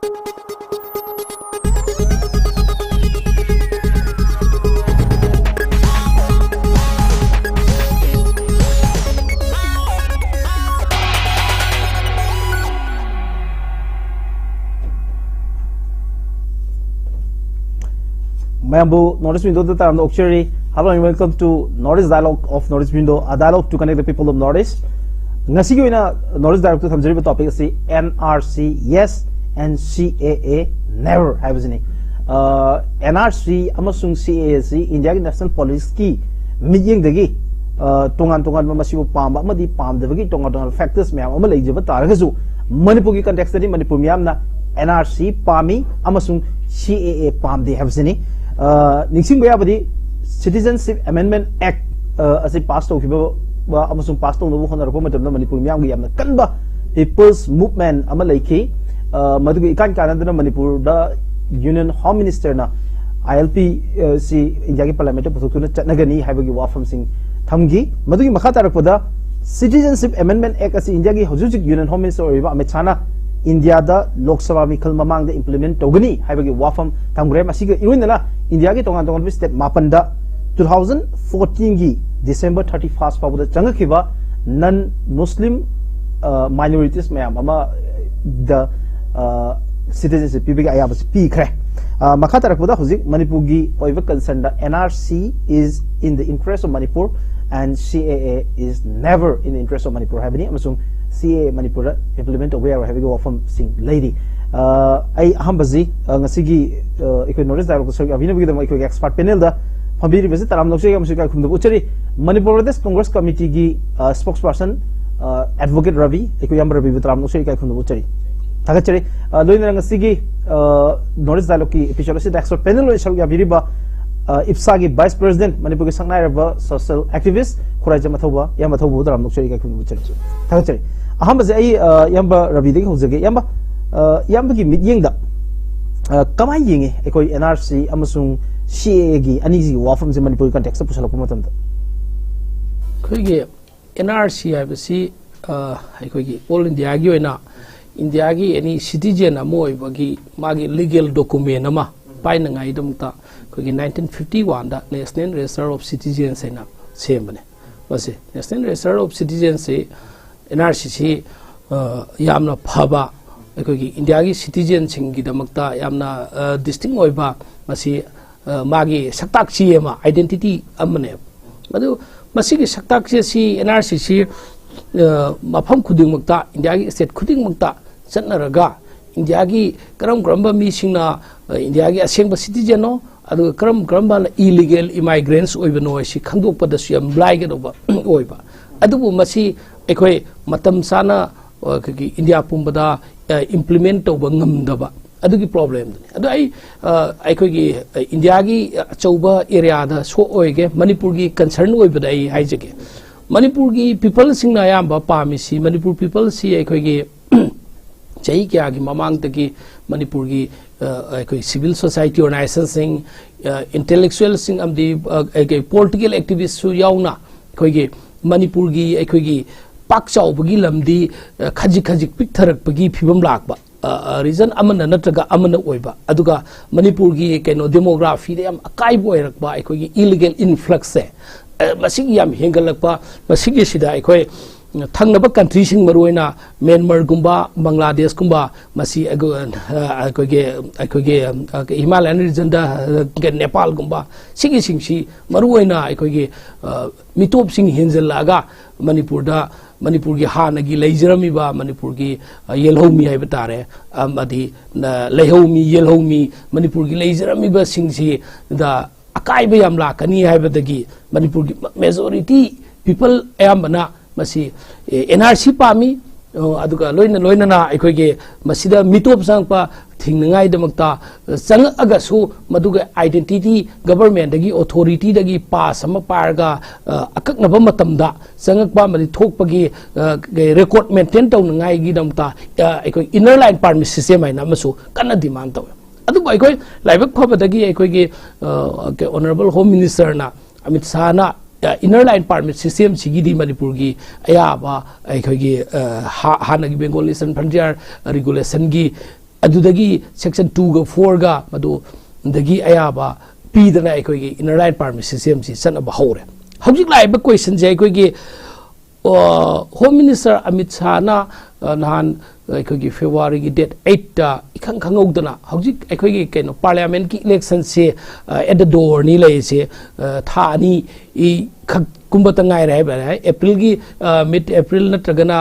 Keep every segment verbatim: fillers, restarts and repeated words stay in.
ꯃꯌꯥꯝꯕꯨ North East Window ꯗ ꯇꯔꯥꯝꯅ ꯑꯣꯛꯆꯔꯤ꯫ Hello and welcome to North East Dialogue of North East Window, a dialogue to connect the people of North East. ꯉꯁꯤꯒꯤ ꯑꯣꯏꯅ North East Dialogue ꯇ ꯊꯝꯖꯔꯤꯕ topic ꯑꯁꯤ N R C yes and C A A never ꯍꯥꯏꯕꯁꯤꯅꯤ꯫ ꯑ, N R C ꯑꯃꯁꯨꯡ C A A ꯑꯁꯤ ꯏꯟꯗꯤꯌꯥꯒꯤ national politics ꯀꯤ ꯃꯤꯠꯌꯦꯡꯗꯒꯤ, ꯑ, ꯇꯣꯉꯥꯟ ꯇꯣꯉꯥꯟꯕ ꯃꯁꯤꯕꯨ ꯄꯥꯝꯕ ꯑꯃꯗꯤ ꯄꯥꯝꯗꯕꯒꯤ ꯇꯣꯉꯥꯟ ꯇꯣꯉꯥꯟꯕ factors ꯃꯌꯥꯝ ꯑꯃ ꯂꯩꯖꯕ ꯇꯥꯔꯒꯁꯨ, ꯃꯅꯤꯄꯨꯔꯒꯤ context ꯇꯗꯤ ꯃꯅꯤꯄꯨꯔ ꯃꯤꯌꯥꯝꯅ N R C ꯄꯥꯝꯃꯤ ꯑꯃꯁꯨꯡ C A A ꯄꯥꯝꯗꯦ ꯍꯥꯏꯕꯁꯤꯅꯤ꯫ ꯑ, ꯅꯤꯡꯁꯤꯡꯕ ꯌꯥꯕꯗꯤ Citizenship Amendment Act, ꯑ, ꯑꯁꯤ pass ꯇꯧꯈꯤꯕ ꯑꯃꯁꯨꯡ pass ꯇꯧꯅꯕ ꯍꯣꯠꯅꯔꯛꯄ ꯃꯇꯝꯗ ꯃꯅꯤꯄꯨꯔ ꯃꯤꯌꯥꯝꯒꯤ ꯌꯥꯝꯅ ꯀꯟꯕ people's movement ꯑꯃ ꯂꯩꯈꯤ꯫ ꯑ, ꯃꯗꯨꯒꯤ ꯏꯀꯥꯟ ꯀꯥꯟꯅꯗꯅ ꯃꯅꯤꯄꯨꯔꯗ Union Home Minister ꯅ I L P, ꯑ, ꯁꯤ ꯏꯟꯗꯤꯌꯥꯒꯤ Parliament ꯇ ꯄꯨꯊꯣꯛꯇꯨꯅ ꯆꯠꯅꯒꯅꯤ ꯍꯥꯏꯕꯒꯤ ꯋꯥꯐꯝꯁꯤꯡ ꯊꯝꯈꯤ꯫ ꯃꯗꯨꯒꯤ ꯃꯈꯥ ꯇꯥꯔꯛꯄꯗ Citizenship Amendment Act ꯑꯁꯤ ꯏꯟꯗꯤꯌꯥꯒꯤ ꯍꯧꯖꯤꯛ ꯍꯧꯖꯤꯛ Union Home Minister ꯑꯣꯏꯔꯤꯕ ꯑꯃꯤꯠ ꯁꯥꯍꯅ ꯏꯟꯗꯤꯌꯥꯗ ꯂꯣꯛ ꯁꯚꯥ ꯃꯤꯈꯜ ꯃꯃꯥꯡꯗ implement ꯇꯧꯒꯅꯤ ꯍꯥꯏꯕꯒꯤ ꯋꯥꯐꯝ ꯊꯝꯈ꯭ꯔꯦ꯫ ꯃꯁꯤꯒ ꯏꯔꯣꯏꯅꯅ ꯏꯟꯗꯤꯌꯥꯒꯤ ꯇꯣꯉꯥꯟ ꯇꯣꯉꯥꯟꯕ state ꯃꯥꯄꯟꯗ two thousand fourteen ꯒꯤ December thirty first ꯐꯥꯎꯕꯗ ꯆꯪꯉꯛꯈꯤꯕ non Muslim, ꯑ, minorities ꯃꯌꯥꯝ ꯑꯃ ꯗ, ꯑ, citizenship ꯄꯤꯕꯒꯤ ꯑꯌꯥꯕꯁꯤ ꯄꯤꯈ꯭ꯔꯦ꯫ ꯑ, ꯃꯈꯥ ꯇꯥꯔꯛꯄꯗ ꯍꯧꯖꯤꯛ ꯃꯅꯤꯄꯨꯔꯒꯤ ꯑꯣꯏꯕ concern the N R C is in the interest of Manipur and C A A is never in the interest of Manipur ꯍꯥꯏꯕꯅꯤ, ꯑꯃꯁꯨꯡ C A A ꯃꯅꯤꯄꯨꯔꯗ implement ꯇꯧꯕ ꯌꯥꯔꯣꯏ ꯍꯥꯏꯕꯒꯤ ꯋꯥꯐꯝꯁꯤꯡ ꯂꯩꯔꯤ꯫ ꯑ, ꯑꯩ ꯑꯍꯥꯟꯕꯁꯤ, ꯑ, ꯉꯁꯤꯒꯤ, ꯑ, ꯑꯩꯈꯣꯏ North East Dialogue ꯇ ꯁꯔꯨꯛ ꯌꯥꯕꯤꯅꯕꯒꯤꯗꯃꯛ ꯑꯩꯈꯣꯏꯒꯤ expert panel ꯗ ꯐꯝꯕꯤꯔꯤꯕꯁꯤ ꯇꯔꯥꯝꯅ ꯑꯣꯛꯆꯔꯤ ꯑꯃꯁꯨꯡ ꯏꯀꯥꯏ ꯈꯨꯝꯅꯕ ꯎꯠꯆꯔꯤ꯫ Manipur Pradesh Congress Committee ꯒꯤ, ꯑ, spokesperson, ꯑ, Advocate ꯔꯕꯤ, ꯑꯩꯈꯣꯏ ꯏꯌꯥꯝꯕ ꯔꯕꯤꯕꯨ ꯇꯔꯥꯝꯅ ꯑꯣꯛꯆꯔꯤ, ꯏꯀꯥꯏ ꯈꯨꯝꯅꯕ ꯎꯠꯆꯔꯤ, ꯊꯥꯒꯠꯆꯔꯤ꯫ ꯑ, ꯂꯣꯏꯅꯅ ꯉꯁꯤꯒꯤ, ꯑ, North East Dialogue ꯀꯤ episode ꯑꯁꯤꯗ expert panel ꯑꯣꯏꯅ ꯁꯔꯨꯛ ꯌꯥꯕꯤꯔꯤꯕ, ꯑ, ꯏꯞꯁꯥꯒꯤ vice president, ꯃꯅꯤꯄꯨꯔꯒꯤ ꯁꯛꯅꯥꯏꯔꯕ social activist ꯈꯨꯔꯥꯏꯖꯝ ꯑꯊꯧꯕ, ꯏꯌꯥꯝꯕ ꯑꯊꯧꯕꯕꯨ ꯇꯔꯥꯝꯅ ꯑꯣꯛꯆꯔꯤ, ꯏꯀꯥꯏ ꯈꯨꯝꯅꯕ ꯎꯠꯆꯔꯤ꯫ ꯊꯥꯒꯠꯆꯔꯤ꯫ ꯑꯍꯥꯟꯕꯁꯦ ꯑꯩ, ꯑ, ꯏꯌꯥꯝꯕ ꯔꯕꯤꯗꯒꯤ ꯍꯧꯖꯒꯦ꯫ ꯏꯌꯥꯝꯕ, ꯑ, ꯏꯌꯥꯝꯕꯒꯤ ꯃꯤꯠꯌꯦꯡꯗ, ꯑ, ꯀꯃꯥꯏꯅ ꯌꯦꯡꯉꯤ ꯑꯩꯈꯣꯏ N R C ꯑꯃꯁꯨꯡ C A A ꯒꯤ ꯑꯅꯤꯁꯤꯒꯤ ꯋꯥꯐꯝꯁꯦ ꯃꯅꯤꯄꯨꯔꯒꯤ context ꯇ ꯄꯨꯁꯜꯂꯛꯄ ꯃꯇꯝꯗ? ꯑꯩꯈꯣꯏꯒꯤ N R C ꯍꯥꯏꯕꯁꯤ, ꯑ, ꯑꯩꯈꯣꯏꯒꯤ all India ꯒꯤ ꯑꯣꯏꯅ ꯏꯟꯗꯤꯌꯥꯒꯤ ꯑꯦꯅꯤ ꯁꯤꯇꯤꯖꯦꯟ ꯑꯃ ꯑꯣꯏꯕꯒꯤ ꯃꯥꯒꯤ ꯂꯤꯒꯦꯜ ꯗꯣꯀꯨꯃꯦꯟ ꯑꯃ ꯄꯥꯏꯅꯉꯥꯏꯒꯤꯗꯃꯛꯇ ꯑꯩꯈꯣꯏꯒꯤ ꯅꯥꯏꯟꯇꯤꯟ ꯐꯤꯐꯇꯤ ꯋꯥꯟꯗ ꯅꯦꯁꯅꯦꯜ ꯔꯦꯖꯤꯁꯇꯔ ꯑꯣꯐ ꯁꯤꯇꯤꯖꯦꯟꯁ ꯍꯥꯏꯅ ꯁꯦꯝꯕꯅꯦ꯫ ꯃꯁꯤ ꯅꯦꯁꯅꯦꯜ ꯔꯦꯖꯤꯁꯇꯔ ꯑꯣꯐ ꯁꯤꯇꯤꯖꯦꯟꯁꯁꯤ ꯑꯦꯟ ꯑꯥꯔ ꯁꯤ ꯁꯤ ꯌꯥꯝꯅ ꯐꯕ, ꯑꯩꯈꯣꯏꯒꯤ ꯏꯟꯗꯤꯌꯥꯒꯤ ꯁꯤꯇꯤꯖꯦꯟꯁꯤꯡꯒꯤꯗꯃꯛꯇ ꯌꯥꯝꯅ ꯗꯤꯁꯇꯤꯡ ꯑꯣꯏꯕ, ꯃꯁꯤ ꯃꯥꯒꯤ ꯁꯛꯇꯥꯛ ꯆꯦ ꯑꯃ, ꯑꯥꯏꯗꯦꯟꯇꯤꯇꯤ ꯑꯃꯅꯦꯕ꯫ ꯑꯗꯨ ꯃꯁꯤꯒꯤ ꯁꯛꯇꯥꯛ ꯆꯦ ꯑꯁꯤ ꯑꯦꯟ ꯑꯥꯔ ꯁꯤ ꯁꯤ ꯃꯐꯝ ꯈꯨꯗꯤꯡꯃꯛꯇ, ꯏꯟꯗꯤꯌꯥꯒꯤ ꯁ꯭ꯇꯦꯠ ꯈꯨꯗꯤꯡꯃꯛꯇ ꯆꯠꯅꯔꯒ ꯏꯟꯗꯤꯌꯥꯒꯤ ꯀꯔꯝ ꯀꯔꯝꯕ ꯃꯤꯁꯤꯡꯅ ꯏꯟꯗꯤꯌꯥꯒꯤ ꯑꯁꯦꯡꯕ ꯁꯤꯇꯤꯖꯦꯟꯅꯣ, ꯑꯗꯨꯒ ꯀꯔꯝ ꯀꯔꯝꯕꯅ ꯏꯂꯤꯒꯦꯜ ꯏꯃꯥꯏꯒ꯭ꯔꯦꯟꯁ ꯑꯣꯏꯕꯅꯣ ꯍꯥꯏꯁꯤ ꯈꯪꯗꯣꯛꯄꯗꯁꯨ ꯌꯥꯝ ꯂꯥꯏꯒꯗꯧꯕ ꯑꯣꯏꯕ꯫ ꯑꯗꯨꯕꯨ ꯃꯁꯤ ꯑꯩꯈꯣꯏ ꯃꯇꯝ ꯆꯥꯅ ꯑꯩꯈꯣꯏꯒꯤ ꯏꯟꯗꯤꯌꯥ ꯄꯨꯝꯕꯗ ꯏꯝꯄ꯭ꯂꯤꯃꯦꯟ ꯇꯧꯕ ꯉꯝꯗꯕ ꯑꯗꯨꯒꯤ ꯄ꯭ꯔꯣꯕ꯭ꯂꯦꯝꯗꯨꯅꯤ꯫ ꯑꯗꯣ ꯑꯩ ꯑꯩꯈꯣꯏꯒꯤ ꯏꯟꯗꯤꯌꯥꯒꯤ ꯑꯆꯧꯕ ꯑꯦꯔꯤꯌꯥꯗ ꯁꯣꯛ ꯑꯣꯏꯒꯦ, ꯃꯅꯤꯄꯨꯔꯒꯤ ꯀꯟꯁꯔꯟ ꯑꯣꯏꯕꯗ ꯑꯩ ꯍꯥꯏꯖꯒꯦ꯫ ꯃꯅꯤꯄꯨꯔꯒꯤ ꯄꯤꯄꯜꯁꯤꯡꯅ ꯑꯌꯥꯝꯕ ꯄꯥꯝꯃꯤꯁꯤ, ꯃꯅꯤꯄꯨꯔ ꯄꯤꯄꯜꯁꯤ ꯑꯩꯈꯣꯏꯒꯤ ꯆꯍꯤ ꯀꯌꯥꯒꯤ ꯃꯃꯥꯡꯗꯒꯤ ꯃꯅꯤꯄꯨꯔꯒꯤ ꯑꯩꯈꯣꯏ ꯁꯤꯚꯤꯜ ꯁꯣꯁꯥꯏꯇꯤ ꯑꯣꯔꯒꯅꯥꯏꯖꯦꯁꯟꯁꯤꯡ, ꯏꯟꯇꯦꯂꯦꯛꯆꯨꯋꯦꯜꯁꯤꯡ ꯑꯃꯗꯤ ꯄꯣꯂꯤꯇꯤꯀꯦꯜ ꯑꯦꯛꯇꯤꯚꯤꯁꯁꯨ ꯌꯥꯎꯅ ꯑꯩꯈꯣꯏꯒꯤ ꯃꯅꯤꯄꯨꯔꯒꯤ ꯑꯩꯈꯣꯏꯒꯤ ꯄꯥꯛ ꯆꯥꯎꯕꯒꯤ ꯂꯝꯗꯤ ꯈꯖꯤꯛ ꯈꯖꯤꯛ ꯄꯤꯛꯊꯔꯛꯄꯒꯤ ꯐꯤꯕꯝ ꯂꯥꯛꯄ ꯔꯤꯖꯟ ꯑꯃꯅ ꯅꯠꯇ꯭ꯔꯒ ꯑꯃꯅ ꯑꯣꯏꯕ, ꯑꯗꯨꯒ ꯃꯅꯤꯄꯨꯔꯒꯤ ꯀꯩꯅꯣ ꯗꯦꯃꯣꯒ꯭ꯔꯥꯐꯤꯗ ꯌꯥꯝ ꯑꯀꯥꯏꯕ ꯑꯣꯏꯔꯛꯄ, ꯑꯩꯈꯣꯏꯒꯤ ꯏꯂꯤꯒꯦꯜ ꯏꯟꯐ꯭ꯂꯛꯁꯁꯦ ꯃꯁꯤꯒꯤ ꯌꯥꯝ ꯍꯦꯟꯒꯠꯂꯛꯄ, ꯃꯁꯤꯒꯤꯁꯤꯗ ꯑꯩꯈꯣꯏ ꯊꯪꯅꯕ ꯀꯟꯇ꯭ꯔꯤꯁꯤꯡ, ꯃꯔꯨꯑꯣꯏꯅ ꯃ꯭ꯌꯥꯟꯃꯥꯔꯒꯨꯝꯕ, ꯕꯪꯒ꯭ꯂꯥꯗꯦꯁꯀꯨꯝꯕ, ꯃꯁꯤ ꯑꯩꯈꯣꯏꯒꯤ ꯑꯩꯈꯣꯏꯒꯤ ꯍꯤꯃꯥꯂꯌꯟ ꯔꯤꯖꯟꯗ ꯅꯦꯄꯥꯜꯒꯨꯝꯕ, ꯁꯤꯒꯤꯁꯤꯡꯁꯤ ꯃꯔꯨꯑꯣꯏꯅ ꯑꯩꯈꯣꯏꯒꯤ ꯃꯤꯇꯣꯞꯁꯤꯡ ꯍꯦꯟꯖꯜꯂꯛꯑꯒ ꯃꯅꯤꯄꯨꯔꯗ, ꯃꯅꯤꯄꯨꯔꯒꯤ ꯍꯥꯟꯅꯒꯤ ꯂꯩꯖꯔꯝꯃꯤꯕ ꯃꯅꯤꯄꯨꯔꯒꯤ ꯌꯦꯜꯍꯧꯃꯤ ꯍꯥꯏꯕ ꯇꯥꯔꯦ, ꯑꯃꯗꯤ ꯂꯩꯍꯧꯃꯤ, ꯌꯦꯜꯍꯧꯃꯤ, ꯃꯅꯤꯄꯨꯔꯒꯤ ꯂꯩꯖꯔꯝꯃꯤꯕꯁꯤꯡꯁꯤꯗ ꯑꯀꯥꯏꯕ ꯌꯥꯝ ꯂꯥꯛꯀꯅꯤ ꯍꯥꯏꯕꯗꯒꯤ ꯃꯅꯤꯄꯨꯔꯒꯤ ꯃꯦꯖꯣꯔꯤꯇꯤ ꯄꯤꯄꯜ ꯑꯌꯥꯝꯕꯅ ꯃꯁꯤ ꯑꯦꯟ ꯑꯥꯔ ꯁꯤ ꯄꯥꯝꯃꯤ꯫ ꯑꯗꯨꯒ ꯂꯣꯏꯅ ꯂꯣꯏꯅꯅ ꯑꯩꯈꯣꯏꯒꯤ ꯃꯁꯤꯗ ꯃꯤꯇꯣꯞ ꯆꯪꯉꯛꯄ ꯊꯤꯡꯅꯉꯥꯏꯗꯃꯛꯇ ꯆꯪꯉꯛꯑꯒꯁꯨ ꯃꯗꯨꯒ ꯑꯥꯏꯗꯦꯟꯇꯤꯇꯤ ꯒꯕꯔꯃꯦꯟꯗꯒꯤ, ꯑꯣꯊꯣꯔꯤꯇꯤꯗꯒꯤ ꯄꯥꯁ ꯑꯃ ꯄꯥꯏꯔꯒ ꯑꯀꯛꯅꯕ ꯃꯇꯝꯗ ꯆꯪꯉꯛꯄ ꯑꯃꯗꯤ ꯊꯣꯛꯄꯒꯤ ꯔꯦꯀꯣꯔꯗ ꯃꯦꯟꯇꯦꯟ ꯇꯧꯅꯉꯥꯏꯒꯤꯗꯃꯛꯇ ꯑꯩꯈꯣꯏ ꯏꯟꯅꯔ ꯂꯥꯏꯟ ꯄꯥꯔꯃꯤꯠ ꯁꯤꯁꯇꯦꯝ ꯍꯥꯏꯅ ꯑꯃꯁꯨ ꯀꯟꯅ ꯗꯤꯃꯥꯟ ꯇꯧꯋꯦ꯫ ꯑꯗꯨꯕꯨ ꯑꯩꯈꯣꯏ ꯂꯥꯏꯕꯛ ꯐꯕꯗꯒꯤ ꯑꯩꯈꯣꯏꯒꯤ ꯑꯣꯅꯔꯦꯕꯜ ꯍꯣꯝ ꯃꯤꯅꯤꯁꯇꯔꯅ, ꯑꯃꯤꯠ ꯁꯥꯍꯅ ꯏꯟꯅꯔ ꯂꯥꯏꯟ ꯄꯥꯔꯃꯤꯠ ꯁꯤꯁꯇꯦꯝꯁꯤꯒꯤꯗꯤ ꯃꯅꯤꯄꯨꯔꯒꯤ ꯑꯌꯥꯕ ꯑꯩꯈꯣꯏꯒꯤ ꯑ, ꯍꯥ- ꯍꯥꯟꯅꯒꯤ ꯕꯦꯡꯒꯣꯜ ꯏꯁꯇꯔꯟ ꯐ꯭ꯔꯟꯇꯤꯌꯥꯔ ꯔꯤꯒꯨꯂꯦꯁꯟꯒꯤ ꯑꯗꯨꯗꯒꯤ ꯁꯦꯛꯁꯟ ꯇꯨꯒ ꯐꯣꯔꯒ ꯃꯗꯨꯗꯒꯤ ꯑꯌꯥꯕ ꯄꯤꯗꯅ ꯑꯩꯈꯣꯏꯒꯤ ꯏꯟꯅꯔ ꯂꯥꯏꯟ ꯄꯥꯔꯃꯤꯠ ꯁꯤꯁꯇꯦꯝꯁꯤ ꯆꯠꯅꯕ ꯍꯧꯔꯦ꯫ ꯍꯧꯖꯤꯛ ꯂꯥꯛꯏꯕ ꯀꯣꯏꯁꯟꯁꯦ ꯑꯩꯈꯣꯏꯒꯤ ꯍꯣꯝ ꯃꯤꯅꯤꯁꯇꯔ ꯑꯃꯤꯠ ꯁꯥꯍꯅ ꯑ, ꯅꯍꯥꯟ ꯑꯩꯈꯣꯏꯒꯤ ꯐꯦꯕ꯭ꯔꯨꯋꯥꯔꯤꯒꯤ ꯗꯦꯠ ꯑꯩꯠꯇ ꯏꯈꯪ ꯈꯪꯍꯧꯗꯅ ꯍꯧꯖꯤꯛ ꯑꯩꯈꯣꯏꯒꯤ ꯀꯩꯅꯣ ꯄꯥꯔꯂꯤꯌꯥꯃꯦꯟꯠꯀꯤ ꯏꯂꯦꯛꯁꯟꯁꯦ ꯑꯦꯠ ꯗ ꯗꯣꯔꯅꯤ ꯂꯩꯔꯤꯁꯦ꯫ ꯑ, ꯊꯥ ꯑꯅꯤ ꯈꯛ ꯀꯨꯝꯕꯇ ꯉꯥꯏꯔꯦ ꯍꯥꯏꯕ ꯌꯥꯏ꯫ ꯑꯦꯄ꯭ꯔꯤꯜꯒꯤ ꯃꯤꯠ ꯑꯦꯄ꯭ꯔꯤꯜ ꯅꯠꯇ꯭ꯔꯒꯅ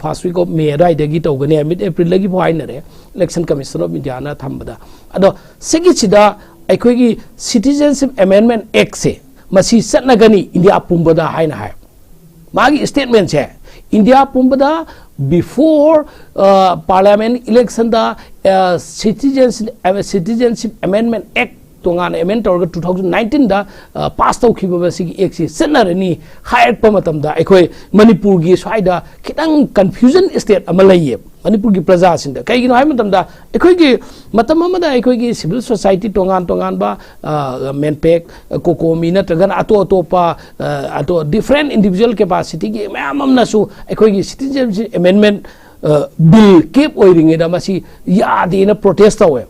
ꯐꯥꯔꯁ ꯋꯤꯛ ꯑꯣꯐ ꯃꯦ ꯑꯗꯨꯋꯥꯏꯗꯒꯤ ꯇꯧꯒꯅꯤ ꯍꯥꯏ, ꯃꯤꯠ ꯑꯦꯄ꯭ꯔꯤꯜꯗꯒꯤ ꯍꯥꯏꯅꯔꯦ ꯏꯂꯦꯛꯁꯟ ꯀꯃꯤꯁꯟ ꯑꯣꯐ ꯏꯟꯗꯤꯌꯥꯅ ꯊꯝꯕꯗ꯫ ꯑꯗꯣ ꯁꯤꯒꯤꯁꯤꯗ ꯑꯩꯈꯣꯏꯒꯤ ꯁꯤꯇꯤꯖꯦꯟꯁꯤꯞ ꯑꯦꯃꯦꯟꯃꯦꯟ ꯑꯦꯛꯁꯦ ꯃꯁꯤ ꯆꯠꯅꯒꯅꯤ ꯏꯟꯗꯤꯌꯥ ꯄꯨꯝꯕꯗ ꯍꯥꯏꯅ ꯍꯥꯏ꯫ ꯃꯥꯒꯤ ꯁ꯭ꯇꯦꯠꯃꯦꯟꯁꯦ ꯏꯟꯗꯤꯌꯥ ꯄꯨꯝꯕꯗ ꯕꯤꯐꯣꯔ ꯄꯥꯔꯂꯤꯌꯥꯃꯦꯟ ꯏꯂꯦꯛꯁꯟꯗ ꯁꯤꯇꯤꯖꯦꯟꯁꯤꯞ ꯁꯤꯇꯤꯖꯦꯟꯁꯤꯞ ꯑꯦꯃꯦꯟꯃꯦꯟ ꯑꯦꯛ ꯇꯣꯉꯥꯟꯅ ꯑꯦꯃꯦꯟ ꯇꯧꯔꯒ ꯇꯨ ꯊꯥꯎꯖꯟ ꯅꯥꯏꯟꯇꯤꯟꯗ ꯄꯥꯁ ꯇꯧꯈꯤꯕ ꯃꯁꯤꯒꯤ ꯑꯦꯛꯁꯤ ꯆꯠꯅꯔꯅꯤ ꯍꯥꯏꯔꯛꯄ ꯃꯇꯝꯗ ꯑꯩꯈꯣꯏ ꯃꯅꯤꯄꯨꯔꯒꯤ ꯁ꯭ꯋꯥꯏꯗ ꯈꯤꯇꯪ ꯀꯟꯐ꯭ꯌꯨꯖꯟ ꯁ꯭ꯇꯦꯠ ꯑꯃ ꯂꯩꯌꯦꯕ꯫ ꯃꯅꯤꯄꯨꯔꯒꯤ ꯄ꯭ꯔꯖꯥꯁꯤꯡꯗ ꯀꯩꯒꯤꯅꯣ ꯍꯥꯏꯕ ꯃꯇꯝꯗ ꯑꯩꯈꯣꯏꯒꯤ ꯃꯇꯝ ꯑꯃꯗ ꯑꯩꯈꯣꯏꯒꯤ ꯁꯤꯚꯤꯜ ꯁꯣꯁꯥꯏꯇꯤ ꯇꯣꯉꯥꯟ ꯇꯣꯉꯥꯟꯕ ꯃꯦꯟꯄꯦꯛ, ꯀꯣꯀꯣꯃꯤ ꯅꯠꯇ꯭ꯔꯒꯅ ꯑꯇꯣꯞ ꯑꯇꯣꯞꯄ ꯑꯇꯣꯞ ꯗꯤꯐ꯭ꯔꯦꯟ ꯏꯟꯗꯤꯚꯤꯖꯨꯋꯦꯜ ꯀꯦꯄꯥꯁꯤꯇꯤꯒꯤ ꯃꯌꯥꯝ ꯑꯃꯅꯁꯨ ꯑꯩꯈꯣꯏꯒꯤ ꯁꯤꯇꯤꯖꯦꯟꯁꯤꯞ ꯑꯦꯃꯦꯟꯃꯦꯟ ꯕꯤꯜ ꯀꯦꯞ ꯑꯣꯏꯔꯤꯉꯩꯗ ꯃꯁꯤ ꯌꯥꯗꯦꯅ ꯄ꯭ꯔꯣꯇꯦꯁ ꯇꯧꯋꯦ꯫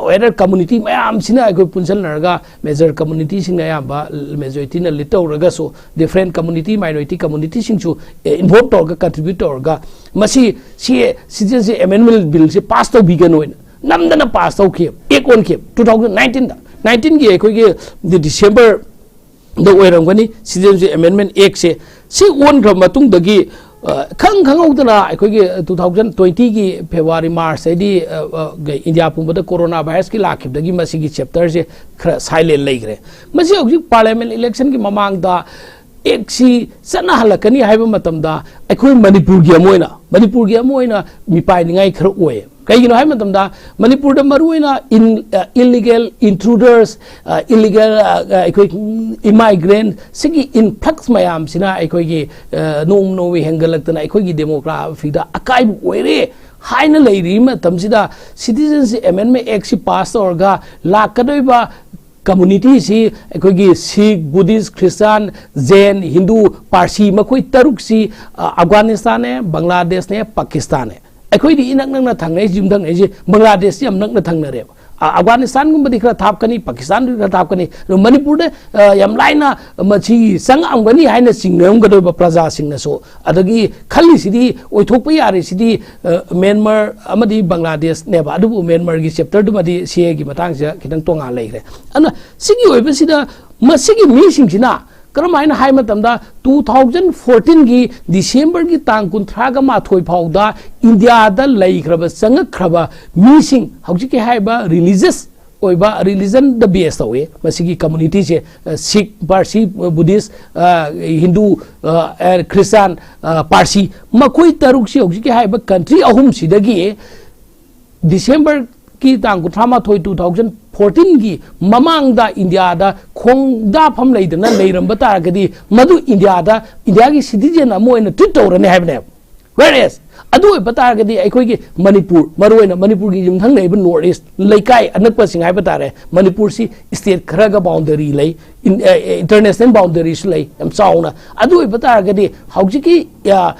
ꯋꯦꯗꯔ ꯀꯝꯃꯨꯅꯤꯇꯤ ꯃꯌꯥꯝꯁꯤꯅ ꯑꯩꯈꯣꯏ ꯄꯨꯟꯁꯤꯟꯅꯔꯒ ꯃꯦꯖꯔ ꯀꯝꯃꯨꯅꯤꯇꯤꯁꯤꯡꯅ ꯑꯌꯥꯝꯕ ꯃꯦꯖꯣꯔꯤꯇꯤꯅ ꯂꯤꯠ ꯇꯧꯔꯒꯁꯨ ꯗꯤꯐ꯭ꯔꯦꯟ ꯀꯝꯃꯨꯅꯤꯇꯤ ꯃꯥꯏꯅꯣꯔꯤꯇꯤ ꯀꯝꯃꯨꯅꯤꯇꯤꯁꯤꯡꯁꯨ ꯏꯟꯚꯣꯜꯕ ꯇꯧꯔꯒ ꯀꯟꯇ꯭ꯔꯤꯕ꯭ꯌꯨꯠ ꯇꯧꯔꯒ ꯃꯁꯤ ꯁꯤ ꯁꯤꯇꯤꯖꯦꯟꯁꯤꯞ ꯑꯦꯃꯦꯟꯃꯦꯟ ꯕꯤꯜꯁꯦ ꯄꯥꯁ ꯇꯧꯕꯤꯒꯅꯣꯅ ꯅꯝꯗꯅ ꯄꯥꯁ ꯇꯧꯈꯤꯕ ꯑꯦꯛ ꯑꯣꯟꯈꯤꯕ ꯇꯨ ꯊꯥꯎꯖꯟ ꯅꯥꯏꯟꯇꯤꯟꯗ ꯅꯥꯏꯟꯇꯤꯟꯒꯤ ꯑꯩꯈꯣꯏꯒꯤ ꯗꯤꯁꯦꯝꯕꯔ ꯗ ꯑꯣꯏꯔꯝꯒꯅꯤ ꯁꯤꯇꯤꯖꯦꯟꯁꯤꯞ ꯑꯦꯃꯦꯟꯃꯦꯟ ꯑꯦꯛꯁꯦ꯫ ꯁꯤ ꯑꯣꯟꯈ꯭ꯔꯕ ꯃꯇꯨꯡꯗꯒꯤ ꯑ, ꯈꯪ ꯈꯪꯍꯧꯗꯅ ꯑꯩꯈꯣꯏꯒꯤ ꯇꯨ ꯊꯥꯎꯖꯟ ꯇ꯭ꯋꯦꯟꯇꯤꯒꯤ ꯐꯦꯕ꯭ꯔꯨꯋꯥꯔꯤ ꯃꯥꯔꯁꯇꯩꯗꯤ ꯑ, ꯑ, ꯏꯟꯗꯤꯌꯥ ꯄꯨꯝꯕꯗ ꯀꯣꯔꯣꯅꯥ ꯚꯥꯏꯔꯁꯀꯤ ꯂꯥꯛꯈꯤꯕꯗꯒꯤ ꯃꯁꯤꯒꯤ ꯆꯦꯞꯇꯔꯁꯦ ꯈꯔ ꯁꯥꯏꯂꯦꯟ ꯂꯩꯈ꯭ꯔꯦ꯫ ꯃꯁꯤ ꯍꯧꯖꯤꯛ ꯄꯥꯔꯂꯤꯌꯥꯃꯦꯟ ꯏꯂꯦꯛꯁꯟꯒꯤ ꯃꯃꯥꯡꯗ ꯑꯦꯛꯁꯤ ꯆꯠꯅꯍꯜꯂꯛꯀꯅꯤ ꯍꯥꯏꯕ ꯃꯇꯝꯗ ꯑꯩꯈꯣꯏ ꯃꯅꯤꯄꯨꯔꯒꯤ ꯑꯃ ꯑꯣꯏꯅ ꯃꯅꯤꯄꯨꯔꯒꯤ ꯑꯃ ꯑꯣꯏꯅ ꯃꯤꯄꯥꯏꯅꯤꯡꯉꯥꯏ ꯈꯔ ꯑꯣꯏꯌꯦ꯫ ꯀꯩꯒꯤꯅꯣ ꯍꯥꯏꯕ ꯃꯇꯝꯗ ꯃꯅꯤꯄꯨꯔꯗ ꯃꯔꯨꯑꯣꯏꯅ ꯏꯟ ꯏꯂꯤꯒꯦꯜ ꯏꯟꯇ꯭ꯔꯨꯗꯔꯁ, ꯏꯂꯤꯒꯦꯜ ꯑꯩꯈꯣꯏ ꯏꯃꯥꯏꯒ꯭ꯔꯦꯟ ꯁꯤꯒꯤ ꯏꯟꯐ꯭ꯂꯛꯁ ꯃꯌꯥꯝꯁꯤꯅ ꯑꯩꯈꯣꯏꯒꯤ ꯑ, ꯅꯣꯡꯃ ꯅꯣꯡꯃꯒꯤ ꯍꯦꯟꯒꯠꯂꯛꯇꯅ ꯑꯩꯈꯣꯏꯒꯤ ꯗꯦꯃꯣꯒ꯭ꯔꯥꯐꯤꯗ ꯑꯀꯥꯏꯕ ꯑꯣꯏꯔꯦ ꯍꯥꯏꯅ ꯂꯩꯔꯤ ꯃꯇꯝꯁꯤꯗ ꯁꯤꯇꯤꯖꯦꯟꯁꯤꯞ ꯑꯦꯃꯦꯟꯃꯦꯟ ꯑꯦꯛꯁꯤ ꯄꯥꯁ ꯇꯧꯔꯒ ꯂꯥꯛꯀꯗꯧꯔꯤꯕ ꯀꯝꯃꯨꯅꯤꯇꯤꯁꯤ ꯑꯩꯈꯣꯏꯒꯤ ꯁꯤꯈ, ꯕꯨꯙꯤꯁ, ꯈ꯭ꯔꯤꯁꯇꯥꯟ, ꯖꯦꯟ, ꯍꯤꯟꯗꯨ, ꯄꯥꯔꯁꯤ, ꯃꯈꯣꯏ ꯇꯔꯨꯛꯁꯤ, ꯑ, ꯑꯐꯒꯥꯅꯤꯁꯇꯥꯟꯅꯦ, ꯕꯪꯒ꯭ꯂꯥꯗꯦꯁꯅꯦ, ꯄꯥꯀꯤꯁꯇꯥꯟꯅꯦ꯫ ꯑꯩꯈꯣꯏꯗꯤ ꯏꯅꯛ ꯅꯛꯅ ꯊꯪꯅꯩꯁꯤ, ꯌꯨꯝꯊꯪꯅꯩꯁꯤ, ꯕꯪꯒ꯭ꯂꯥꯗꯦꯁꯁꯤ ꯌꯥꯝ ꯅꯛꯅ ꯊꯪꯅꯔꯦꯕ꯫ ꯑ, ꯑꯐꯒꯥꯅꯤꯁꯇꯥꯟꯒꯨꯝꯕꯗꯤ ꯈꯔ ꯊꯥꯞꯀꯅꯤ, ꯄꯥꯀꯤꯁꯇꯥꯟꯗꯤ ꯈꯔ ꯊꯥꯞꯀꯅꯤ, ꯑꯗꯣ ꯃꯅꯤꯄꯨꯔꯗ, ꯑ, ꯌꯥꯝ ꯂꯥꯏꯅ ꯃꯁꯤ ꯆꯪꯉꯛꯑꯝꯒꯅꯤ ꯍꯥꯏꯅ ꯆꯤꯡꯅꯔꯝꯒꯗꯧꯔꯤꯕ ꯄ꯭ꯔꯖꯥꯁꯤꯡꯅꯁꯨ꯫ ꯑꯗꯒꯤ ꯈꯜꯂꯤꯁꯤꯗꯤ, ꯑꯣꯏꯊꯣꯛꯄ ꯌꯥꯔꯤꯁꯤꯗꯤ, ꯑ, ꯃ꯭ꯌꯥꯟꯃꯥꯔ ꯑꯃꯗꯤ ꯕꯪꯒ꯭ꯂꯥꯗꯦꯁꯅꯦꯕ꯫ ꯑꯗꯨꯕꯨ ꯃ꯭ꯌꯥꯟꯃꯥꯔꯒꯤ ꯆꯦꯞꯇꯔꯗꯨꯃꯗꯤ ꯁꯤ ꯑꯦꯒꯤ ꯃꯇꯥꯡꯁꯤꯗ ꯈꯤꯇꯪ ꯇꯣꯉꯥꯟ ꯂꯩꯈ꯭ꯔꯦ꯫ ꯑꯗꯨꯅ ꯁꯤꯒꯤ ꯑꯣꯏꯕꯁꯤꯗ ꯃꯁꯤꯒꯤ ꯃꯤꯁꯤꯡꯁꯤꯅ ꯀꯔꯝ ꯍꯥꯏꯅ ꯍꯥꯏ ꯃꯇꯝꯗ, ꯇꯨ ꯊꯥꯎꯖꯟ ꯐꯣꯔꯇꯤꯟꯒꯤ ꯗꯤꯁꯦꯝꯕꯔꯒꯤ ꯇꯥꯡ ꯀꯨꯟꯊ꯭ꯔꯥꯒ ꯃꯥꯊꯣꯏ ꯐꯥꯎꯗ ꯏꯟꯗꯤꯌꯥꯗ ꯂꯩꯈ꯭ꯔꯕ, ꯆꯪꯉꯛꯈ꯭ꯔꯕ ꯃꯤꯁꯤꯡ, ꯍꯧꯖꯤꯛꯀꯤ ꯍꯥꯏꯔꯤꯕ ꯔꯤꯂꯤꯖꯁ ꯑꯣꯏꯕ, ꯔꯤꯂꯤꯖꯟꯗ ꯕꯦꯁ ꯇꯧꯏ ꯃꯁꯤꯒꯤ ꯀꯝꯃꯨꯅꯤꯇꯤꯁꯦ, ꯑ, ꯁꯤꯈ, ꯄꯥꯔꯁꯤ, ꯕꯨꯙꯤꯁ, ꯑ, ꯍꯤꯟꯗꯨ, ꯑ, ꯑ, ꯈ꯭ꯔꯤꯁꯇꯥꯟ, ꯑ, ꯄꯥꯔꯁꯤ, ꯃꯈꯣꯏ ꯇꯔꯨꯛꯁꯤ ꯍꯧꯖꯤꯛꯀꯤ ꯍꯥꯏꯔꯤꯕ ꯀꯟꯇ꯭ꯔꯤ ꯑꯍꯨꯝꯁꯤꯗꯒꯤ ꯗꯤꯁꯦꯝꯕꯔꯒꯤ ꯇꯥꯡ ꯀꯨꯟꯊ꯭ꯔꯥ ꯃꯥꯊꯣꯏ, ꯇꯨ ꯊꯥꯎꯖꯟ ꯐꯣꯔꯇꯤꯟꯒꯤ ꯃꯃꯥꯡꯗ ꯏꯟꯗꯤꯌꯥꯗ ꯈꯣꯡꯗꯥꯐꯝ ꯂꯩꯗꯅ ꯂꯩꯔꯝꯕ ꯇꯥꯔꯒꯗꯤ, ꯃꯗꯨ ꯏꯟꯗꯤꯌꯥꯗ, ꯏꯟꯗꯤꯌꯥꯒꯤ ꯁꯤꯇꯤꯖꯦꯟ ꯑꯃ ꯑꯣꯏꯅ ꯇ꯭ꯔꯤꯠ ꯇꯧꯔꯅꯤ ꯍꯥꯏꯕꯅꯦꯕ꯫ Whereas, ꯑꯗꯨ ꯑꯣꯏꯕ ꯇꯥꯔꯒꯗꯤ ꯑꯩꯈꯣꯏꯒꯤ ꯃꯅꯤꯄꯨꯔ, ꯃꯔꯨꯑꯣꯏꯅ ꯃꯅꯤꯄꯨꯔꯒꯤ ꯌꯨꯝꯊꯪꯅꯔꯤꯕ ꯅꯣꯔꯠ ꯏꯁ ꯂꯩꯀꯥꯏ ꯑꯅꯛꯄꯁꯤꯡ ꯍꯥꯏꯕ ꯇꯥꯔꯦ, ꯃꯅꯤꯄꯨꯔꯁꯤ ꯁ꯭ꯇꯦꯠ ꯈꯔꯒ ꯕꯥꯎꯟꯗꯔꯤ ꯂꯩ, ꯏꯟ-, ꯑ, ꯑ, ꯏꯟꯇꯔꯅꯦꯁꯅꯦꯜ ꯕꯥꯎꯟꯗꯔꯤꯁꯨ ꯂꯩ ꯌꯥꯝ ꯆꯥꯎꯅ꯫ ꯑꯗꯨ ꯑꯣꯏꯕ ꯇꯥꯔꯒꯗꯤ ꯍꯧꯖꯤꯛꯀꯤ, ꯑ,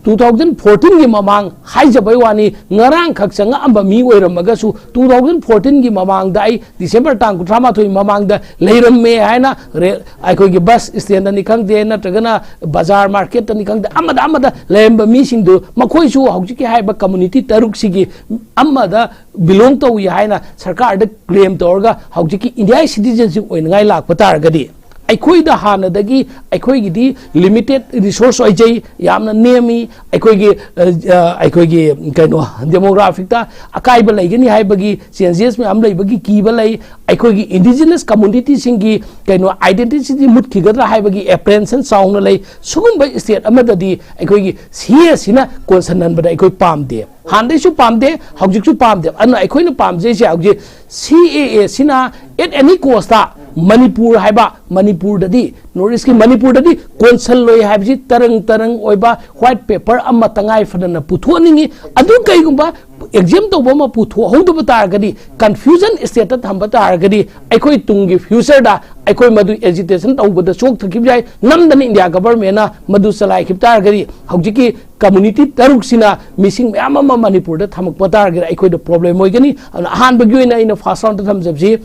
ꯇꯨ ꯊꯥꯎꯖꯟ ꯐꯣꯔꯇꯤꯟꯒꯤ ꯃꯃꯥꯡ ꯍꯥꯏꯖꯕꯩ ꯋꯥꯅꯤ, ꯉꯔꯥꯡꯈꯛ ꯆꯪꯉꯛꯑꯝꯕ ꯃꯤ ꯑꯣꯏꯔꯝꯃꯒꯁꯨ, ꯇꯨ ꯊꯥꯎꯖꯟ ꯐꯣꯔꯇꯤꯟꯒꯤ ꯃꯃꯥꯡꯗ ꯑꯩ ꯗꯤꯁꯦꯝꯕꯔ ꯇꯥꯡ ꯀꯨꯟꯊ꯭ꯔꯥ ꯃꯥꯊꯣꯏ ꯃꯃꯥꯡꯗ ꯂꯩꯔꯝꯃꯦ ꯍꯥꯏꯅ ꯔꯦ-, ꯑꯩꯈꯣꯏꯒꯤ ꯕꯁ ꯁ꯭ꯇꯦꯟꯗꯅꯤ ꯈꯪꯗꯦ, ꯅꯠꯇ꯭ꯔꯒꯅ ꯕꯖꯥꯔ ꯃꯥꯔꯀꯦꯠꯇꯅꯤ ꯈꯪꯗꯦ, ꯑꯃꯗ ꯑꯃꯗ ꯂꯩꯔꯝꯕ ꯃꯤꯁꯤꯡꯗꯨ, ꯃꯈꯣꯏꯁꯨ ꯍꯧꯖꯤꯛꯀꯤ ꯍꯥꯏꯔꯤꯕ ꯀꯝꯃꯨꯅꯤꯇꯤ ꯇꯔꯨꯛꯁꯤꯒꯤ ꯑꯃꯗ ꯕꯤꯂꯣꯡ ꯇꯧꯏ ꯍꯥꯏꯅ ꯁꯔꯀꯥꯔꯗ ꯀ꯭ꯂꯦꯝ ꯇꯧꯔꯒ ꯍꯧꯖꯤꯛꯀꯤ ꯏꯟꯗꯤꯌꯥꯒꯤ ꯁꯤꯇꯤꯖꯦꯟꯁꯤꯞ ꯑꯣꯏꯅꯉꯥꯏ ꯂꯥꯛꯄ ꯇꯥꯔꯒꯗꯤ, ꯑꯩꯈꯣꯏꯗ ꯍꯥꯟꯅꯗꯒꯤ ꯑꯩꯈꯣꯏꯒꯤꯗꯤ ꯂꯤꯃꯤꯇꯦꯠ ꯔꯤꯁꯣꯔꯁ ꯑꯣꯏꯖꯩ, ꯌꯥꯝꯅ ꯅꯦꯝꯃꯤ, ꯑꯩꯈꯣꯏꯒꯤ, ꯑ, ꯑ, ꯑꯩꯈꯣꯏꯒꯤ ꯀꯩꯅꯣ, ꯗꯦꯃꯣꯒ꯭ꯔꯥꯐꯤꯛꯇ ꯑꯀꯥꯏꯕ ꯂꯩꯒꯅꯤ ꯍꯥꯏꯕꯒꯤ, ꯆꯦꯟꯖꯦꯁ ꯃꯌꯥꯝ ꯂꯩꯕꯒꯤ ꯀꯤꯕ ꯂꯩ, ꯑꯩꯈꯣꯏꯒꯤ ꯏꯟꯗꯤꯖꯤꯅꯁ ꯀꯝꯃꯨꯅꯤꯇꯤꯁꯤꯡꯒꯤ ꯀꯩꯅꯣ, ꯑꯥꯏꯗꯦꯟꯇꯤꯇꯤꯁꯤ ꯃꯨꯠꯈꯤꯒꯗ꯭ꯔꯥ ꯍꯥꯏꯕꯒꯤ ꯑꯦꯄ꯭ꯔꯦꯟꯁꯟ ꯆꯥꯎꯅ ꯂꯩ꯫ ꯁꯤꯒꯨꯝꯕ ꯁ꯭ꯇꯦꯠ ꯑꯃꯗꯗꯤ ꯑꯩꯈꯣꯏꯒꯤ ꯁꯤ ꯑꯦ ꯁꯤꯅ ꯀꯣꯟꯁꯟꯍꯟꯕꯗ ꯑꯩꯈꯣꯏ ꯄꯥꯝꯗꯦ꯫ ꯍꯥꯟꯅꯗꯩꯁꯨ ꯄꯥꯝꯗꯦ, ꯍꯧꯖꯤꯛꯁꯨ ꯄꯥꯝꯗꯦ꯫ ꯑꯗꯨꯅ ꯑꯩꯈꯣꯏꯅ ꯄꯥꯝꯖꯩꯁꯦ ꯍꯧꯖꯤꯛ ꯁꯤ ꯑꯦ ꯑꯦ ꯁꯤꯅ at any cost ꯃꯅꯤꯄꯨꯔ ꯍꯥꯏꯕ, ꯃꯅꯤꯄꯨꯔꯗꯗꯤ, ꯅꯣꯔꯠ ꯏꯁꯀꯤ ꯃꯅꯤꯄꯨꯔꯗꯗꯤ ꯀꯣꯟꯁꯜ ꯂꯣꯏ ꯍꯥꯏꯕꯁꯤ ꯇꯔꯪ ꯇꯔꯪ ꯑꯣꯏꯕ ꯋꯥꯏꯠ ꯄꯦꯄꯔ ꯑꯃ ꯇꯉꯥꯏ ꯐꯗꯅ ꯄꯨꯊꯣꯛꯍꯟꯅꯤꯡꯉꯤ꯫ ꯑꯗꯨ ꯀꯩꯒꯨꯝꯕ ꯑꯦꯛꯖꯦꯝ ꯇꯧꯕ ꯑꯃ ꯄꯨꯊꯣꯛꯍꯧꯗꯕ ꯇꯥꯔꯒꯗꯤ, ꯀꯟꯐ꯭ꯌꯨꯖꯟ ꯁ꯭ꯇꯦꯠꯇ ꯊꯝꯕ ꯇꯥꯔꯒꯗꯤ, ꯑꯩꯈꯣꯏ ꯇꯨꯡꯒꯤ ꯐ꯭ꯌꯨꯆꯔꯗ ꯑꯩꯈꯣꯏ ꯃꯗꯨ ꯑꯦꯖꯤꯇꯦꯁꯟ ꯇꯧꯕꯗ ꯆꯣꯛꯊꯈꯤꯕ ꯌꯥꯏ꯫ ꯅꯝꯗꯅ ꯏꯟꯗꯤꯌꯥ ꯒꯚꯔꯟꯃꯦꯟꯅ ꯃꯗꯨ ꯆꯂꯥꯏꯈꯤꯕ ꯇꯥꯔꯒꯗꯤ, ꯍꯧꯖꯤꯛꯀꯤ ꯀꯝꯃꯨꯅꯤꯇꯤ ꯇꯔꯨꯛꯁꯤꯅ ꯃꯤꯁꯤꯡ ꯃꯌꯥꯝ ꯑꯃ ꯃꯅꯤꯄꯨꯔꯗ ꯊꯝꯃꯛꯄ ꯇꯥꯔꯒꯗꯤ ꯑꯩꯈꯣꯏꯗ ꯄ꯭ꯔꯣꯕ꯭ꯂꯦꯝ ꯑꯣꯏꯒꯅꯤ꯫ ꯑꯗꯨꯅ ꯑꯍꯥꯟꯕꯒꯤ ꯑꯣꯏꯅ ꯑꯩꯅ ꯐꯥꯔꯁ ꯔꯥꯎꯟꯗ ꯊꯝꯖꯕꯁꯤ,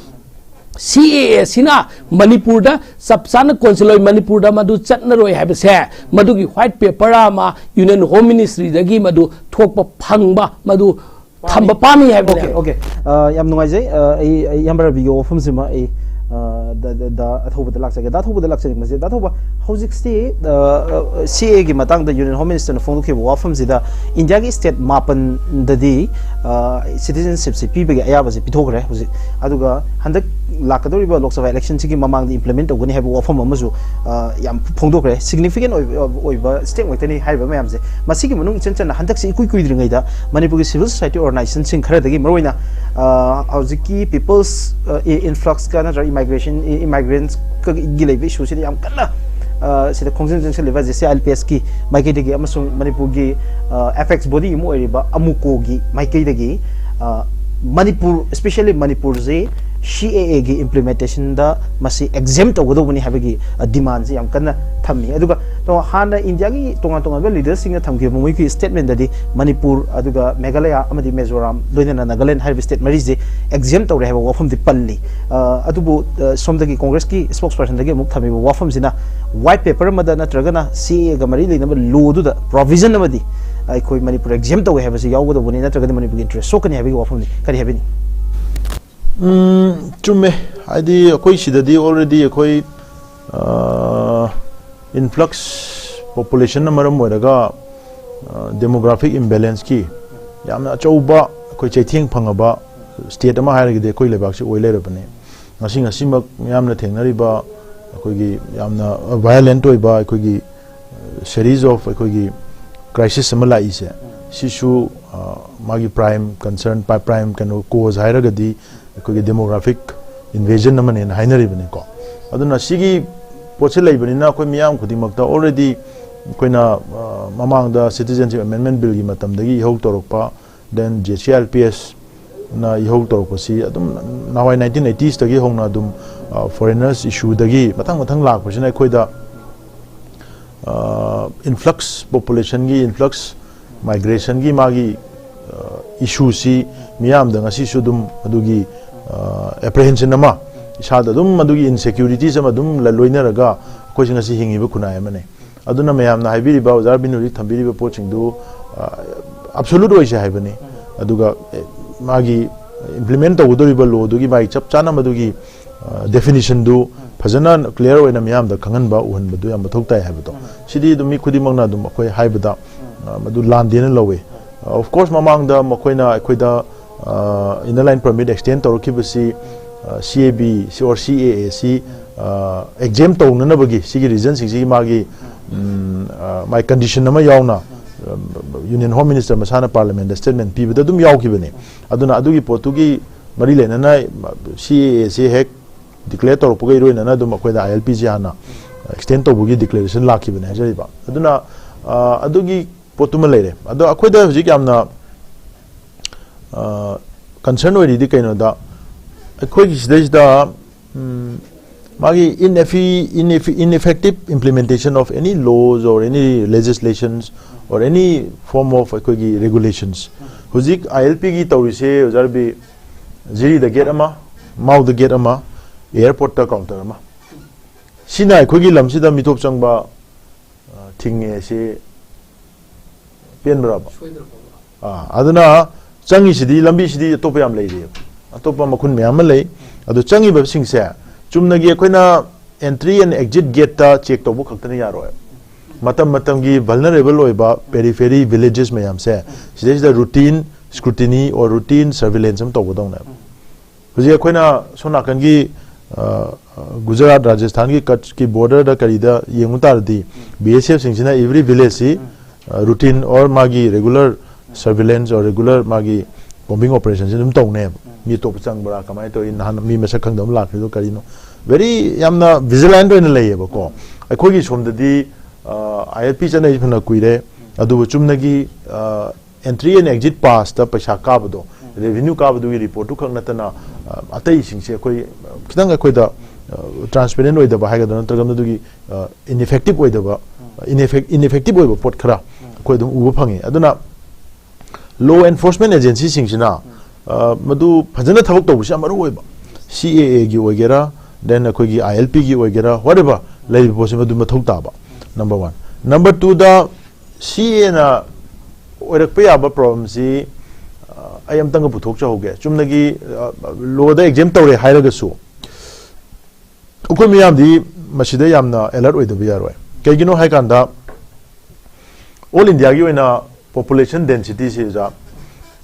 ꯁꯤ ꯑꯦ ꯑꯦ ꯁꯤꯅ ꯃꯅꯤꯄꯨꯔꯗ ꯆꯞ ꯆꯥꯅ ꯀꯣꯟꯁꯤꯜꯂꯣꯏ, ꯃꯅꯤꯄꯨꯔꯗ ꯃꯗꯨ ꯆꯠꯅꯔꯣꯏ ꯍꯥꯏꯕꯁꯦ, ꯃꯗꯨꯒꯤ ꯋꯥꯏꯠ ꯄꯦꯄꯔ ꯑꯃ ꯌꯨꯅꯤꯌꯟ ꯍꯣꯝ ꯃꯤꯅꯤꯁꯇ꯭ꯔꯤꯗꯒꯤ ꯃꯗꯨ ꯊꯣꯛꯄ ꯐꯪꯕ, ꯃꯗꯨ ꯊꯝꯕ ꯄꯥꯝꯃꯤ ꯍꯥꯏꯕꯅꯦ꯫ Okay okay. ꯑ, ꯌꯥꯝ ꯅꯨꯡꯉꯥꯏꯖꯩ꯫ ꯑ, ꯑꯩ ꯑꯩ ꯏꯌꯥꯝꯕ ꯔꯕꯤꯒꯤ ꯋꯥꯐꯝꯁꯤꯃ ꯑꯩ, ꯑ, ꯗ- ꯗ- ꯗ ꯑꯊꯧꯕꯗ ꯂꯥꯛꯆꯒꯦ꯫ ꯗꯥ ꯑꯊꯧꯕꯗ ꯂꯥꯛꯆꯅꯤꯡꯕꯁꯦ, ꯗꯥ ꯑꯊꯧꯕ, ꯍꯧꯖꯤꯛꯁꯤ ꯁꯤ ꯑꯦꯒꯤ ꯃꯇꯥꯡꯗ ꯌꯨꯅꯤꯌꯟ ꯍꯣꯝ ꯃꯤꯅꯤꯁꯇꯔꯅ ꯐꯣꯡꯗꯣꯛꯈꯤꯕ ꯋꯥꯐꯝꯁꯤꯗ ꯏꯟꯗꯤꯌꯥꯒꯤ ꯁ꯭ꯇꯦꯠ ꯃꯥꯄꯟꯗꯗꯤ ꯁꯤꯇꯤꯖꯟꯁꯤꯞꯁꯤ ꯄꯤꯕꯒꯤ ꯑꯌꯥꯕꯁꯤ ꯄꯤꯊꯣꯛꯈ꯭ꯔꯦ ꯍꯧꯖꯤꯛ꯫ ꯑꯗꯨꯒ ꯍꯟꯗꯛ ꯂꯥꯛꯀꯗꯧꯔꯤꯕ ꯂꯣꯛ ꯁꯚꯥ ꯏꯂꯦꯛꯁꯟꯁꯤꯒꯤ ꯃꯃꯥꯡꯗ ꯏꯝꯄ꯭ꯂꯤꯃꯦꯟ ꯇꯧꯒꯅꯤ ꯍꯥꯏꯕ ꯋꯥꯐꯝ ꯑꯃꯁꯨ, ꯑ, ꯌꯥꯝ ꯐꯣꯡꯗꯣꯛꯈ꯭ꯔꯦ꯫ ꯁꯤꯒꯅꯤꯐꯤꯀꯦꯟ ꯑꯣꯏꯕ, ꯑꯣꯏꯕ ꯁ꯭ꯇꯦꯞ ꯉꯥꯛꯇꯅꯤ ꯍꯥꯏꯔꯤꯕ ꯃꯌꯥꯝꯁꯦ꯫ ꯃꯁꯤꯒꯤ ꯃꯅꯨꯡ ꯏꯆꯟ ꯆꯟꯅ ꯍꯟꯗꯛꯁꯤ ꯏꯀꯨꯏ ꯀꯨꯏꯗ꯭ꯔꯤꯉꯩꯗ ꯃꯅꯤꯄꯨꯔꯒꯤ ꯁꯤꯚꯤꯜ ꯁꯣꯁꯥꯏꯇꯤ ꯑꯣꯔꯒꯅꯥꯏꯖꯦꯁꯟꯁꯤꯡ ꯈꯔꯗꯒꯤ, ꯃꯔꯨꯑꯣꯏꯅ, ꯑ, ꯍꯧꯖꯤꯛꯀꯤ ꯄꯤꯄꯜꯁ, ꯑ, ꯏ- ꯏꯟꯐ꯭ꯂꯛꯁꯀ ꯅꯠꯇ꯭ꯔꯒ ꯏꯃꯥꯏꯒ꯭ꯔꯦꯁꯟ, ꯏ- ꯏꯃꯥꯏꯒ꯭ꯔꯦꯟꯠꯁꯀꯒꯤ ꯂꯩꯕ ꯏꯁꯨꯁꯤꯗ ꯌꯥꯝ ꯀꯟꯅ, ꯑ, ꯁꯤꯗ ꯈꯣꯡꯖꯪ ꯆꯪꯁꯤꯜꯂꯤꯕ J C I L P ꯑꯦꯁꯀꯤ ꯃꯥꯏꯀꯩꯗꯒꯤ ꯑꯃꯁꯨꯡ ꯃꯅꯤꯄꯨꯔꯒꯤ, ꯑ, ꯑꯦꯄꯦꯛꯁ ꯕꯣꯗꯤ ꯑꯃ ꯑꯣꯏꯔꯤꯕ ꯑꯃꯨꯀꯣꯒꯤ ꯃꯥꯏꯀꯩꯗꯒꯤ, ꯑ, ꯃꯅꯤꯄꯨꯔ, especially ꯃꯅꯤꯄꯨꯔꯁꯤ ꯁꯤ ꯑꯦ ꯑꯦꯒꯤ ꯏꯝꯄ꯭ꯂꯤꯃꯦꯟꯇꯦꯁꯟꯗ ꯃꯁꯤ ꯑꯦꯛꯖꯦꯝ ꯇꯧꯒꯗꯧꯕꯅꯤ ꯍꯥꯏꯕꯒꯤ, ꯑ, ꯗꯤꯃꯥꯟꯁꯤ ꯌꯥꯝ ꯀꯟꯅ ꯊꯝꯃꯤ꯫ ꯑꯗꯨꯒ ꯇꯣ- ꯍꯥꯟꯅ ꯏꯟꯗꯤꯌꯥꯒꯤ ꯇꯣꯉꯥꯟ ꯇꯣꯉꯥꯟꯕ ꯂꯤꯗꯔꯁꯤꯡꯅ ꯊꯝꯈꯤꯕ ꯃꯣꯏꯒꯤ ꯁ꯭ꯇꯦꯠꯃꯦꯟꯗꯗꯤ ꯃꯅꯤꯄꯨꯔ, ꯑꯗꯨꯒ ꯃꯦꯘꯥꯂꯌꯥ ꯑꯃꯗꯤ ꯃꯤꯖꯣꯔꯥꯝ, ꯂꯣꯏꯅꯅ ꯅꯥꯒꯥꯂꯦꯟ ꯍꯥꯏꯔꯤꯕ ꯁ꯭ꯇꯦꯠ ꯃꯔꯤꯁꯦ ꯑꯦꯛꯖꯦꯝ ꯇꯧꯔꯦ ꯍꯥꯏꯕ ꯋꯥꯐꯝꯗꯤ ꯄꯜꯂꯤ꯫ ꯑ, ꯑꯗꯨꯕꯨ, ꯑ, ꯁꯣꯝꯗꯒꯤ ꯀꯣꯡꯒ꯭ꯔꯦꯁꯀꯤ ꯁ꯭ꯄꯣꯛꯁ ꯄꯔꯁꯟꯗꯒꯤ ꯑꯃꯨꯛ ꯊꯝꯃꯤꯕ ꯋꯥꯐꯝꯁꯤꯅ ꯋꯥꯏꯠ ꯄꯦꯄꯔ ꯑꯃꯗ ꯅꯠꯇ꯭ꯔꯒꯅ ꯁꯤ ꯑꯦ ꯑꯦꯒ ꯃꯔꯤ ꯂꯩꯅꯕ ꯂꯣꯗꯨꯗ ꯄ꯭ꯔꯣꯚꯤꯖꯟ ꯑꯃꯗꯤ ꯑꯩꯈꯣꯏ ꯃꯅꯤꯄꯨꯔ ꯑꯦꯛꯖꯦꯝ ꯇꯧꯋꯦ ꯍꯥꯏꯕꯁꯤ ꯌꯥꯎꯒꯗꯧꯕꯅꯤ, ꯅꯠꯇ꯭ꯔꯒꯗꯤ ꯃꯅꯤꯄꯨꯔꯒꯤ ꯏꯟꯇꯔꯦꯁ ꯁꯣꯛꯀꯅꯤ ꯍꯥꯏꯕꯒꯤ ꯋꯥꯐꯝꯅꯤ꯫ ꯀꯔꯤ ꯍꯥꯏꯕꯤꯅꯤ? ꯎꯝ, ꯆꯨꯝꯃꯦ꯫ ꯍꯥꯏꯗꯤ ꯑꯩꯈꯣꯏ ꯁꯤꯗꯗꯤ already ꯑꯩꯈꯣꯏ, ꯑ, ꯏꯟꯐ꯭ꯂꯛꯁ ꯄꯣꯄꯨꯂꯦꯁꯟꯅ ꯃꯔꯝ ꯑꯣꯏꯔꯒ, ꯑ, ꯗꯦꯃꯣꯒ꯭ꯔꯥꯐꯤꯛ ꯏꯝꯕꯦꯂꯦꯟꯁꯀꯤ ꯌꯥꯝꯅ ꯑꯆꯧꯕ ꯑꯩꯈꯣꯏ ꯆꯩꯊꯦꯡ ꯐꯪꯉꯕ ꯁ꯭ꯇꯦꯠ ꯑꯃ ꯍꯥꯏꯔꯒꯗꯤ ꯑꯩꯈꯣꯏ ꯂꯩꯕꯥꯛꯁꯤ ꯑꯣꯏ ꯂꯩꯔꯕꯅꯤ꯫ ꯉꯁꯤ ꯉꯁꯤꯃꯛ ꯃꯤꯌꯥꯝꯅ ꯊꯦꯡꯅꯔꯤꯕ ꯑꯩꯈꯣꯏꯒꯤ ꯌꯥꯝꯅ ꯚꯥꯏꯑꯣꯂꯦꯟꯠ ꯑꯣꯏꯕ ꯑꯩꯈꯣꯏꯒꯤ series of ꯑꯩꯈꯣꯏꯒꯤ ꯀ꯭ꯔꯥꯏꯁꯤꯁ ꯑꯃ ꯂꯥꯛꯏꯁꯦ, ꯁꯤꯁꯨ, ꯑ, ꯃꯥꯒꯤ ꯄ꯭ꯔꯥꯏꯝ ꯀꯟꯁꯔꯟ, ꯄ꯭ꯔꯥꯏꯝ ꯀꯩꯅꯣ ꯀꯣꯖ ꯍꯥꯏꯔꯒꯗꯤ ꯑꯩꯈꯣꯏꯒꯤ ꯗꯦꯃꯣꯒ꯭ꯔꯥꯐꯤꯛ invasion ꯑꯃꯅꯦꯅ ꯍꯥꯏꯅꯔꯤꯕꯅꯤꯀꯣ꯫ ꯑꯗꯨꯅ ꯁꯤꯒꯤ ꯄꯣꯠꯁꯤ ꯂꯩꯕꯅꯤꯅ ꯑꯩꯈꯣꯏ ꯃꯤꯌꯥꯝ ꯈꯨꯗꯤꯡꯃꯛꯇ already ꯑꯩꯈꯣꯏꯅ, ꯑ, ꯃꯃꯥꯡꯗ Citizenship Amendment Billꯒꯤ ꯃꯇꯝꯗꯒꯤ ꯏꯍꯧ ꯇꯧꯔꯛꯄ, then J C I L P Sꯅ ꯏꯍꯧ ꯇꯧꯔꯛꯄꯁꯤ ꯑꯗꯨꯝ ꯅꯍꯥꯟꯋꯥꯏ nineteen eightysꯇꯒꯤ ꯍꯧꯅ ꯑꯗꯨꯝ, ꯑ, foreigners issueꯗꯒꯤ ꯃꯊꯪ ꯃꯊꯪ ꯂꯥꯛꯄꯁꯤꯅ ꯑꯩꯈꯣꯏꯗ, ꯑ, influx, populationꯒꯤ influx, migrationꯒꯤ ꯃꯥꯒꯤ, ꯑ, issueꯁꯤ ꯃꯤꯌꯥꯝꯗ ꯉꯁꯤꯁꯨ ꯑꯗꯨꯝ ꯑꯗꯨꯒꯤ, ꯑ, apprehension ꯑꯃ, ꯏꯁꯥꯗ ꯑꯗꯨꯝ ꯑꯗꯨꯒꯤ insecurities ꯑꯃ ꯑꯗꯨꯝ ꯂ-, ꯂꯣꯏꯅꯔꯒ ꯑꯩꯈꯣꯏꯁꯤ ꯉꯁꯤ ꯍꯤꯡꯉꯤꯕ ꯈꯨꯟꯅꯥꯏ ꯑꯃꯅꯤ꯫ ꯑꯗꯨꯅ ꯃꯌꯥꯝꯅ ꯍꯥꯏꯕꯤꯔꯤꯕ, ꯑꯣꯖꯥ ꯑꯔꯕꯤꯟ ꯍꯧꯖꯤꯛ ꯊꯝꯕꯤꯔꯤꯕ ꯄꯣꯠꯁꯤꯡꯗꯨ, ꯑ, absolute ꯑꯣꯏꯁꯦ ꯍꯥꯏꯕꯅꯤ꯫ ꯑꯗꯨꯒ, ꯑꯦ, ꯃꯥꯒꯤ implement ꯇꯧꯒꯗꯧꯔꯤꯕ lawꯗꯨꯒꯤ ꯃꯥꯒꯤ ꯆꯞ ꯆꯥꯅ ꯃꯗꯨꯒꯤ, ꯑ, definitionꯗꯨ ꯐꯖꯅ clear ꯑꯣꯏꯅ ꯃꯤꯌꯥꯝꯗ ꯈꯪꯍꯟꯕ, ꯎꯍꯟꯕꯗꯨ ꯌꯥꯝ ꯃꯊꯧ ꯇꯥꯏ ꯍꯥꯏꯕꯗꯣ꯫ ꯁꯤꯗꯤ ꯑꯗꯨꯝ ꯃꯤ ꯈꯨꯗꯤꯡꯃꯛꯅ ꯑꯗꯨꯝ ꯑꯩꯈꯣꯏ ꯍꯥꯏꯕꯗ, ꯑ, ꯃꯗꯨ ꯂꯥꯟꯗꯦꯅ ꯂꯧꯋꯤ꯫ ꯑ, of course, ꯃꯃꯥꯡꯗ ꯃꯈꯣꯏꯅ ꯑꯩꯈꯣꯏꯗ, ꯑ, Inner Line Permit extend ꯇꯧꯔꯛꯈꯤꯕꯁꯤ, ꯑ, C A B ꯁꯤ or C A A ꯁꯤ, ꯑ, exempt ꯇꯧꯅꯅꯕꯒꯤ ꯁꯤꯒꯤ reasonꯁꯤꯡꯁꯤꯒꯤ ꯃꯥꯒꯤ, ꯎꯝ, ꯑ, ꯃꯥꯒꯤ condition ꯑꯃ ꯌꯥꯎꯅ, ꯑ, Union Home Minister ꯃꯁꯥꯅ parliamentꯇ statement ꯄꯤꯕꯗ ꯑꯗꯨꯝ ꯌꯥꯎꯈꯤꯕꯅꯤ꯫ ꯑꯗꯨꯅ ꯑꯗꯨꯒꯤ ꯄꯣꯠꯇꯨꯒꯤ ꯃꯔꯤ ꯂꯩꯅꯅ C A A ꯁꯤ ꯍꯦꯛ declare ꯇꯧꯔꯛꯄꯒ ꯏꯔꯣꯏꯅꯅ ꯑꯗꯨꯝ ꯑꯩꯈꯣꯏꯗ I L P ꯁꯤ ꯍꯥꯟꯅ extend ꯇꯧꯕꯒꯤ declaration ꯂꯥꯛꯈꯤꯕꯅꯦ ꯍꯥꯏꯖꯔꯤꯕ꯫ ꯑꯗꯨꯅ, ꯑ, ꯑꯗꯨꯒꯤ ꯄꯣꯠꯇꯨꯃ ꯂꯩꯔꯦ꯫ ꯑꯗꯣ ꯑꯩꯈꯣꯏꯗ ꯍꯧꯖꯤꯛ ꯌꯥꯝꯅ, ꯑ, concern ꯑꯣꯏꯔꯤꯗꯤ ꯀꯩꯅꯣꯗ, ꯑꯩꯈꯣꯏꯒꯤ ꯁꯤꯗꯩꯁꯤꯗ, ꯎꯝ, ꯃꯥꯒꯤ ineffi-, ineffi-, ineffective implementation of any laws or any legislations or any form of ꯑꯩꯈꯣꯏꯒꯤ regulations꯫ ꯍꯧꯖꯤꯛ I L Pꯒꯤ ꯇꯧꯔꯤꯁꯦ, ꯑꯣꯖꯥ ꯔꯕꯤ, ꯖꯤꯔꯤꯗ gate ꯑꯃ, ꯃꯥꯎꯗ gate ꯑꯃ, airportꯇ counter ꯑꯃ꯫ ꯁꯤꯅ ꯑꯩꯈꯣꯏꯒꯤ ꯂꯝꯁꯤꯗ ꯃꯤꯇꯣꯞ ꯆꯪꯕ, ꯑ, ꯊꯤꯡꯉꯦ ꯁꯤ ꯄꯦꯟꯕ꯭ꯔꯕ? ꯑꯥ, ꯑꯗꯨꯅ ꯆꯪꯉꯤꯁꯤꯗꯤ, ꯂꯝꯕꯤꯁꯤꯗꯤ ꯑꯇꯣꯞꯄ ꯌꯥꯝ ꯂꯩꯔꯤꯑꯕ, ꯑꯇꯣꯞꯄ ꯃꯈꯨꯟ ꯃꯌꯥꯝ ꯑꯃ ꯂꯩ꯫ ꯑꯗꯨ ꯆꯪꯉꯤꯕꯁꯤꯡꯁꯦ ꯆꯨꯝꯅꯒꯤ ꯑꯩꯈꯣꯏꯅ entry and exit gateꯇ check ꯇꯧꯕ ꯈꯛꯇꯅ ꯌꯥꯔꯣꯏ꯫ ꯃꯇꯝ ꯃꯇꯝꯒꯤ vulnerable ꯑꯣꯏꯕ periphery villages ꯃꯌꯥꯝꯁꯦ ꯁꯤꯗꯩꯁꯤꯗ routine scrutiny or routine surveillance ꯑꯃ ꯇꯧꯒꯗꯧꯅꯦꯕ꯫ ꯍꯧꯖꯤꯛ ꯑꯩꯈꯣꯏꯅ ꯁꯣꯝ ꯅꯥꯀꯟꯒꯤ, ꯑ, ꯒꯨꯖꯔꯥꯠ, ꯔꯥꯖꯁꯊꯥꯟꯒꯤ ꯀꯠꯁꯀꯤ borderꯗ ꯀꯔꯤꯗ ꯌꯦꯡꯕ ꯇꯥꯔꯗꯤ, B S Fꯁꯤꯡꯁꯤꯅ every villageꯁꯤ, ꯑ, routine or ꯃꯥꯒꯤ regular surveillance or regular ꯃꯥꯒꯤ combing operationꯁꯤ ꯑꯗꯨꯝ ꯇꯧꯅꯦꯕ꯫ ꯃꯤ ꯑꯇꯣꯞꯄ ꯆꯪꯕ꯭ꯔꯥ, ꯀꯃꯥꯏꯅ ꯇꯧꯏ, ꯅꯍꯥꯟ ꯃꯤ ꯃꯁꯛ ꯈꯪꯗꯕ ꯑꯃ ꯂꯥꯛꯈ꯭ꯔꯤꯗꯣ ꯀꯔꯤꯅꯣ, ꯚꯦꯔꯤ ꯌꯥꯝꯅ ꯚꯤꯖꯤꯂꯦꯟꯠ ꯑꯣꯏꯅ ꯂꯩꯌꯦꯕꯀꯣ꯫ ꯑꯩꯈꯣꯏꯒꯤ ꯁꯣꯝꯗꯗꯤ ꯑꯥꯏ ꯑꯦꯜ ꯄꯤ ꯆꯠꯅꯔꯤꯁꯤ ꯐꯅ ꯀꯨꯏꯔꯦ, ꯑꯗꯨꯕꯨ ꯆꯨꯝꯅꯒꯤ ꯑꯦꯟꯇ꯭ꯔꯤ ꯑꯦꯟ ꯑꯦꯛꯖꯤꯠ ꯄꯥꯁꯇ ꯄꯩꯁꯥ ꯀꯥꯕꯗꯣ, ꯔꯦꯚꯤꯅ꯭ꯌꯨ ꯀꯥꯕꯗꯨꯒꯤ ꯔꯤꯄꯣꯔꯠꯇꯨ ꯈꯛ ꯅꯠꯇꯅ ꯑ, ꯑꯇꯩꯁꯤꯡꯁꯦ ꯑꯩꯈꯣꯏ ꯈꯤꯇꯪ ꯑꯩꯈꯣꯏꯗ ꯇ꯭ꯔꯥꯟꯁꯄꯦꯔꯦꯟ ꯑꯣꯏꯗꯕ ꯍꯥꯏꯒꯗ꯭ꯔꯥ, ꯅꯠꯇ꯭ꯔꯒ ꯃꯗꯨꯒꯤ ꯏꯟꯏꯐꯦꯛꯇꯤꯞ ꯑꯣꯏꯗꯕ, ꯏꯟꯏꯐꯦꯛꯇꯤꯞ ꯑꯣꯏꯕ ꯄꯣꯠ ꯈꯔ ꯑꯩꯈꯣꯏ ꯑꯗꯨꯝ ꯎꯕ ꯐꯪꯉꯤ꯫ ꯑꯗꯨꯅ ꯂꯣ ꯑꯦꯟꯐꯣꯔꯁꯃꯦꯟ ꯑꯦꯖꯦꯟꯁꯤꯁꯤꯡꯁꯤꯅ ꯑ, ꯃꯗꯨ ꯐꯖꯅ ꯊꯕꯛ ꯇꯧꯕꯁꯤ ꯌꯥꯝ ꯃꯔꯨ ꯑꯣꯏꯕ꯫ ꯁꯤ ꯑꯦ ꯑꯦꯒꯤ ꯑꯣꯏꯒꯦꯔꯥ, ꯗꯦꯟ ꯑꯩꯈꯣꯏꯒꯤ ꯑꯥꯏ ꯑꯦꯜ ꯄꯤꯒꯤ ꯑꯣꯏꯒꯦꯔꯥ, ꯋꯥꯠ ꯑꯦꯚꯔ ꯂꯩꯔꯤꯕ ꯄꯣꯠꯁꯤ ꯃꯗꯨ ꯃꯊꯧ ꯇꯥꯕ, ꯅꯝꯕꯔ ꯋꯥꯟ꯫ ꯅꯝꯕꯔ ꯇꯨꯗ, ꯁꯤ ꯑꯦꯅ ꯑꯣꯏꯔꯛꯄ ꯌꯥꯕ ꯄ꯭ꯔꯣꯕ꯭ꯂꯦꯝꯁꯤ ꯑ, ꯑꯩ ꯑꯝꯇꯪꯒ ꯄꯨꯊꯣꯛꯆꯍꯧꯒꯦ꯫ ꯆꯨꯝꯅꯒꯤ ꯂꯣꯗ ꯑꯦꯛꯖꯦꯝ ꯇꯧꯔꯦ ꯍꯥꯏꯔꯒꯁꯨ, ꯑꯩꯈꯣꯏ ꯃꯤꯌꯥꯝꯗꯤ ꯃꯁꯤꯗ ꯌꯥꯝꯅ ꯑꯦꯂꯔꯠ ꯑꯣꯏꯗꯕ ꯌꯥꯔꯣꯏ꯫ ꯀꯩꯒꯤꯅꯣ ꯍꯥꯏꯀꯥꯟꯗ, ꯑꯣꯜ ꯏꯟꯗꯤꯌꯥꯒꯤ ꯑꯣꯏꯅ ꯄꯣꯄꯨꯂꯦꯁꯟ ꯗꯦꯟꯁꯤꯇꯤꯁꯤꯗ,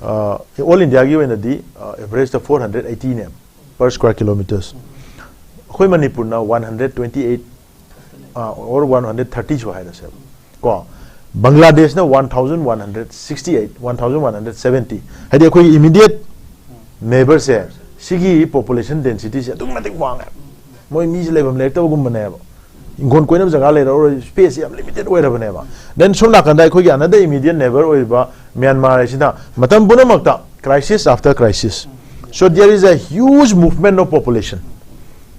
ꯑꯣꯜ ꯏꯟꯗꯤꯌꯥꯒꯤ ꯑꯣꯏꯅꯗꯤ ꯑꯦꯚꯔꯦꯖꯇ ꯐꯣꯔ ꯍꯟꯗ꯭ꯔꯦꯠ ꯑꯩꯠꯇꯤꯅꯦ, ꯄꯔ ꯁ꯭ꯀ꯭ꯋꯥꯔ ꯀꯤꯂꯣꯃꯤꯇꯔꯁ꯫ ꯑꯩꯈꯣꯏ ꯃꯅꯤꯄꯨꯔꯅ one hundred twenty eight or one hundred ꯊꯥꯔꯇꯤꯁꯨ ꯍꯥꯏꯔꯁꯦꯕ ꯀꯣ꯫ ꯕꯪꯒ꯭ꯂꯥꯗꯦꯁꯅ one thousand one hundred sixty eight, one thousand one hundred seventy, ꯍꯥꯏꯗꯤ ꯑꯩꯈꯣꯏꯒꯤ ꯏꯃꯤꯗꯤꯌꯦꯠ ꯅꯦꯕꯔꯁꯦ, ꯁꯤꯒꯤ ꯄꯣꯄꯨꯂꯦꯁꯟ ꯗꯦꯟꯁꯤꯇꯤꯁꯦ ꯑꯗꯨꯛꯀꯤ ꯃꯇꯤꯛ ꯋꯥꯡꯉꯦ꯫ ꯃꯣꯏ ꯃꯤꯁꯦ ꯂꯩꯐꯝ ꯂꯩꯔꯛꯇꯕꯒꯨꯝꯕꯅꯦꯕ꯫ ꯏꯪꯈꯣꯜ ꯀꯣꯏꯅꯕ ꯖꯒꯥ ꯂꯩꯔꯛꯑꯔꯣꯏ, ꯁ꯭ꯄꯦꯁꯁꯦ ꯌꯥꯝ ꯂꯤꯃꯤꯇꯦꯠ ꯑꯣꯏꯔꯕꯅꯦꯕ꯫ ꯗꯦꯟ ꯁꯣꯝ ꯅꯥꯀꯟꯗ ꯑꯩꯈꯣꯏꯒꯤ ꯑꯅꯗꯔ ꯏꯃꯤꯗꯤꯌꯦꯠ ꯅꯦꯕꯔ ꯑꯣꯏꯔꯤꯕ ꯃ꯭ꯌꯥꯟꯃꯥꯔ ꯍꯥꯏꯁꯤꯅ ꯃꯇꯝ ꯄꯨꯝꯅꯃꯛꯇ crisis after crisis, so there is a huge movement of population꯫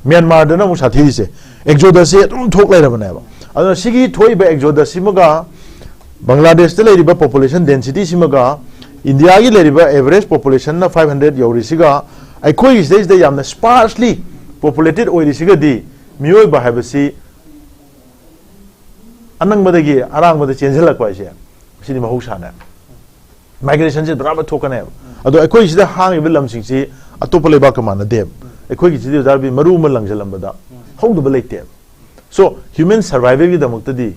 ꯃ꯭ꯌꯥꯟꯃꯥꯔꯗꯅ ꯑꯃꯨꯛ ꯁꯥꯊꯤꯔꯤꯁꯦ, ꯑꯦꯛꯖꯣꯗꯁꯁꯦ ꯑꯗꯨꯝ ꯊꯣꯛ ꯂꯩꯔꯕꯅꯦꯕ꯫ ꯑꯗꯨꯅ ꯁꯤꯒꯤ ꯊꯣꯛꯏꯕ ꯑꯦꯛꯖꯣꯗꯁꯁꯤꯃꯒ ꯕꯪꯒ꯭ꯂꯥꯗꯦꯁꯇ ꯂꯩꯔꯤꯕ ꯄꯣꯄꯨꯂꯦꯁꯟ ꯗꯦꯟꯁꯤꯇꯤꯁꯤꯃꯒ ꯏꯟꯗꯤꯌꯥꯒꯤ ꯂꯩꯔꯤꯕ ꯑꯦꯚꯔꯦꯖ ꯄꯣꯄꯨꯂꯦꯁꯟꯅ ꯐꯥꯏꯚ ꯍꯟꯗ꯭ꯔꯦꯠ ꯌꯧꯔꯤꯁꯤꯒ, ꯑꯩꯈꯣꯏꯒꯤ ꯁꯤꯗꯩꯁꯤꯗ ꯌꯥꯝꯅ ꯁ꯭ꯄꯥꯔꯁꯂꯤ ꯄꯣꯄꯨꯂꯦꯇꯦꯠ ꯑꯣꯏꯔꯤꯁꯤꯒꯗꯤ, ꯃꯤꯑꯣꯏꯕ ꯍꯥꯏꯕꯁꯤ ꯑꯅꯪꯕꯗꯒꯤ ꯑꯔꯥꯡꯕꯗ ꯆꯦꯟꯁꯤꯜꯂꯛꯄ ꯍꯥꯏꯁꯦ, ꯁꯤꯗꯤ ꯃꯍꯧꯁꯥꯅꯦ꯫ ꯃꯥꯏꯒ꯭ꯔꯦꯁꯟꯁꯦ ꯗ꯭ꯔꯥꯕ ꯊꯣꯛꯀꯅꯦꯕ꯫ ꯑꯗꯣ ꯑꯩꯈꯣꯏ ꯁꯤꯗ ꯍꯥꯡꯉꯤꯕ ꯂꯝꯁꯤꯡꯁꯤ ꯑꯇꯣꯞꯄ ꯂꯩꯕꯥꯛꯀ ꯃꯥꯟꯅꯗꯦꯕ꯫ ꯑꯩꯈꯣꯏꯒꯤꯁꯤꯗꯤ ꯑꯣꯖꯥ ꯔꯕꯤ, ꯃꯔꯨ ꯑꯃ ꯂꯪꯁꯤꯜꯂꯝꯕꯗ ꯍꯧꯗꯕ ꯂꯩꯇꯦꯕ꯫ ꯁꯣ ꯍ꯭ꯌꯨꯃꯦꯟ ꯁꯔꯚꯥꯏꯕꯦꯜꯒꯤꯗꯃꯛꯇꯗꯤ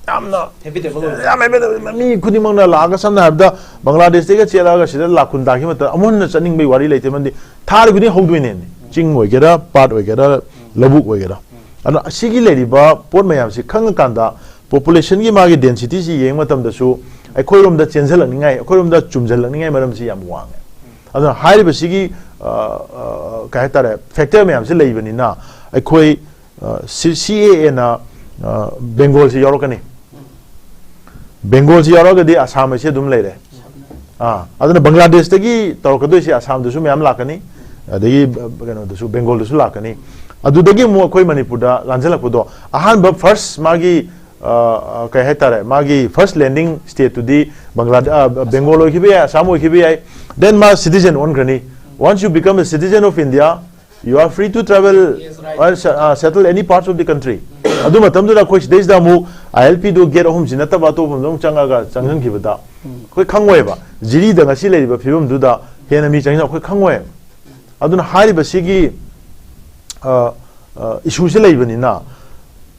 ꯌꯥꯝꯅ ꯍꯦꯕꯤꯇꯦꯕꯜ ꯑꯣꯏꯕ꯫ ꯌꯥꯝ ꯍꯦꯕꯤꯇꯦꯕꯜ꯫ ꯃꯤ ꯈꯨꯗꯤꯡꯃꯛꯅ ꯂꯥꯛꯑꯒ, ꯁꯝꯅ ꯍꯥꯏꯔꯕꯗ, ꯕꯪꯒ꯭ꯂꯥꯗꯦꯁꯇꯒ ꯆꯦꯜꯂꯛꯑꯒ ꯁꯤꯗ ꯂꯥꯛ ꯀꯨꯟ ꯇꯥꯈꯤꯕ ꯃꯇꯝꯗ ꯑꯃꯨꯛ ꯍꯟꯅ ꯆꯠꯅꯤꯡꯕꯒꯤ ꯋꯥꯔꯤ ꯂꯩꯇꯦ꯫ ꯃꯔꯝꯗꯤ ꯊꯥꯔꯤ ꯈꯨꯗꯤꯡ ꯍꯧꯗꯣꯏꯅꯦ꯫ ꯆꯤꯡ ꯑꯣꯏꯒꯦꯔꯥ, ꯄꯥꯠ ꯑꯣꯏꯒꯦꯔꯥ, ꯂꯧꯕꯨꯛ ꯑꯣꯏꯒꯦꯔꯥ꯫ ꯑꯗꯨꯅ ꯑꯁꯤꯒꯤ ꯂꯩꯔꯤꯕ ꯄꯣꯠ ꯃꯌꯥꯝꯁꯤ ꯈꯪꯉꯀꯥꯟꯗ, ꯄꯣꯄꯨꯂꯦꯁꯟꯒꯤ ꯃꯥꯒꯤ ꯗꯦꯟꯁꯤꯇꯤꯁꯤ ꯌꯦꯡꯕ ꯃꯇꯝꯗꯁꯨ ꯑꯩꯈꯣꯏꯔꯣꯝꯗ ꯆꯦꯟꯁꯤꯜꯂꯛꯅꯤꯡꯉꯥꯏ, ꯑꯩꯈꯣꯏꯔꯣꯝꯗ ꯆꯨꯝꯁꯤꯜꯂꯛꯅꯤꯡꯉꯥꯏ ꯃꯔꯝꯁꯤ ꯌꯥꯝ ꯋꯥꯡꯉꯦ꯫ ꯑꯗꯨꯅ ꯍꯥꯏꯔꯤꯕꯁꯤꯒꯤ ꯑ, ꯑ, ꯀꯩ ꯍꯥꯏꯇꯥꯔꯦ, ꯐꯦꯛꯇꯔ ꯃꯌꯥꯝꯁꯤ ꯂꯩꯕꯅꯤꯅ ꯑꯩꯈꯣꯏ, ꯑ, ꯁꯤ-, ꯁꯤ ꯑꯦ ꯑꯦꯅ, ꯑ, ꯕꯦꯡꯒꯣꯜꯁꯤ ꯌꯥꯎꯔꯛꯀꯅꯤ꯫ ꯕꯦꯡꯒꯣꯜꯁꯤ ꯌꯥꯎꯔꯒꯗꯤ ꯑꯁꯥꯝ ꯍꯥꯏꯁꯤ ꯑꯗꯨꯝ ꯂꯩꯔꯦ꯫ ꯑꯥ, ꯑꯗꯨꯅ ꯕꯪꯒ꯭ꯂꯥꯗꯦꯁꯇꯒꯤ ꯇꯧꯔꯛꯀꯗꯣꯏꯁꯤ ꯑꯁꯥꯝꯗꯁꯨ ꯃꯌꯥꯝ ꯂꯥꯛꯀꯅꯤ, ꯑꯗꯒꯤ ꯕ-, ꯀꯩꯅꯣꯗꯁꯨ, ꯕꯦꯡꯒꯣꯜꯗꯁꯨ ꯂꯥꯛꯀꯅꯤ꯫ ꯑꯗꯨꯗꯒꯤ ꯑꯃꯨꯛ ꯑꯩꯈꯣꯏ ꯃꯅꯤꯄꯨꯔꯗ ꯂꯥꯟꯖꯜꯂꯛꯄꯗꯣ, ꯑꯍꯥꯟꯕ ꯐꯥꯔꯁ ꯃꯥꯒꯤ, ꯑ, ꯑ, ꯀꯩ ꯍꯥꯏꯇꯥꯔꯦ, ꯃꯥꯒꯤ ꯐꯥꯔꯁ ꯂꯦꯟꯗꯤꯡ ꯁ꯭ꯇꯦꯠꯇꯨꯗꯤ ꯕꯪꯒ꯭ꯂꯥꯗꯦ-, ꯑ, ꯕꯦꯡꯒꯣꯜ ꯑꯣꯏꯈꯤꯕ ꯌꯥꯏ, ꯑꯁꯥꯝ ꯑꯣꯏꯈꯤꯕ ꯌꯥꯏ, ꯗꯦꯟ ꯃꯥ citizen ꯑꯣꯟꯈ꯭ꯔꯅꯤ꯫ Once you become a citizen of India, you are free to travel, Yes, right. uh, se-, uh, settle any parts of the country. ꯑꯗꯨ ꯃꯇꯝꯗꯨꯗ ꯑꯩꯈꯣꯏ ꯁꯤꯗꯩꯁꯤꯗ ꯑꯃꯨꯛ ꯑꯥꯏ ꯑꯦꯜ ꯄꯤꯗꯨ ꯒꯦꯠ ꯑꯍꯨꯝꯁꯤ ꯅꯠꯇꯕ ꯑꯇꯣꯞꯄ ꯑꯃꯗ ꯑꯃꯨꯛ ꯆꯪꯉꯒ ꯆꯪꯁꯤꯟꯈꯤꯕꯗ ꯑꯩꯈꯣꯏ ꯈꯪꯉꯣꯏꯕ꯫ ꯖꯤꯔꯤꯗ ꯉꯁꯤ ꯂꯩꯔꯤꯕ ꯐꯤꯕꯝꯗꯨꯗ ꯍꯦꯟꯅ ꯃꯤ ꯆꯪꯁꯤꯟ ꯑꯩꯈꯣꯏ ꯈꯪꯉꯣꯏꯕ꯫ ꯑꯗꯨꯅ ꯍꯥꯏꯔꯤꯕꯁꯤꯒꯤ, ꯑ, ꯑ, ꯏꯁꯨꯁꯦ ꯂꯩꯕꯅꯤꯅ,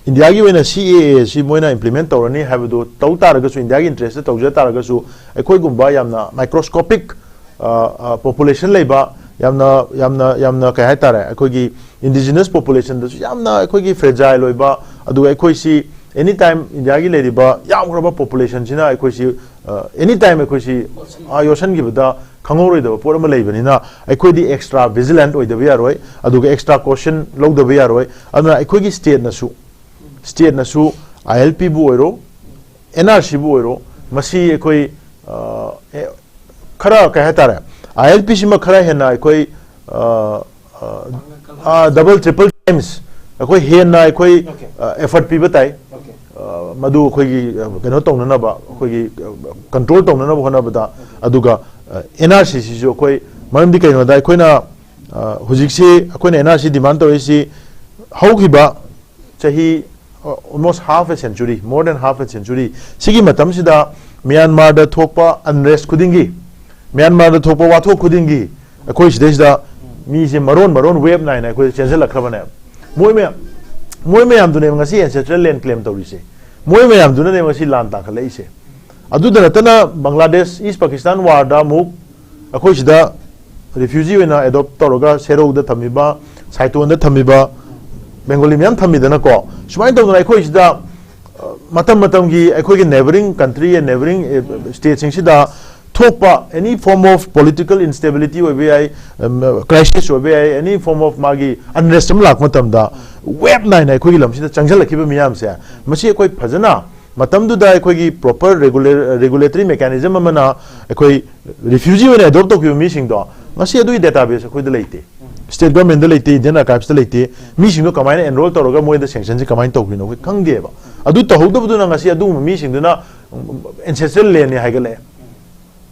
ꯏꯟꯗꯤꯌꯥꯒꯤ ꯑꯣꯏꯅ ꯁꯤ ꯑꯦ ꯑꯦ ꯁꯤ ꯃꯣꯏꯅ ꯏꯝꯄ꯭ꯂꯤꯃꯦꯟ ꯇꯧꯔꯅꯤ ꯍꯥꯏꯕꯗꯨ ꯇꯧ ꯇꯥꯔꯒꯁꯨ, ꯏꯟꯗꯤꯌꯥꯒꯤ ꯏꯟꯇꯔꯦꯁꯇ ꯇꯧꯖ ꯇꯥꯔꯒꯁꯨ, ꯑꯩꯈꯣꯏꯒꯨꯝꯕ ꯌꯥꯝꯅ ꯃꯥꯏꯀ꯭ꯔꯣꯁꯀꯣꯄꯤꯛ, ꯑ, ꯑ, ꯄꯣꯄꯨꯂꯦꯁꯟ ꯂꯩꯕ, ꯌꯥꯝꯅ, ꯌꯥꯝꯅ, ꯌꯥꯝꯅ, ꯀꯩ ꯍꯥꯏꯇꯥꯔꯦ, ꯑꯩꯈꯣꯏꯒꯤ ꯏꯟꯗꯤꯖꯤꯅꯁ ꯄꯣꯄꯨꯂꯦꯁꯟꯗꯁꯨ ꯌꯥꯝꯅ ꯑꯩꯈꯣꯏꯒꯤ ꯐ꯭ꯔꯦꯖꯥꯏꯜ ꯑꯣꯏꯕ, ꯑꯗꯨꯒ ꯑꯩꯈꯣꯏꯁꯤ ꯑꯦꯅꯤ ꯇꯥꯏꯝ ꯏꯟꯗꯤꯌꯥꯒꯤ ꯂꯩꯔꯤꯕ ꯌꯥꯝꯈ꯭ꯔꯕ ꯄꯣꯄꯨꯂꯦꯁꯟꯁꯤꯅ ꯑꯩꯈꯣꯏꯁꯤ, ꯑ, ꯑꯦꯅꯤ ꯇꯥꯏꯝ ꯑꯩꯈꯣꯏꯁꯤ, ꯑ, ꯌꯣꯠꯁꯤꯟꯈꯤꯕꯗ ꯈꯪꯍꯧꯔꯣꯏꯗꯕ ꯄꯣꯠ ꯑꯃ ꯂꯩꯕꯅꯤꯅ, ꯑꯩꯈꯣꯏꯗꯤ ꯑꯦꯛꯁꯇ꯭ꯔꯥ ꯚꯤꯖꯤꯂꯦꯟꯠ ꯑꯣꯏꯗꯕ ꯌꯥꯔꯣꯏ, ꯑꯗꯨꯒ ꯑꯦꯛꯁꯇ꯭ꯔꯥ ꯀꯣꯁꯟ ꯂꯧꯗꯕ ꯌꯥꯔꯣꯏ꯫ ꯑꯗꯨꯅ ꯑꯩꯈꯣꯏꯒꯤ ꯁ꯭ꯇꯦꯠꯅꯁꯨ, ꯁ꯭ꯇꯦꯠꯅꯁꯨ ꯑꯥꯏ ꯑꯦꯜ ꯄꯤꯕꯨ ꯑꯣꯏꯔꯣ, ꯑꯦꯟ ꯑꯥꯔ ꯁꯤꯕꯨ ꯑꯣꯏꯔꯣ, ꯃꯁꯤ ꯑꯩꯈꯣꯏ, ꯑ, ꯑꯦ, ꯈꯔ, ꯀꯩ ꯍꯥꯏꯇꯥꯔꯦ, ꯑꯥꯏ ꯑꯦꯜ ꯄꯤꯁꯤꯃ ꯈꯔ ꯍꯦꯟꯅ ꯑꯩꯈꯣꯏ, ꯑ, ꯑ, ꯑ, ꯗꯕꯜ, ꯇ꯭ꯔꯤꯄꯜ ꯇꯥꯏꯝꯁ ꯑꯩꯈꯣꯏ ꯍꯦꯟꯅ ꯑꯩꯈꯣꯏ, Okay. ꯑ, ꯑꯦꯐꯔꯠ ꯄꯤꯕ ꯇꯥꯏ꯫ Okay. ꯑ, ꯃꯗꯨ ꯑꯩꯈꯣꯏꯒꯤ, ꯑ, ꯀꯩꯅꯣ ꯇꯧꯅꯅꯕ, ꯑꯩꯈꯣꯏꯒꯤ, ꯑ, ꯀꯟꯇ꯭ꯔꯣꯜ ꯇꯧꯅꯅꯕ ꯍꯣꯠꯅꯕꯗ, ꯑꯗꯨꯒ, ꯑ, ꯑꯦꯟ ꯑꯥꯔ ꯁꯤꯁꯤꯁꯨ ꯑꯩꯈꯣꯏ, ꯃꯔꯝꯗꯤ ꯀꯩꯅꯣꯗ ꯑꯩꯈꯣꯏꯅ, ꯑ, ꯍꯧꯖꯤꯛꯁꯤ ꯑꯩꯈꯣꯏꯅ ꯑꯦꯟ ꯑꯥꯔ ꯁꯤ ꯗꯤꯃꯥꯟ ꯇꯧꯔꯤꯁꯤ ꯍꯧꯈꯤꯕ ꯆꯍꯤ, ꯑ, almost half a century, more than half a century, ꯁꯤꯒꯤ ꯃꯇꯝꯁꯤꯗ ꯃ꯭ꯌꯥꯟꯃꯥꯔꯗ ꯊꯣꯛꯄ ꯑꯟꯔꯦꯁ ꯈꯨꯗꯤꯡꯒꯤ, ꯃ꯭ꯌꯥꯟꯃꯥꯔꯗ ꯊꯣꯛꯄ ꯋꯥꯊꯣꯛ ꯈꯨꯗꯤꯡꯒꯤ ꯑꯩꯈꯣꯏ ꯁꯤꯗꯩꯁꯤꯗ ꯃꯤꯁꯦ ꯃꯔꯣꯟ ꯃꯔꯣꯟ ꯋꯦꯕ ꯅꯥꯏꯅ ꯑꯩꯈꯣꯏ ꯆꯦꯟꯁꯤꯜꯂꯛꯈ꯭ꯔꯕꯅꯦꯕ꯫ ꯃꯣꯏ ꯃꯌꯥꯝ, ꯃꯣꯏ ꯃꯌꯥꯝꯗꯨꯅꯦꯕ ꯉꯁꯤ ꯑꯦꯟꯁꯦꯁꯇ꯭ꯔꯦꯜ ꯂꯦꯟ ꯀ꯭ꯂꯦꯝ ꯇꯧꯔꯤꯁꯦ꯫ ꯃꯣꯏ ꯃꯌꯥꯝꯗꯨꯅꯅꯦꯕ ꯉꯁꯤ ꯂꯥꯟ ꯇꯥꯈꯠꯂꯛꯏꯁꯦ꯫ ꯑꯗꯨꯗ ꯅꯠꯇꯅ ꯕꯪꯒ꯭ꯂꯥꯗꯦꯁ, ꯏꯁ ꯄꯥꯀꯤꯁꯇꯥꯟ ꯋꯥꯔꯗ ꯑꯃꯨꯛ ꯑꯩꯈꯣꯏ ꯁꯤꯗ ꯔꯤꯐ꯭ꯌꯨꯖꯤ ꯑꯣꯏꯅ ꯑꯦꯗꯣꯞ ꯇꯧꯔꯒ ꯁꯦꯔꯧꯗ ꯊꯝꯃꯤꯕ, ꯁꯥꯏꯇꯣꯟꯗ ꯊꯝꯃꯤꯕ ꯕꯦꯡꯒꯣꯂꯤ ꯃꯌꯥꯝ ꯊꯝꯃꯤꯗꯅꯀꯣ꯫ ꯁꯨꯃꯥꯏꯅ ꯇꯧꯗꯅ ꯑꯩꯈꯣꯏ ꯁꯤꯗ, ꯑ, ꯃꯇꯝ ꯃꯇꯝꯒꯤ ꯑꯩꯈꯣꯏꯒꯤ ꯅꯦꯕꯔꯤꯡ ꯀꯟꯇ꯭ꯔꯤ, ꯅꯦꯕꯔꯤꯡ, ꯑꯦ, ꯁ꯭ꯇꯦꯠꯁꯤꯡꯁꯤꯗ ꯊꯣꯛꯄ any form of political instability ꯑꯣꯏꯕ ꯌꯥꯏ, crisis ꯑꯣꯏꯕ ꯌꯥꯏ, any form of ꯃꯥꯒꯤ unrest ꯑꯃ ꯂꯥꯛꯄ ꯃꯇꯝꯗ wave ꯅꯥꯏꯅ ꯑꯩꯈꯣꯏꯒꯤ ꯂꯝꯁꯤꯗ ꯆꯪꯁꯤꯜꯂꯛꯈꯤꯕ ꯃꯤꯌꯥꯝꯁꯦ, ꯃꯁꯤ ꯑꯩꯈꯣꯏ ꯐꯖꯅ ꯃꯇꯝꯗꯨꯗ ꯑꯩꯈꯣꯏꯒꯤ proper regulatory mechanism ꯑꯃꯅ ꯑꯩꯈꯣꯏ refugee ꯑꯣꯏꯅ adopt ꯇꯧꯈꯤꯕ ꯃꯤꯁꯤꯡꯗꯣ ꯉꯁꯤ ꯑꯗꯨꯒꯤ database ꯑꯩꯈꯣꯏꯗ ꯂꯩꯇꯦ, state government ꯇ ꯂꯩꯇꯦ, Indian archives ꯇ ꯂꯩꯇꯦ꯫ ꯃꯤꯁꯤꯡꯗꯣ ꯀꯃꯥꯏꯅ enroll ꯇꯧꯔꯒ ꯃꯣꯏꯗ sanction ꯁꯦ ꯀꯃꯥꯏꯅ ꯇꯧꯈꯤꯅꯣ ꯑꯩꯈꯣꯏ ꯈꯪꯗꯦꯕ꯫ ꯑꯗꯨ ꯇꯧꯍꯧꯗꯕꯗꯨꯅ ꯉꯁꯤ ꯑꯗꯨꯒꯨꯝꯕ ꯃꯤꯁꯤꯡꯗꯨꯅ ancestral land ꯅꯤ ꯍꯥꯏꯒꯠꯂꯛꯑꯦ꯫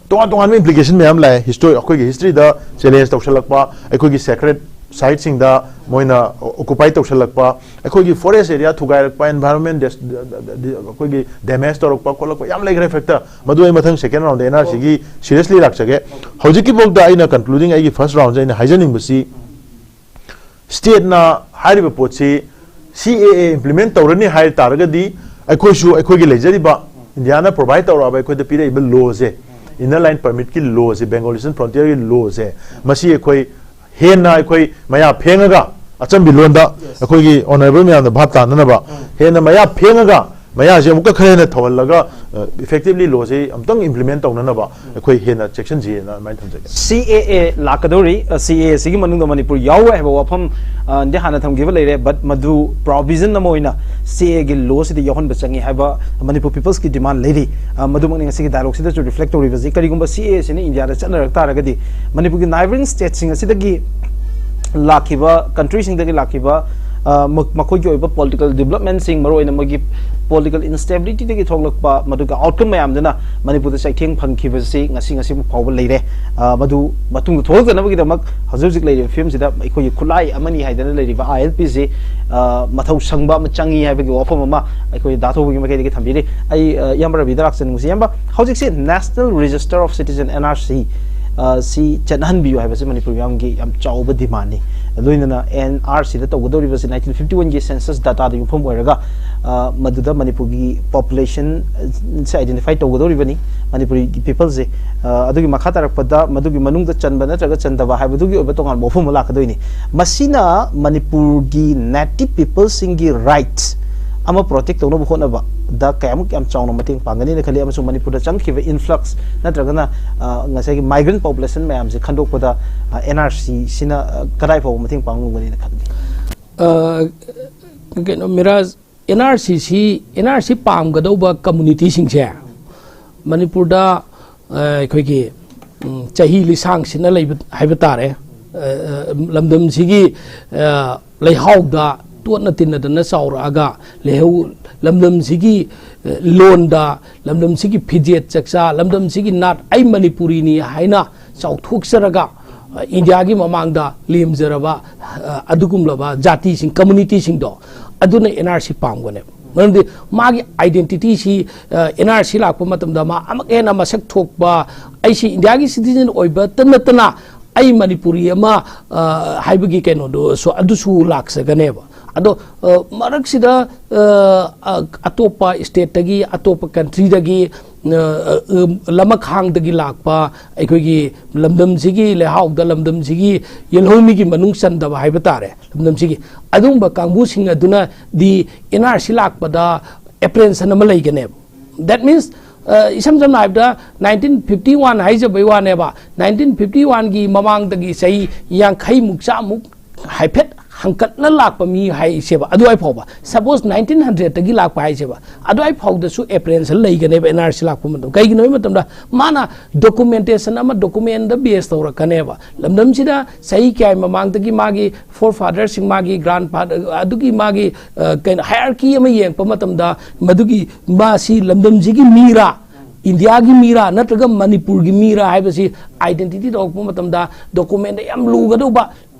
ꯇꯣꯉꯥꯟ ꯇꯣꯉꯥꯟꯕ implication ꯃꯌꯥꯝ ꯂꯥꯛꯑꯦ꯫ History, ꯑꯩꯈꯣꯏꯒꯤ history ꯗ challenge ꯇꯧꯁꯜꯂꯛꯄ, ꯑꯩꯈꯣꯏꯒꯤ sacred site ꯁꯤꯡꯗ ꯃꯣꯏꯅ occupy ꯇꯧꯁꯜꯂꯛꯄ, ꯑꯩꯈꯣꯏꯒꯤ forest area ꯊꯨꯒꯥꯏꯔꯛꯄ, environment ꯑꯩꯈꯣꯏꯒꯤ damage ꯇꯧꯔꯛꯄ ꯈꯣꯠꯂꯛꯄ ꯌꯥꯝ ꯂꯩꯈ꯭ꯔꯦ factor꯫ ꯃꯗꯨ ꯑꯩ ꯃꯊꯪ second round ꯗ N R C ꯒꯤ seriously ꯂꯥꯛꯆꯒꯦ꯫ ꯍꯧꯖꯤꯛꯀꯤꯐꯥꯎꯗ ꯑꯩꯅ concluding ꯑꯩꯒꯤ first round ꯁꯦ ꯑꯩꯅ ꯍꯥꯏꯖꯅꯤꯡꯕꯁꯤ, state ꯅ ꯍꯥꯏꯔꯤꯕ ꯄꯣꯠꯁꯤ C A A implement ꯇꯧꯔꯅꯤ ꯍꯥꯏ ꯇꯥꯔꯒꯗꯤ, ꯑꯩꯈꯣꯏꯁꯨ ꯑꯩꯈꯣꯏꯒꯤ ꯂꯩꯖꯔꯤꯕ India ꯅ provide ꯇꯧꯔꯛꯑꯕ, ꯑꯩꯈꯣꯏꯗ ꯄꯤꯔꯛꯏꯕ law ꯁꯦ, Inner Line Permit ꯀꯤ law ꯁꯦ, Bengal Eastern Frontier ꯒꯤ law ꯁꯦ, ꯃꯁꯤ ꯑꯩꯈꯣꯏ ꯍꯦꯟꯅ ꯑꯩꯈꯣꯏ ꯃꯌꯥ ꯐꯦꯡꯉꯒ, ꯑꯆꯝꯕꯤ ꯂꯣꯟꯗ ꯑꯩꯈꯣꯏꯒꯤ honourable ꯃꯌꯥꯝꯅ ꯚꯥꯞ ꯇꯥꯅꯅꯕ, ꯍꯦꯟꯅ ꯃꯌꯥ ꯐꯦꯡꯉꯒ, ꯃꯌꯥꯁꯦ ꯑꯃꯨꯛꯀ ꯈꯔ ꯍꯦꯟꯅ ꯊꯧꯍꯜꯂꯒ effectively law ꯁꯦ ꯑꯃꯨꯛꯇꯪ implement ꯇꯧꯅꯅꯕ ꯑꯩꯈꯣꯏ ꯍꯦꯟꯅ ꯆꯦꯛꯁꯤꯟꯁꯤꯅ ꯑꯗꯨꯃꯥꯏꯅ ꯊꯝꯖꯒꯦ꯫ C A A ꯂꯥꯛꯀꯗꯧꯔꯤ꯫ C A A ꯁꯤꯒꯤ ꯃꯅꯨꯡꯗ ꯃꯅꯤꯄꯨꯔ ꯌꯥꯎꯔꯣꯏ ꯍꯥꯏꯕ ꯋꯥꯐꯝ ꯗꯤ ꯍꯥꯟꯅ ꯊꯝꯈꯤꯕ ꯂꯩꯔꯦ, but ꯃꯗꯨ provision ꯑꯃ ꯑꯣꯏꯅ C A A ꯒꯤ law ꯁꯤꯗ ꯌꯥꯎꯍꯟꯕ ꯆꯪꯉꯤ ꯍꯥꯏꯕ ꯃꯅꯤꯄꯨꯔ peoples ꯀꯤ demand ꯂꯩꯔꯤ꯫ ꯃꯗꯨꯃꯛꯅꯤ ꯉꯁꯤꯒꯤ dialogue ꯁꯤꯗꯁꯨ reflect ꯇꯧꯔꯤꯕꯁꯤ꯫ ꯀꯔꯤꯒꯨꯝꯕ C A A ꯁꯤꯅ India ꯗ ꯆꯠꯅꯔꯛ ꯇꯥꯔꯒꯗꯤ ꯃꯅꯤꯄꯨꯔꯒꯤ neighbouring state ꯁꯤꯡ ꯑꯁꯤꯗꯒꯤ ꯂꯥꯛꯈꯤꯕ, country ꯁꯤꯡꯗꯒꯤ ꯂꯥꯛꯈꯤꯕ ꯃꯈꯣꯏꯒꯤ ꯑꯣꯏꯕ political development ꯁꯤꯡ, ꯃꯔꯨꯑꯣꯏꯅ ꯃꯣꯏꯒꯤ political instability ꯗꯒꯤ ꯊꯣꯛꯂꯛꯄ ꯃꯗꯨꯒꯤ outcome ꯃꯌꯥꯝꯗꯨꯅ ꯃꯅꯤꯄꯨꯔꯗ ꯆꯩꯊꯦꯡ ꯐꯪꯈꯤꯕꯁꯤ ꯉꯁꯤ, ꯉꯁꯤ ꯐꯥꯎꯕ ꯂꯩꯔꯦ꯫ ꯃꯗꯨ ꯃꯇꯨꯡꯗ ꯊꯣꯛꯂꯛꯇꯅꯕꯒꯤꯗꯃꯛ ꯍꯧꯖꯤꯛ ꯍꯧꯖꯤꯛ ꯂꯩꯔꯤꯕ ꯐꯤꯕꯝꯁꯤꯗ ꯑꯩꯈꯣꯏꯒꯤ ꯈꯨꯠꯂꯥꯏ ꯑꯃꯅꯤ ꯍꯥꯏꯗꯅ ꯂꯩꯔꯤꯕ I L P ꯁꯤ ꯃꯊꯧ ꯁꯪꯕ ꯑꯃ ꯆꯪꯉꯤ ꯍꯥꯏꯕꯒꯤ ꯋꯥꯐꯝ ꯑꯃ ꯑꯩꯈꯣꯏ ꯗꯥ ꯊꯧꯕꯒꯤ ꯃꯥꯏꯀꯩꯗꯒꯤ ꯊꯝꯕꯤꯔꯤ꯫ ꯑꯩ ꯏꯌꯥꯝꯕ ꯔꯕꯤꯗ ꯂꯥꯛꯆꯅꯤꯡꯕꯁꯤ, ꯏꯌꯥꯝꯕ, ꯍꯧꯖꯤꯛꯁꯦ National Register of Citizen, N R C, ꯁꯤ ꯆꯠꯅꯍꯟꯕꯤꯌꯨ ꯍꯥꯏꯕꯁꯤ ꯃꯅꯤꯄꯨꯔ ꯃꯤꯌꯥꯝꯒꯤ ꯌꯥꯝ ꯆꯥꯎꯕ demand ꯅꯤ꯫ ꯂꯣꯏꯅꯅ N R C ꯗ ꯇꯧꯒꯗꯧꯔꯤꯕꯁꯤ nineteen fifty one ꯒꯤ census data ꯗ ꯌꯨꯝꯐꯝ ꯑꯣꯏꯔꯒ ꯃꯗꯨꯗ ꯃꯅꯤꯄꯨꯔꯒꯤ population ꯁꯦ identify ꯇꯧꯒꯗꯧꯔꯤꯕꯅꯤ꯫ ꯃꯅꯤꯄꯨꯔꯤꯒꯤ people ꯁꯦ ꯑꯗꯨꯒꯤ ꯃꯈꯥ ꯇꯥꯔꯛꯄꯗ ꯃꯗꯨꯒꯤ ꯃꯅꯨꯡꯗ ꯆꯟꯕ ꯅꯠꯇ꯭ꯔꯒ ꯆꯟꯗꯕ ꯍꯥꯏꯕꯗꯨꯒꯤ ꯑꯣꯏꯕ ꯇꯣꯉꯥꯟꯕ ꯋꯥꯐꯝ ꯑꯃ ꯂꯥꯛꯀꯗꯣꯏꯅꯤ꯫ ꯃꯁꯤꯅ ꯃꯅꯤꯄꯨꯔꯒꯤ native people ꯁꯤꯡꯒꯤ rights ꯑꯃ protect ꯇꯧꯅꯕ ꯍꯣꯠꯅꯕ ꯗ ꯀꯌꯥꯃꯨꯛ ꯌꯥꯝ ꯆꯥꯎꯅ ꯃꯇꯦꯡ ꯄꯥꯡꯒꯅꯤꯅ ꯈꯜꯂꯤ, ꯑꯃꯁꯨꯡ ꯃꯅꯤꯄꯨꯔꯗ ꯆꯪꯈꯤꯕ influx ꯅꯠꯇ꯭ꯔꯒꯅ, ꯑ, ꯉꯁꯥꯏꯒꯤ migrant population ꯃꯌꯥꯝꯁꯦ ꯈꯟꯗꯣꯛꯄꯗ, ꯑ, NRC ꯁꯤꯅ, ꯑ, ꯀꯗꯥꯏ ꯐꯥꯎꯕ ꯃꯇꯦꯡ ꯄꯥꯡꯕ ꯉꯝꯒꯅꯤꯅ ꯈꯜꯂꯤ? ꯑ, ꯀꯩꯅꯣ, ꯃꯤꯔꯥꯖ, NRC ꯁꯤ, NRC ꯄꯥꯝꯒꯗꯧꯕ community ꯁꯤꯡꯁꯦ ꯃꯅꯤꯄꯨꯔꯗ, ꯑ, ꯑꯩꯈꯣꯏꯒꯤ, ꯎꯝ, ꯆꯍꯤ ꯂꯤꯁꯥꯡ ꯁꯤꯠꯅ ꯂꯩꯕ ꯍꯥꯏꯕ ꯇꯥꯔꯦ꯫ ꯑ, ꯑ, ꯂꯝꯗꯝꯁꯤꯒꯤ, ꯑ, ꯂꯩꯍꯥꯎꯗ ꯇꯣꯠꯅ ꯇꯤꯟꯅꯗꯅ ꯆꯥꯎꯔꯛꯑꯒ, ꯂꯩꯍꯧ-, ꯂꯝꯗꯝꯁꯤꯒꯤ, ꯑ, ꯂꯣꯟꯗ, ꯂꯝꯗꯝꯁꯤꯒꯤ ꯐꯤꯖꯦꯠ ꯆꯛꯆꯥ, ꯂꯝꯗꯝꯁꯤꯒꯤ ꯅꯥꯠ, "ꯑꯩ ꯃꯅꯤꯄꯨꯔꯤꯅꯤ" ꯍꯥꯏꯅ ꯆꯥꯎꯊꯣꯛꯆꯔꯒ, ꯑ, ꯏꯟꯗꯤꯌꯥꯒꯤ ꯃꯃꯥꯡꯗ ꯂꯦꯝꯖꯔꯕ, ꯑ, ꯑꯗꯨꯒꯨꯝꯂꯕ ꯖꯥꯇꯤꯁꯤꯡ, community ꯁꯤꯡꯗꯣ, ꯑꯗꯨꯅ NRC ꯄꯥꯝꯒꯅꯦꯕ꯫ ꯃꯔꯝꯗꯤ ꯃꯥꯒꯤ identity ꯁꯤ, ꯑ, NRC ꯂꯥꯛꯄ ꯃꯇꯝꯗ ꯃꯥ ꯑꯃꯨꯛ ꯍꯦꯟꯅ ꯃꯁꯛ ꯊꯣꯛꯄ, "ꯑꯩꯁꯤ ꯏꯟꯗꯤꯌꯥꯒꯤ citizen ꯑꯣꯏꯕꯇ ꯅꯠꯇꯅ ꯑꯩ ꯃꯅꯤꯄꯨꯔꯤ ꯑꯃ, ꯑ, ꯍꯥꯏꯕꯒꯤ ꯀꯩꯅꯣꯗꯨꯁꯨ, ꯑꯗꯨꯁꯨ ꯂꯥꯛꯆꯒꯅꯦꯕ"꯫ ꯑꯗꯣ, ꯑ, ꯃꯔꯛꯁꯤꯗ, ꯑ, ꯑ, ꯑꯇꯣꯞꯄ state ꯇꯒꯤ, ꯑꯇꯣꯞꯄ country ꯗꯒꯤ, ꯑ, ꯑ, ꯂꯃꯈꯥꯡꯗꯒꯤ ꯂꯥꯛꯄ, ꯑꯩꯈꯣꯏꯒꯤ ꯂꯝꯗꯝꯁꯤꯒꯤ ꯂꯩꯍꯥꯎꯗ, ꯂꯝꯗꯝꯁꯤꯒꯤ ꯌꯦꯜꯍꯧꯃꯤꯒꯤ ꯃꯅꯨꯡ ꯆꯟꯗꯕ ꯍꯥꯏꯕ ꯇꯥꯔꯦ, ꯂꯝꯗꯝꯁꯤꯒꯤ ꯑꯗꯨꯒꯨꯝꯕ ꯀꯥꯡꯕꯨꯁꯤꯡ ꯑꯗꯨꯅꯗꯤ NRC ꯂꯥꯛꯄꯗ apprehension ꯑꯃ ꯂꯩꯒꯅꯦꯕ꯫ That means, ꯑ, ꯏꯁꯝ ꯁꯝꯅ ꯍꯥꯏꯕꯗ, nineteen fifty one ꯍꯥꯏꯖꯕꯩ ꯋꯥꯅꯦꯕ, nineteen fifty one ꯒꯤ ꯃꯃꯥꯡꯗꯒꯤ ꯆꯍꯤ ꯌꯥꯡꯈꯩꯃꯨꯛ, ꯆꯥꯝꯃꯨꯛ ꯍꯥꯏꯐꯦꯠ ꯍꯪꯀꯠꯅ ꯂꯥꯛꯄ ꯃꯤ ꯍꯥꯏꯁꯦꯕ, ꯑꯗꯨꯋꯥꯏ ꯐꯥꯎꯕ, suppose nineteen hundred ꯇꯒꯤ ꯂꯥꯛꯄ ꯍꯥꯏꯁꯦꯕ, ꯑꯗꯨꯋꯥꯏ ꯐꯥꯎꯗꯁꯨ apprehension ꯂꯩꯒꯅꯦꯕ NRC ꯂꯥꯛꯄ ꯃꯇꯝ꯫ ꯀꯩꯒꯤꯅꯣ ꯍꯥꯏꯕ ꯃꯇꯝꯗ, ꯃꯥꯅ documentation ꯑꯃ, document ꯗ base ꯇꯧꯔꯛꯀꯅꯦꯕ꯫ ꯂꯝꯗꯝꯁꯤꯗ ꯆꯍꯤ ꯀꯌꯥꯒꯤ ꯃꯃꯥꯡꯗꯒꯤ ꯃꯥꯒꯤ forefather ꯁꯤꯡ, ꯃꯥꯒꯤ grandfather, ꯑꯗꯨꯒꯤ ꯃꯥꯒꯤ, ꯑ, ꯀꯩꯅꯣ, hierarchy ꯑꯃ ꯌꯦꯡꯉꯛꯄ ꯃꯇꯝꯗ, ꯃꯗꯨꯒꯤ ꯃꯥꯁꯤ ꯂꯝꯗꯝꯁꯤꯒꯤ ꯃꯤꯔꯥ, ꯏꯟꯗꯤꯌꯥꯒꯤ ꯃꯤꯔꯥ ꯅꯠꯇ꯭ꯔꯒ ꯃꯅꯤꯄꯨꯔꯒꯤ ꯃꯤꯔꯥ ꯍꯥꯏꯕꯁꯤ identity ꯇꯧꯔꯛꯄ ꯃꯇꯝꯗ document ꯗ ꯌꯥꯝ ꯂꯨꯒꯗꯧꯕ,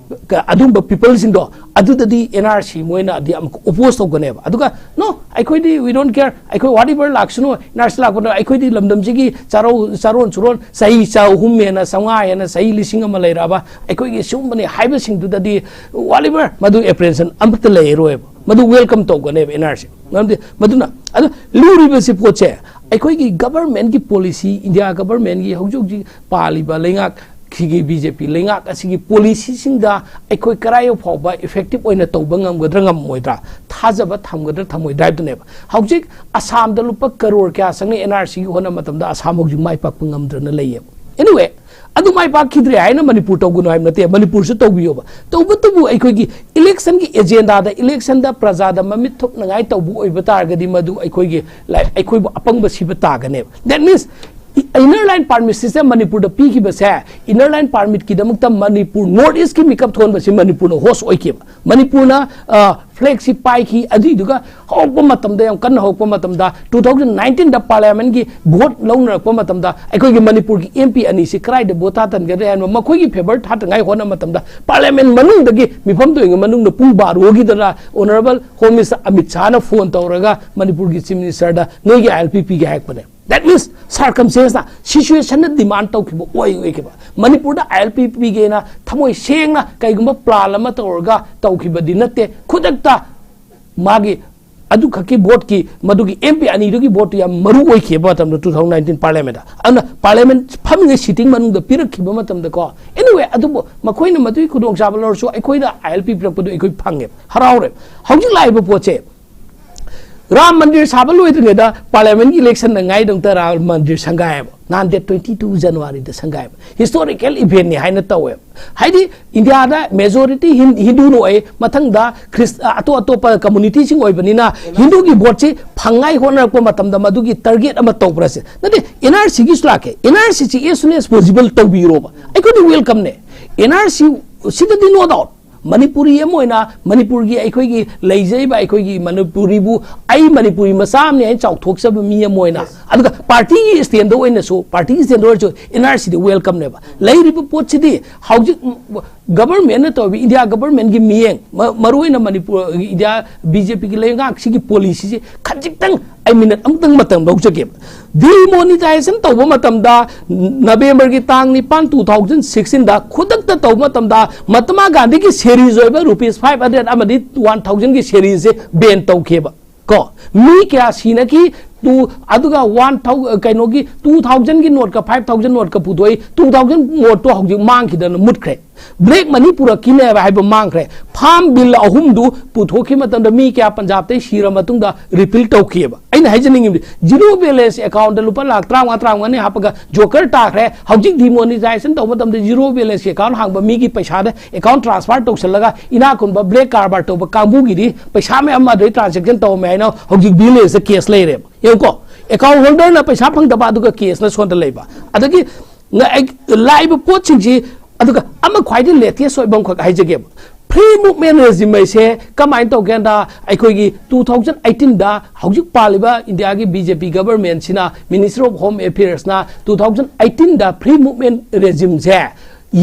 ꯀ-, ꯑꯗꯨꯝꯕ people ꯁꯤꯡꯗꯣ, ꯑꯗꯨꯗꯗꯤ NRC ꯃꯣꯏꯅꯗꯤ ꯑꯃꯨꯛ oppose ꯇꯧꯒꯅꯦꯕ꯫ ꯑꯗꯨꯒ, "No, ꯑꯩꯈꯣꯏꯗꯤ we don't care, ꯑꯩꯈꯣꯏ whatever ꯂꯥꯛꯁꯅꯨ, NRC ꯂꯥꯛꯄꯗ ꯑꯩꯈꯣꯏꯗꯤ ꯂꯝꯗꯝꯁꯤꯒꯤ ꯆꯥꯔꯧ-, ꯆꯥꯔꯣꯟ ꯁꯨꯔꯣꯟ ꯆꯍꯤ ꯆꯍꯨꯝ ꯍꯦꯟꯅ, ꯆꯥꯝꯃꯉꯥ ꯍꯦꯟꯅ, ꯆꯍꯤ ꯂꯤꯁꯤꯡ ꯑꯃ ꯂꯩꯔꯛꯑꯕ ꯑꯩꯈꯣꯏꯒꯤ ꯁꯤꯒꯨꯝꯕꯅꯤ" ꯍꯥꯏꯕꯁꯤꯡꯗꯨꯗꯗꯤ, whatever, ꯃꯗꯨ apprehension ꯑꯃꯠꯇ ꯂꯩꯔꯣꯏꯕ, ꯃꯗꯨ welcome ꯇꯧꯒꯅꯦꯕ NRC꯫ ꯃꯔꯝꯗꯤ ꯃꯗꯨꯅ, ꯑꯗꯨ ꯂꯨꯔꯤꯕꯁꯤ ꯄꯣꯠꯁꯦ, ꯑꯩꯈꯣꯏꯒꯤ government ꯀꯤ policy, ꯏꯟꯗꯤꯌꯥ government ꯀꯤ ꯍꯧꯖꯤꯛ ꯍꯧꯖꯤꯛ ꯄꯥꯜꯂꯤꯕ ꯂꯩꯉꯥꯛ ꯁꯤꯒꯤ ꯕꯤ ꯖꯦ ꯄꯤ ꯂꯩꯉꯥꯛ ꯑꯁꯤꯒꯤ ꯄꯣꯂꯤꯁꯤꯁꯤꯡꯗ ꯑꯩꯈꯣꯏ ꯀꯔꯥꯏ ꯐꯥꯎꯕ ꯏꯐꯦꯛꯇꯤꯚ ꯑꯣꯏꯅ ꯇꯧꯕ ꯉꯝꯒꯗ꯭ꯔꯥ ꯉꯝꯃꯣꯏꯗ꯭ꯔꯥ, ꯊꯥꯖꯕ ꯊꯝꯒꯗ꯭ꯔꯥ ꯊꯝꯃꯣꯏꯗ꯭ꯔꯥ ꯍꯥꯏꯕꯗꯨꯅꯦꯕ꯫ ꯍꯧꯖꯤꯛ ꯑꯁꯥꯝꯗ ꯂꯨꯄꯥ ꯀꯔꯣꯔ ꯀꯌꯥ ꯆꯪꯅ ꯑꯦꯟ ꯑꯥꯔ ꯁꯤꯒꯤ ꯍꯣꯠꯅꯕ ꯃꯇꯝꯗ ꯑꯁꯥꯝ ꯍꯧꯖꯤꯛ ꯃꯥꯏ ꯄꯥꯛꯄ ꯉꯝꯗ꯭ꯔꯅ ꯂꯩꯌꯦꯕ꯫ ꯑꯦꯅꯤꯋꯦ, ꯑꯗꯨ ꯃꯥꯏ ꯄꯥꯛꯈꯤꯗ꯭ꯔꯦ ꯍꯥꯏꯅ ꯃꯅꯤꯄꯨꯔ ꯇꯧꯒꯅꯨ ꯍꯥꯏꯕ ꯅꯠꯇꯦ, ꯃꯅꯤꯄꯨꯔꯁꯨ ꯇꯧꯕꯤꯌꯣꯕ꯫ ꯇꯧꯕꯇꯕꯨ ꯑꯩꯈꯣꯏꯒꯤ ꯏꯂꯦꯛꯁꯟꯒꯤ ꯑꯦꯖꯦꯟꯗꯥꯗ, ꯏꯂꯦꯛꯁꯟꯗ ꯄ꯭ꯔꯖꯥꯗ ꯃꯃꯤꯠ ꯊꯨꯞꯅꯉꯥꯏ ꯇꯧꯕ ꯑꯣꯏꯕ ꯇꯥꯔꯒꯗꯤ ꯃꯗꯨ ꯑꯩꯈꯣꯏꯒꯤ, like, ꯑꯩꯈꯣꯏꯕꯨ ꯑꯄꯪꯕ ꯁꯤꯕ ꯇꯥꯒꯅꯦꯕ꯫ That means, inner line permit system ꯃꯅꯤꯄꯨꯔꯗ ꯄꯤꯈꯤꯕꯁꯦ, inner line permitꯀꯤꯗꯃꯛꯇ ꯃꯅꯤꯄꯨꯔ, North Eastꯀꯤ ꯃꯤꯀꯞ ꯊꯣꯛꯍꯟꯕꯁꯤ ꯃꯅꯤꯄꯨꯔꯅ ꯍꯣꯁ ꯑꯣꯏꯈꯤꯕ꯫ ꯃꯅꯤꯄꯨꯔꯅ, ꯑ, flagꯁꯤ ꯄꯥꯏꯈꯤ꯫ ꯑꯗꯨꯏꯗꯨꯒ ꯍꯧꯔꯛꯄ ꯃꯇꯝꯗ, ꯌꯥꯝ ꯀꯟꯅ ꯍꯧꯔꯛꯄ ꯃꯇꯝꯗ, two thousand nineteenꯗ parliamentꯀꯤ vote ꯂꯧꯅꯔꯛꯄ ꯃꯇꯝꯗ, ꯑꯩꯈꯣꯏꯒꯤ ꯃꯅꯤꯄꯨꯔꯒꯤ M P ꯑꯅꯤꯁꯤ ꯀꯗꯥꯏꯗ vote ꯊꯥꯗꯟꯒꯗ꯭ꯔꯦ ꯍꯥꯏꯅ ꯃꯈꯣꯏꯒꯤ favour ꯊꯥꯗꯅꯉꯥꯏ ꯍꯣꯠꯅꯕ ꯃꯇꯝꯗ, parliament ꯃꯅꯨꯡꯗꯒꯤ ꯃꯤꯐꯝ ꯇꯧꯔꯤꯉꯩ ꯃꯅꯨꯡꯗ ꯄꯨꯡ ꯕꯥꯔꯣꯒꯤꯗꯔ Honourable Home Minister Amit ꯁꯥꯍꯅ phone ꯇꯧꯔꯒ ꯃꯅꯤꯄꯨꯔꯒꯤ Chief Ministerꯗ ꯅꯣꯏꯒꯤ I L P ꯄꯤꯒꯦ ꯍꯥꯏꯔꯛꯄꯅꯦ꯫ That means, circumstanceꯅ, situationꯅ demand ꯇꯧꯈꯤꯕ ꯑꯣꯏ ꯑꯣꯏꯈꯤꯕ꯫ ꯃꯅꯤꯄꯨꯔꯗ I L P ꯄꯤꯒꯦꯅ ꯊꯃꯣꯏ ꯁꯦꯡꯅ ꯀꯩꯒꯨꯝꯕ plan ꯑꯃ ꯇꯧꯔꯒ ꯇꯧꯈꯤꯕꯗꯤ ꯅꯠꯇꯦ꯫ ꯈꯨꯗꯛꯇ ꯃꯥꯒꯤ ꯑꯗꯨꯈꯛꯀꯤ voteꯀꯤ, ꯃꯗꯨꯒꯤ M P ꯑꯅꯤꯗꯨꯒꯤ voteꯇꯨ ꯌꯥꯝ ꯃꯔꯨ ꯑꯣꯏꯈꯤꯕ ꯃꯇꯝꯗ, two thousand nineteen parliamentꯇ꯫ ꯑꯗꯨꯅ parliament ꯐꯝꯃꯤꯉꯩ sitting ꯃꯅꯨꯡꯗ ꯄꯤꯔꯛꯈꯤꯕ ꯃꯇꯝꯗꯀꯣ, anyway, ꯑꯗꯨꯕꯨ ꯃꯈꯣꯏꯅ ꯃꯗꯨꯒꯤ ꯈꯨꯗꯣꯡꯆꯥꯕ ꯂꯧꯔꯁꯨ ꯑꯩꯈꯣꯏꯗ I L P ꯄꯤꯔꯛꯄꯗꯨ ꯑꯩꯈꯣꯏ ꯐꯪꯉꯦꯕ, ꯍꯔꯥꯎꯔꯦꯕ꯫ ꯍꯧꯖꯤꯛ ꯂꯥꯛꯏꯕ ꯄꯣꯠꯁꯦ, ꯔꯥꯝ ꯃꯟꯗꯤꯔ ꯁꯥꯕ ꯂꯣꯏꯗ꯭ꯔꯤꯉꯩꯗ parliamentꯀꯤ election ꯅꯪꯉꯥꯏꯗꯃꯛꯇ ꯔꯥꯝ ꯃꯟꯗꯤꯔ ꯁꯪꯒꯥꯏꯌꯦꯕ꯫ ꯅꯍꯥꯟ date twenty two Januaryꯗ ꯁꯪꯒꯥꯏꯌꯦꯕ꯫ Historical eventꯅꯤ ꯍꯥꯏꯅ ꯇꯧꯋꯦꯕ꯫ ꯍꯥꯏꯗꯤ, ꯏꯟꯗꯤꯌꯥꯗ majority ꯍꯤꯟ-, ꯍꯤꯟꯗꯨꯅ ꯑꯣꯏ, ꯃꯊꯪꯗ ꯈ꯭ꯔꯤꯁ-, ꯑ, ꯑꯇꯣꯞ ꯑꯇꯣꯞꯄ communityꯁꯤꯡ ꯑꯣꯏꯕꯅꯤꯅ, ꯍꯤꯟꯗꯨꯒꯤ voteꯁꯤ ꯐꯪꯉꯥꯏ ꯍꯣꯠꯅꯔꯛꯄ ꯃꯇꯝꯗ ꯃꯗꯨꯒꯤ target ꯑꯃ ꯇꯧꯕ꯭ꯔꯥ ꯁꯤ ꯅꯠꯇꯦ꯫ N R Cꯒꯤꯁꯨ ꯂꯥꯛꯀꯦ, N R Cꯁꯤ as soon as possible ꯇꯧꯕꯤꯔꯣꯕ, ꯑꯩꯈꯣꯏꯗꯤ welcomeꯅꯦ꯫ N R C ꯁꯤꯗꯗꯤ no doubt, ꯃꯅꯤꯄꯨꯔꯤ ꯑꯃ ꯑꯣꯏꯅ, ꯃꯅꯤꯄꯨꯔꯒꯤ ꯑꯩꯈꯣꯏꯒꯤ ꯂꯩꯖꯔꯤꯕ ꯑꯩꯈꯣꯏꯒꯤ ꯃꯅꯤꯄꯨꯔꯤꯕꯨ, ꯑꯩ ꯃꯅꯤꯄꯨꯔꯤ ꯃꯆꯥ ꯑꯃꯅꯤ ꯍꯥꯏꯅ ꯆꯥꯎꯊꯣꯛꯆꯕ ꯃꯤ ꯑꯃ ꯑꯣꯏꯅ, ꯑꯗꯨꯒ partyꯒꯤ standꯗ ꯑꯣꯏꯅꯁꯨ, partyꯒꯤ standꯗ ꯑꯣꯏꯔꯁꯨ N R Cꯗꯤ welcomeꯅꯦꯕ꯫ ꯂꯩꯔꯤꯕ ꯄꯣꯠꯁꯤꯗꯤ ꯍꯧꯖꯤꯛ governmentꯅ ꯇꯧꯔꯤꯕ, ꯏꯟꯗꯤꯌꯥ governmentꯀꯤ ꯃꯤꯠꯌꯦꯡ, ꯃ-, ꯃꯔꯨꯑꯣꯏꯅ ꯃꯅꯤꯄꯨꯔ, ꯏꯟꯗꯤꯌꯥ BJPꯒꯤ ꯂꯩꯉꯥꯛꯁꯤꯒꯤ policyꯁꯤ ꯈꯖꯤꯛꯇꯪ ꯑꯩ minute ꯑꯃꯇꯪ ꯃꯇꯝ ꯂꯧꯖꯒꯦꯕ꯫ Demonetization ꯇꯧꯕ ꯃꯇꯝꯗ, Novemberꯒꯤ ꯇꯥꯡ ꯅꯤꯄꯥꯟ, two thousand sixteenꯗ ꯈꯨꯗꯛꯇ ꯇꯧꯕ ꯃꯇꯝꯗ, ꯃꯍꯥꯇꯃꯥ ꯒꯥꯟꯙꯤꯒꯤ series ꯑꯣꯏꯕ rupees five hundred ꯑꯃꯗꯤ one thousandꯒꯤ seriesꯁꯦ ban ꯇꯧꯈꯤꯕ꯫ ꯀꯣ, ꯃꯤ ꯀꯌꯥ ꯁꯤꯅꯈꯤ? ꯇꯨ ꯑꯗꯨꯒ ꯋꯥꯟ ꯊꯥꯎ ꯀꯩꯅꯣꯒꯤ ꯇꯨ ꯊꯥꯎꯖꯟꯒꯤ ꯅꯣꯠꯀ ꯐꯥꯏꯚ ꯊꯥꯎꯖꯟ ꯅꯣꯠꯀ ꯄꯨꯊꯣꯛꯏ, ꯇꯨ ꯊꯥꯎꯖꯟ ꯅꯣꯠꯇꯣ ꯍꯧꯖꯤꯛ ꯃꯥꯡꯈꯤꯗꯅ ꯃꯨꯠꯈ꯭ꯔꯦ꯫ ꯕ꯭ꯂꯦꯛ ꯃꯅꯤ ꯄꯨꯔꯛꯈꯤꯅꯦꯕ ꯍꯥꯏꯕ ꯃꯥꯡꯈ꯭ꯔꯦ꯫ ꯐꯥꯔꯝ ꯕꯤꯜ ꯑꯍꯨꯝꯗꯨ ꯄꯨꯊꯣꯛꯈꯤꯕ ꯃꯇꯝꯗ ꯃꯤ ꯀꯌꯥ ꯄꯟꯖꯥꯕꯇꯩ ꯁꯤꯔ ꯃꯇꯨꯡꯗ ꯔꯤꯄꯤꯜ ꯇꯧꯈꯤꯑꯕ꯫ ꯑꯩꯅ ꯍꯥꯏꯖꯅꯤꯡꯉꯤꯕꯗꯤ ꯖꯤꯔꯣ ꯕꯦꯂꯦꯟꯁ ꯑꯦꯀꯥꯎꯟꯗ ꯂꯨꯄꯥ ꯂꯥꯛ ꯇꯔꯥꯃꯉꯥ ꯇꯔꯥꯃꯉꯥꯅꯤ ꯍꯥꯞꯄꯒ ꯖꯣꯀꯔ ꯇꯥꯈ꯭ꯔꯦ꯫ ꯍꯧꯖꯤꯛ ꯗꯤꯃꯣꯅꯤꯇꯥꯏꯖꯦꯁꯟ ꯇꯧꯕ ꯃꯇꯝꯗ ꯖꯤꯔꯣ ꯕꯦꯂꯦꯟꯁꯀꯤ ꯑꯦꯀꯥꯎꯟ ꯍꯥꯡꯕ ꯃꯤꯒꯤ ꯄꯩꯁꯥꯗ ꯑꯦꯀꯥꯎꯟ ꯇ꯭ꯔꯥꯟꯁꯐꯔ ꯇꯧꯁꯤꯜꯂꯒ ꯏꯅꯥꯛ ꯈꯨꯟꯕ ꯕ꯭ꯂꯦꯛ ꯀꯔꯕꯥꯔ ꯇꯧꯕ ꯀꯥꯡꯕꯨꯒꯤꯗꯤ ꯄꯩꯁꯥ ꯃꯌꯥꯝ ꯑꯃ ꯑꯗꯨꯗꯩ ꯇ꯭ꯔꯥꯟꯖꯦꯛꯁꯟ ꯇꯧꯔꯝꯃꯦ ꯍꯥꯏꯅ ꯍꯧꯖꯤꯛ ꯕꯦꯂꯦꯟꯁꯇ ꯀꯦꯁ ꯂꯩꯔꯦꯕ꯫ ꯌꯦꯡꯉꯨꯀꯣ, ꯑꯦꯀꯥꯎꯟ ꯍꯣꯜꯗꯔꯅ ꯄꯩꯁꯥ ꯐꯪꯗꯕ, ꯑꯗꯨꯒ ꯀꯦꯁꯅ ꯁꯣꯝꯗ ꯂꯩꯕ꯫ ꯑꯗꯒꯤ ꯉ-, ꯑꯩ-, ꯂꯥꯛꯏꯕ ꯄꯣꯠꯁꯤꯡꯁꯤ, ꯑꯗꯨꯒ ꯑꯃ ꯈ꯭ꯋꯥꯏꯗꯒꯤ ꯂꯦꯇꯦꯁ ꯑꯣꯏꯕ ꯑꯃꯈꯛ ꯍꯥꯏꯖꯒꯦꯕ꯫ ꯐ꯭ꯔꯤ ꯃꯨꯚꯃꯦꯟ ꯔꯦꯖꯤꯝ ꯍꯥꯏꯁꯦ ꯀꯃꯥꯏꯅ ꯇꯧꯒꯦ ꯍꯥꯏꯗ, ꯑꯩꯈꯣꯏꯒꯤ ꯇꯨ ꯊꯥꯎꯖꯟ ꯑꯩꯠꯇꯤꯟꯗ ꯍꯧꯖꯤꯛ ꯄꯥꯜꯂꯤꯕ ꯏꯟꯗꯤꯌꯥꯒꯤ ꯕꯤ ꯖꯦ ꯄꯤ ꯒꯕꯔꯃꯦꯟꯁꯤꯅ, ꯃꯤꯅꯤꯁꯇ꯭ꯔꯤ ꯑꯣꯐ ꯍꯣꯝ ꯑꯦꯐꯤꯌꯔꯁꯅ ꯇꯨ ꯊꯥꯎꯖꯟ ꯑꯩꯠꯇꯤꯟꯗ ꯐ꯭ꯔꯤ ꯃꯨꯚꯃꯦꯟ ꯔꯦꯖꯤꯝꯁꯦ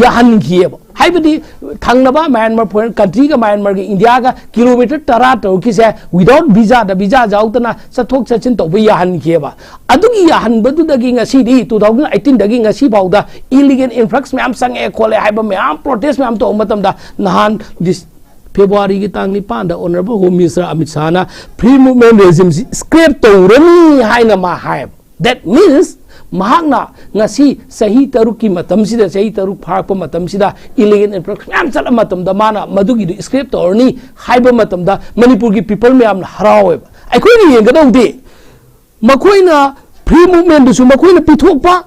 ꯌꯥꯍꯟꯈꯤꯑꯕ꯫ ꯍꯥꯏꯕꯗꯤ ꯊꯪꯅꯕ ꯃꯌꯥꯟꯃꯥꯔ, ꯐꯣꯔꯦꯟ ꯀꯟꯇ꯭ꯔꯤꯒ ꯃꯌꯥꯟꯃꯥꯔꯒ ꯏꯟꯗꯤꯌꯥꯒ ꯀꯤꯂꯣꯃꯤꯇꯔ ꯇꯔꯥ ꯇꯔꯨꯛꯀꯤꯁꯦ ꯋꯤꯗꯥꯎꯠ ꯚꯤꯖꯥꯗ, ꯚꯤꯖꯥ ꯌꯥꯎꯗꯅ ꯆꯠꯊꯣꯛ ꯆꯠꯁꯤꯟ ꯇꯧꯕ ꯌꯥꯍꯟꯈꯤꯑꯕ꯫ ꯑꯗꯨꯒꯤ ꯌꯥꯍꯟꯕꯗꯨꯗꯒꯤ ꯉꯁꯤꯗꯤ, ꯇꯨ ꯊꯥꯎꯖꯟ ꯑꯩꯠꯇꯤꯟꯗꯒꯤ ꯉꯁꯤ ꯐꯥꯎꯗ ꯏꯂꯤꯒꯦꯜ ꯏꯟꯐ꯭ꯂꯛꯁ ꯃꯌꯥꯝ ꯆꯪꯉꯛꯑꯦ ꯈꯣꯠꯂꯦ ꯍꯥꯏꯕ ꯃꯌꯥꯝ ꯄ꯭ꯔꯣꯇꯦꯁ ꯃꯌꯥꯝ ꯇꯧꯕ ꯃꯇꯝꯗ, ꯅꯍꯥꯟ ꯗꯤꯁ-, ꯐꯦꯕ꯭ꯔꯨꯋꯥꯔꯤꯒꯤ ꯇꯥꯡ ꯅꯤꯄꯥꯟꯗ ꯑꯣꯅꯔꯦꯕꯜ ꯍꯣꯝ ꯃꯤꯅꯤꯁꯇꯔ ꯑꯃꯤꯠ ꯁꯥꯍꯅ ꯐ꯭ꯔꯤ ꯃꯨꯚꯃꯦꯟ ꯔꯦꯖꯤꯝꯁꯤ ꯁ꯭ꯀ꯭ꯔꯦꯞ ꯇꯧꯔꯅꯤ ꯍꯥꯏꯅ ꯃꯥ ꯍꯥꯏ꯫ That means, ꯃꯍꯥꯛꯅ ꯉꯁꯤ ꯆꯍꯤ ꯇꯔꯨꯛꯀꯤ ꯃꯇꯝꯁꯤꯗ, ꯆꯍꯤ ꯇꯔꯨꯛ ꯐꯥꯔꯛꯄ ꯃꯇꯝꯁꯤꯗ, ꯏꯂꯤꯒꯦꯜ ꯏꯟꯐ꯭ꯂꯛꯁ ꯃꯌꯥꯝ ꯆꯠꯂ ꯃꯇꯝꯗ, ꯃꯥꯅ ꯃꯗꯨꯒꯤꯗꯨ ꯁ꯭ꯀ꯭ꯔꯦꯞ ꯇꯧꯔꯅꯤ ꯍꯥꯏꯕ ꯃꯇꯝꯗ, ꯃꯅꯤꯄꯨꯔꯒꯤ ꯄꯤꯄꯜ ꯃꯌꯥꯝꯅ ꯍꯔꯥꯎꯋꯦꯕ꯫ ꯑꯩꯈꯣꯏꯅ ꯌꯦꯡꯒꯗꯧꯗꯤ, ꯃꯈꯣꯏꯅ ꯐ꯭ꯔꯤ ꯃꯨꯚꯃꯦꯟꯗꯨꯁꯨ ꯃꯈꯣꯏꯅ ꯄꯤꯊꯣꯛꯄ,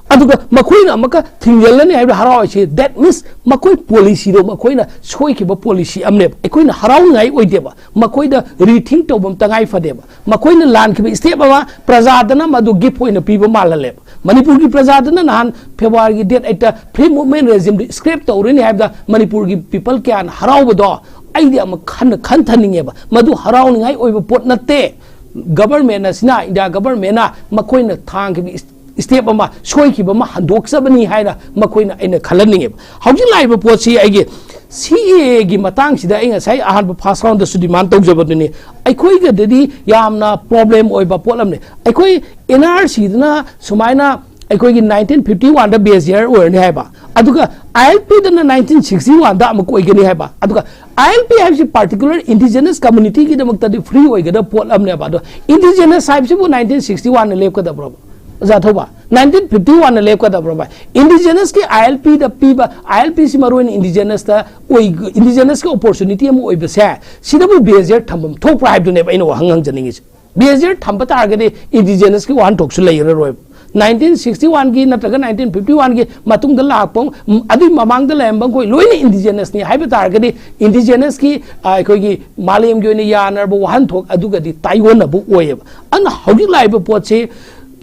ꯑꯗꯨꯒ ꯃꯈꯣꯏꯅ ꯑꯃꯨꯛꯀ ꯊꯤꯡꯖꯤꯜꯂꯅꯤ ꯍꯥꯏꯕꯗ ꯍꯔꯥꯎꯔꯤꯁꯤ, that means, ꯃꯈꯣꯏ ꯄꯣꯂꯤꯁꯤꯗꯣ ꯃꯈꯣꯏꯅ ꯁꯣꯏꯈꯤꯕ ꯄꯣꯂꯤꯁꯤ ꯑꯃꯅꯦꯕ꯫ ꯑꯩꯈꯣꯏꯅ ꯍꯔꯥꯎꯅꯤꯡꯉꯥꯏ ꯑꯣꯏꯗꯦꯕ, ꯃꯈꯣꯏꯗ ꯔꯤꯊꯤꯡ ꯇꯧꯕ ꯑꯃ ꯇꯉꯥꯏ ꯐꯗꯦꯕ꯫ ꯃꯈꯣꯏꯅ ꯂꯥꯟꯈꯤꯕ ꯁ꯭ꯇꯦꯞ ꯑꯃ ꯄ꯭ꯔꯖꯥꯗꯅ ꯃꯗꯨ ꯒꯤꯐ ꯑꯣꯏꯅ ꯄꯤꯕ ꯃꯥꯜꯍꯜꯂꯦꯕ꯫ ꯃꯅꯤꯄꯨꯔꯒꯤ ꯄ꯭ꯔꯖꯥꯗꯅ ꯅꯍꯥꯟ ꯐꯦꯕ꯭ꯔꯨꯋꯥꯔꯤꯒꯤ ꯗꯦꯠ ꯑꯩꯠꯇ ꯐ꯭ꯔꯤ ꯃꯨꯚꯃꯦꯟ ꯔꯦꯖꯤꯝꯗꯨ ꯁ꯭ꯀ꯭ꯔꯦꯞ ꯇꯧꯔꯅꯤ ꯍꯥꯏꯕꯗ ꯃꯅꯤꯄꯨꯔꯒꯤ ꯄꯤꯄꯜ ꯀꯌꯥꯅ ꯍꯔꯥꯎꯕꯗꯣ ꯑꯩꯗꯤ ꯑꯃꯨꯛ ꯈꯟꯅ ꯈꯟꯊꯅꯤꯡꯉꯦꯕ꯫ ꯃꯗꯨ ꯍꯔꯥꯎꯅꯤꯡꯉꯥꯏ ꯑꯣꯏꯕ ꯄꯣꯠ ꯅꯠꯇꯦ꯫ ꯒꯕꯔꯃꯦꯟ ꯑꯁꯤꯅ, ꯏꯟꯗꯤꯌꯥ ꯒꯕꯔꯃꯦꯟꯅ ꯃꯈꯣꯏꯅ ꯊꯥꯡꯈꯤꯕ ꯏꯁ-, ꯁ꯭ꯇꯦꯞ ꯑꯃ, ꯁꯣꯏꯈꯤꯕ ꯑꯃ ꯍꯟꯗꯣꯛꯆꯕꯅꯤ ꯍꯥꯏꯅ ꯃꯈꯣꯏꯅ, ꯑꯩꯅ ꯈꯜꯍꯟꯅꯤꯡꯉꯦꯕ꯫ ꯍꯧꯖꯤꯛ ꯂꯥꯛꯏꯕ ꯄꯣꯠꯁꯤ ꯑꯩꯒꯤ ꯁꯤ ꯑꯦ ꯑꯦꯒꯤ ꯃꯇꯥꯡꯁꯤꯗ ꯑꯩ ꯉꯁꯥꯏ ꯑꯍꯥꯟꯕ ꯐꯥꯔꯁ ꯔꯥꯎꯟꯗꯁꯨ ꯗꯤꯃꯥꯟ ꯇꯧꯖꯕꯗꯨꯅꯤ꯫ ꯑꯩꯈꯣꯏꯒꯗꯗꯤ ꯌꯥꯝꯅ ꯄ꯭ꯔꯣꯕ꯭ꯂꯦꯝ ꯑꯣꯏꯕ ꯄꯣꯠ ꯑꯃꯅꯤ꯫ ꯑꯩꯈꯣꯏ ꯑꯦꯟ ꯑꯥꯔ ꯁꯤꯗꯅ ꯁꯨꯃꯥꯏꯅ ꯑꯩꯈꯣꯏꯒꯤ ꯅꯥꯏꯟꯇꯤꯟ ꯐꯤꯐꯇꯤ ꯋꯥꯟꯗ ꯕꯦꯁ ꯌꯔ ꯑꯣꯏꯔꯅꯤ ꯍꯥꯏꯕ, ꯑꯗꯨꯒ ꯑꯥꯏ ꯑꯦꯜ ꯄꯤꯗꯅ ꯅꯥꯏꯟꯇꯤꯟ ꯁꯤꯛꯁꯇꯤ ꯋꯥꯟꯗ ꯑꯃꯨꯛ ꯑꯣꯏꯒꯅꯤ ꯍꯥꯏꯕ꯫ ꯑꯗꯨꯒ ꯑꯥꯏ ꯑꯦꯜ ꯄꯤ ꯍꯥꯏꯕꯁꯤ particular indigenous communityꯒꯤꯗꯃꯛꯇꯗꯤ free ꯑꯣꯏꯒꯗꯕ ꯄꯣꯠ ꯑꯃꯅꯦꯕ꯫ ꯑꯗꯣ indigenous ꯍꯥꯏꯕꯁꯤꯕꯨ ꯅꯥꯏꯟꯇꯤꯟ ꯁꯤꯛꯁꯇꯤ ꯋꯥꯟꯅ ꯂꯦꯞꯀꯗꯕ꯭ꯔꯣꯕ? ꯑꯣꯖꯥ ꯊꯧꯕ, ꯅꯥꯏꯟꯇꯤꯟ ꯐꯤꯐꯇꯤ ꯋꯥꯟꯅ ꯂꯦꯞꯀꯗꯕ꯭ꯔꯣꯕ? Indigenousꯀꯤ ꯑꯥꯏ ꯑꯦꯜ ꯄꯤꯗ ꯄꯤꯕ, ꯑꯥꯏ ꯑꯦꯜ ꯄꯤꯁꯤ ꯃꯔꯨꯑꯣꯏꯅ indigenousꯇ ꯑꯣꯏ, indigenousꯀꯤ opportunity ꯑꯃ ꯑꯣꯏꯕꯁꯦ, ꯁꯤꯗꯕꯨ ꯕꯦꯖꯦꯠ ꯊꯝꯐꯝ ꯊꯣꯛꯄ꯭ꯔꯥ ꯍꯥꯏꯕꯗꯨꯅꯦꯕ ꯑꯩꯅ ꯋꯥꯍꯪ ꯍꯪꯖꯅꯤꯡꯉꯤꯁꯦ꯫ ꯕꯦꯖꯦꯠ ꯊꯝꯕ ꯇꯥꯔꯒꯗꯤ indigenousꯀꯤ ꯋꯥꯍꯟꯊꯣꯛꯁꯨ ꯂꯩꯔꯔꯣꯏꯕ꯫ ꯅꯥꯏꯟꯇꯤꯟ ꯁꯤꯛꯁꯇꯤ ꯋꯥꯟꯒꯤ ꯅꯠꯇ꯭ꯔꯒ ꯅꯥꯏꯟꯇꯤꯟ ꯐꯤꯐꯇꯤ ꯋꯥꯟꯒꯤ ꯃꯇꯨꯡꯗ ꯂꯥꯛꯄ, ꯎꯝ, ꯑꯗꯨꯒꯤ ꯃꯃꯥꯡꯗ ꯂꯩꯔꯝꯕ ꯃꯈꯣꯏ ꯂꯣꯏꯅ indigenousꯅꯤ ꯍꯥꯏꯕ ꯇꯥꯔꯒꯗꯤ, indigenousꯀꯤ, ꯑ, ꯑꯩꯈꯣꯏꯒꯤ ꯃꯥꯂꯦꯝꯒꯤ ꯑꯣꯏꯅ ꯌꯥꯅꯔꯕ ꯋꯥꯍꯟꯊꯣꯛ ꯑꯗꯨꯒꯗꯤ ꯇꯥꯏꯑꯣꯟꯅꯕ ꯑꯣꯏꯌꯦꯕ꯫ ꯑꯗꯨꯅ ꯍꯧꯖꯤꯛ ꯂꯥꯛꯏꯕ ꯄꯣꯠꯁꯤ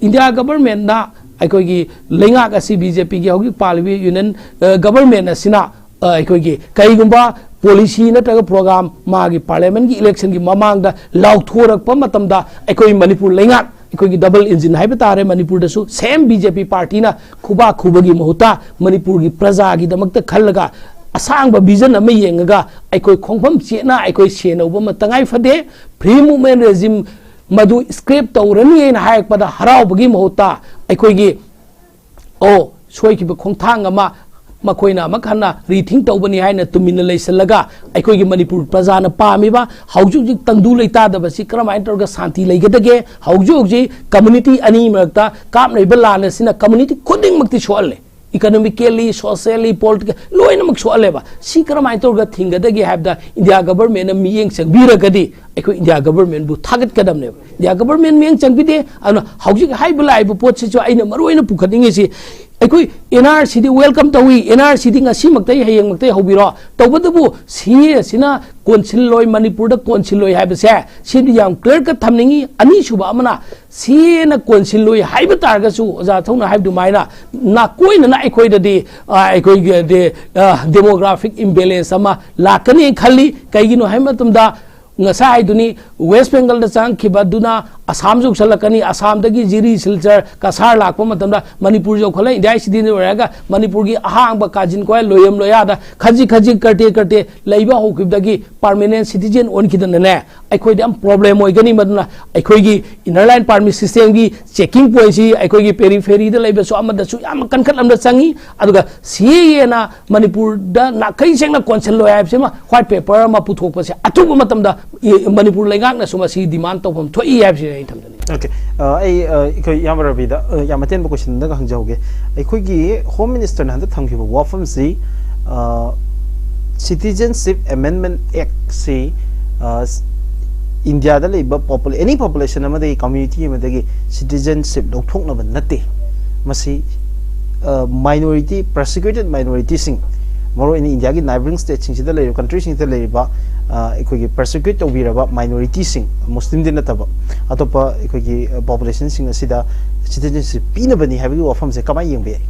India governmentꯅ, ꯑꯩꯈꯣꯏꯒꯤ ꯂꯩꯉꯥꯛ ꯑꯁꯤ BJPꯒꯤ ꯍꯧꯖꯤꯛ ꯄꯥꯜꯂꯤꯕ union, ꯑ, government ꯑꯁꯤꯅ ꯑ, ꯑꯩꯈꯣꯏꯒꯤ ꯀꯔꯤꯒꯨꯝꯕ policy ꯅꯠꯇ꯭ꯔꯒ program ꯃꯥꯒꯤ parliamentꯀꯤ electionꯒꯤ ꯃꯃꯥꯡꯗ ꯂꯥꯎꯊꯣꯔꯛꯄ ꯃꯇꯝꯗ, ꯑꯩꯈꯣꯏ ꯃꯅꯤꯄꯨꯔ ꯂꯩꯉꯥꯛ, ꯑꯩꯈꯣꯏꯒꯤ double engine ꯍꯥꯏꯕ ꯇꯥꯔꯦ, ꯃꯅꯤꯄꯨꯔꯗꯁꯨ same BJP partyꯅ ꯈꯨꯕꯥꯛ ꯈꯨꯕꯒꯤ ꯃꯍꯨꯠꯇ ꯃꯅꯤꯄꯨꯔꯒꯤ ꯄ꯭ꯔꯖꯥꯒꯤꯗꯃꯛꯇ ꯈꯜꯂꯒ ꯑꯁꯥꯡꯕ vision ꯑꯃ ꯌꯦꯡꯉꯒ ꯑꯩꯈꯣꯏ ꯈꯣꯡꯐꯝ ꯆꯦꯠꯅ ꯑꯩꯈꯣꯏ ꯁꯦꯟꯅꯧꯕ ꯑꯃ ꯇꯉꯥꯏ ꯐꯗꯦ꯫ Free movement regime ꯃꯗꯨ scrap ꯇꯧꯔꯅꯤ ꯍꯥꯏꯅ ꯍꯥꯏꯔꯛꯄꯗ ꯍꯔꯥꯎꯕꯒꯤ ꯃꯍꯨꯠꯇ ꯑꯩꯈꯣꯏꯒꯤ ꯑꯣ, ꯁꯣꯏꯈꯤꯕ ꯈꯣꯡꯊꯥꯡ ꯑꯃ ꯃꯈꯣꯏꯅ ꯑꯃꯨꯛ ꯍꯟꯅ rethink ꯇꯧꯕꯅꯤ ꯍꯥꯏꯅ ꯇꯨꯃꯤꯟꯅ ꯂꯩꯁꯤꯜꯂꯒ ꯑꯩꯈꯣꯏꯒꯤ ꯃꯅꯤꯄꯨꯔ ꯄ꯭ꯔꯖꯥꯅ ꯄꯥꯝꯃꯤꯕ ꯍꯧꯖꯤꯛ ꯍꯧꯖꯤꯛ ꯇꯪꯗꯨ ꯂꯩꯇꯥꯗꯕꯁꯤ ꯀꯔꯝꯍꯥꯏꯅ ꯇꯧꯔꯒ ꯁꯥꯟꯇꯤ ꯂꯩꯒꯗꯒꯦ? ꯍꯧꯖꯤꯛ ꯍꯧꯖꯤꯛ community ꯑꯅꯤ ꯃꯔꯛꯇ ꯀꯥꯞꯅꯔꯤꯕ ꯂꯥꯟ ꯑꯁꯤꯅ community ꯈꯨꯗꯤꯡꯃꯛꯇꯤ ꯁꯣꯛꯍꯜꯂꯦ꯫ Economically, socially, politically ꯂꯣꯏꯅꯃꯛ ꯁꯣꯛꯍꯜꯂꯦꯕ꯫ ꯁꯤ ꯀꯔꯝꯍꯥꯏꯅ ꯇꯧꯔꯒ ꯊꯤꯡꯒꯗꯒꯦ ꯍꯥꯏꯕꯗ India governmentꯅ ꯃꯤꯠꯌꯦꯡ ꯆꯪꯕꯤꯔꯒꯗꯤ ꯑꯩꯈꯣꯏ India governmentꯕꯨ ꯊꯥꯒꯠꯀꯗꯕꯅꯦꯕ꯫ India government ꯃꯤꯠꯌꯦꯡ ꯆꯪꯕꯤꯗꯦ꯫ ꯑꯗꯨꯅ ꯍꯧꯖꯤꯛ ꯍꯥꯏꯕ ꯂꯥꯛꯏꯕ ꯄꯣꯠꯁꯤꯁꯨ ꯑꯩꯅ ꯃꯔꯨ ꯑꯣꯏꯅ ꯄꯨꯈꯠꯅꯤꯡꯉꯤꯁꯤ, ꯑꯩꯈꯣꯏ NRCꯗꯤ welcome ꯇꯧꯏ, NRCꯗꯤ ꯉꯁꯤꯃꯛꯇꯩ ꯍꯌꯦꯡꯃꯛꯇꯩ ꯍꯧꯕꯤꯔꯣ꯫ ꯇꯧꯕꯇꯕꯨ CAA ꯑꯁꯤꯅ ꯀꯣꯟꯁꯤꯜꯂꯣꯏ, ꯃꯅꯤꯄꯨꯔꯗ ꯀꯣꯟꯁꯤꯜꯂꯣꯏ ꯍꯥꯏꯕꯁꯦ ꯁꯤꯗꯤ ꯌꯥꯝ clear cut ꯊꯝꯅꯤꯡꯉꯤ꯫ ꯑꯅꯤꯁꯨꯕ ꯑꯃꯅ CAAꯅ ꯀꯣꯟꯁꯤꯜꯂꯣꯏ ꯍꯥꯏꯕ ꯇꯥꯔꯒꯁꯨ, ꯑꯣꯖꯥ ꯊꯧꯅ ꯍꯥꯏꯕ ꯑꯗꯨꯃꯥꯏꯅ ꯅꯥꯀꯣꯏꯅꯅ ꯑꯩꯈꯣꯏꯗꯗꯤ, ꯑ, ꯑꯩꯈꯣꯏꯒꯤ ꯗꯦ-, ꯑ, demographic imbalance ꯑꯃ ꯂꯥꯛꯀꯅꯤ ꯈꯜꯂꯤ꯫ ꯀꯩꯒꯤꯅꯣ ꯍꯥꯏꯕ ꯃꯇꯝꯗ ꯉꯁꯥꯏ ꯍꯥꯏꯗꯨꯅꯤ, West Bengalꯗ ꯆꯪꯉꯛꯈꯤꯕꯗꯨꯅ ꯑꯁꯥꯝ ꯌꯧꯁꯜꯂꯛꯀꯅꯤ, ꯑꯁꯥꯝꯗꯒꯤ ꯖꯤꯔꯤ, ꯁꯤꯜꯆꯔ, ꯀꯁꯥꯔ ꯂꯥꯛꯄ ꯃꯇꯝꯗ ꯃꯅꯤꯄꯨꯔ ꯌꯧꯈꯠꯂꯒ ꯏꯟꯗꯤꯌꯥꯒꯤ ꯁꯤꯇꯤꯖꯦꯟ ꯑꯣꯏꯔꯒ ꯃꯅꯤꯄꯨꯔꯒꯤ ꯑꯍꯥꯡꯕ ꯀꯥꯖꯤꯟ ꯀꯣꯌꯥ, ꯂꯣꯌꯝ ꯂꯣꯌꯥꯗ ꯈꯖꯤꯛ ꯈꯖꯤꯛ, ꯀꯔꯇꯦ ꯀꯔꯇꯦ ꯂꯩꯕ ꯍꯧꯈꯤꯕꯗꯒꯤ ꯄꯥꯔꯃꯤꯅꯦꯟ ꯁꯤꯇꯤꯖꯦꯟ ꯑꯣꯟꯈꯤꯗꯅꯅꯦ, ꯑꯩꯈꯣꯏꯗ ꯌꯥꯝ ꯄ꯭ꯔꯣꯕ꯭ꯂꯦꯝ ꯑꯣꯏꯒꯅꯤ꯫ ꯃꯗꯨꯅ ꯑꯩꯈꯣꯏꯒꯤ ꯏꯅꯔ ꯂꯥꯏꯟ ꯄꯥꯔꯃꯤꯠ ꯁꯤꯁꯇꯦꯝꯒꯤ ꯆꯦꯛꯀꯤꯡ ꯄꯣꯏꯟꯁꯤ ꯑꯩꯈꯣꯏꯒꯤ ꯄꯦꯔꯤꯐꯦꯔꯤꯗ ꯂꯩꯕꯁꯨ ꯑꯃꯗꯁꯨ ꯌꯥꯝꯅ ꯀꯟꯈꯠꯂꯝꯅ ꯆꯪꯉꯤ꯫ ꯑꯗꯨꯒ ꯁꯤ ꯑꯦ ꯑꯦꯅ ꯃꯅꯤꯄꯨꯔꯗ ꯅꯥꯈꯩ ꯁꯦꯡꯅ ꯀꯣꯟꯁꯤꯜꯂꯣꯏ ꯍꯥꯏꯕꯁꯤꯃ, ꯋꯥꯏꯠ ꯄꯦꯄꯔ ꯑꯃ ꯄꯨꯊꯣꯛꯄꯁꯦ ꯑꯊꯨꯕ ꯃꯇꯝꯗ ꯏ-, ꯃꯅꯤꯄꯨꯔ ꯂꯩꯉꯥꯛꯅꯁꯨ ꯃꯁꯤ ꯗꯤꯃꯥꯟ ꯇꯧꯐꯝ ꯊꯣꯛꯏ ꯍꯥꯏꯕꯁꯤꯅ ꯑꯩ ꯊꯝꯖꯅꯤꯡꯉꯤ꯫ ꯑꯣꯀꯦ꯫ ꯑ, ꯑꯩ, ꯑ, ꯑꯩꯈꯣꯏ ꯏꯌꯥꯝꯕ ꯔꯕꯤꯗ, ꯑ, ꯌꯥꯝ ꯑꯇꯦꯟꯕ ꯀꯣꯏꯁꯟ ꯑꯃꯒ ꯍꯪꯖꯍꯧꯒꯦ꯫ ꯑꯩꯈꯣꯏꯒꯤ ꯍꯣꯝ ꯃꯤꯅꯤꯁꯇꯔꯅ ꯍꯟꯗꯛ ꯊꯝꯈꯤꯕ ꯋꯥꯐꯝꯁꯤ, ꯑ, ꯁꯤꯇꯤꯖꯦꯟꯁꯤꯞ ꯑꯦꯃꯦꯟꯃꯦꯟ ꯑꯦꯛꯁꯤ, ꯑ, ꯏꯟꯗꯤꯌꯥꯗ ꯂꯩꯕ ꯄꯣꯄꯨꯂꯦ-, ꯑꯦꯅꯤ ꯄꯣꯄꯨꯂꯦꯁꯟ ꯑꯃꯗꯒꯤ, ꯀꯝꯃ꯭ꯌꯨꯅꯤꯇꯤ ꯑꯃꯗꯒꯤ ꯁꯤꯇꯤꯖꯦꯟꯁꯤꯞ ꯂꯧꯊꯣꯛꯅꯕ ꯅꯠꯇꯦ꯫ ꯃꯁꯤ, ꯑ, ꯃꯥꯏꯅꯣꯔꯤꯇꯤ, ꯄꯔꯁꯤꯀ꯭ꯌꯨꯇꯦꯠ ꯃꯥꯏꯅꯣꯔꯤꯇꯤꯁꯤꯡ, ꯃꯔꯨꯑꯣꯏꯅ ꯏꯟꯗꯤꯌꯥꯒꯤ ꯅꯥꯏꯕꯔꯤꯡ ꯁ꯭ꯇꯦꯠꯁꯤꯡꯁꯤꯗ ꯂꯩꯔꯤꯕ, ꯀꯟꯇ꯭ꯔꯤꯁꯤꯡꯁꯤꯗ ꯂꯩꯔꯤꯕ, ꯑ, ꯑꯩꯈꯣꯏꯒꯤ ꯄꯔꯁꯤꯀ꯭ꯌꯨꯠ ꯇꯧꯕꯤꯔꯕ ꯃꯥꯏꯅꯣꯔꯤꯇꯤꯁꯤꯡ, ꯃꯨꯁꯂꯤꯝꯗꯤ ꯅꯠꯇꯕ, ꯑꯇꯣꯞꯄ ꯑꯩꯈꯣꯏꯒꯤ, ꯑ, ꯄꯣꯄꯨꯂꯦꯁꯟꯁꯤꯡ ꯑꯁꯤꯗ ꯁꯤꯇꯤꯖꯦꯟꯁꯤꯞ ꯄꯤꯅꯕꯅꯤ ꯍꯥꯏꯕꯒꯤ ꯋꯥꯐꯝꯁꯦ ꯀꯃꯥꯏꯅ ꯌꯦꯡꯕ ꯌꯥꯏ?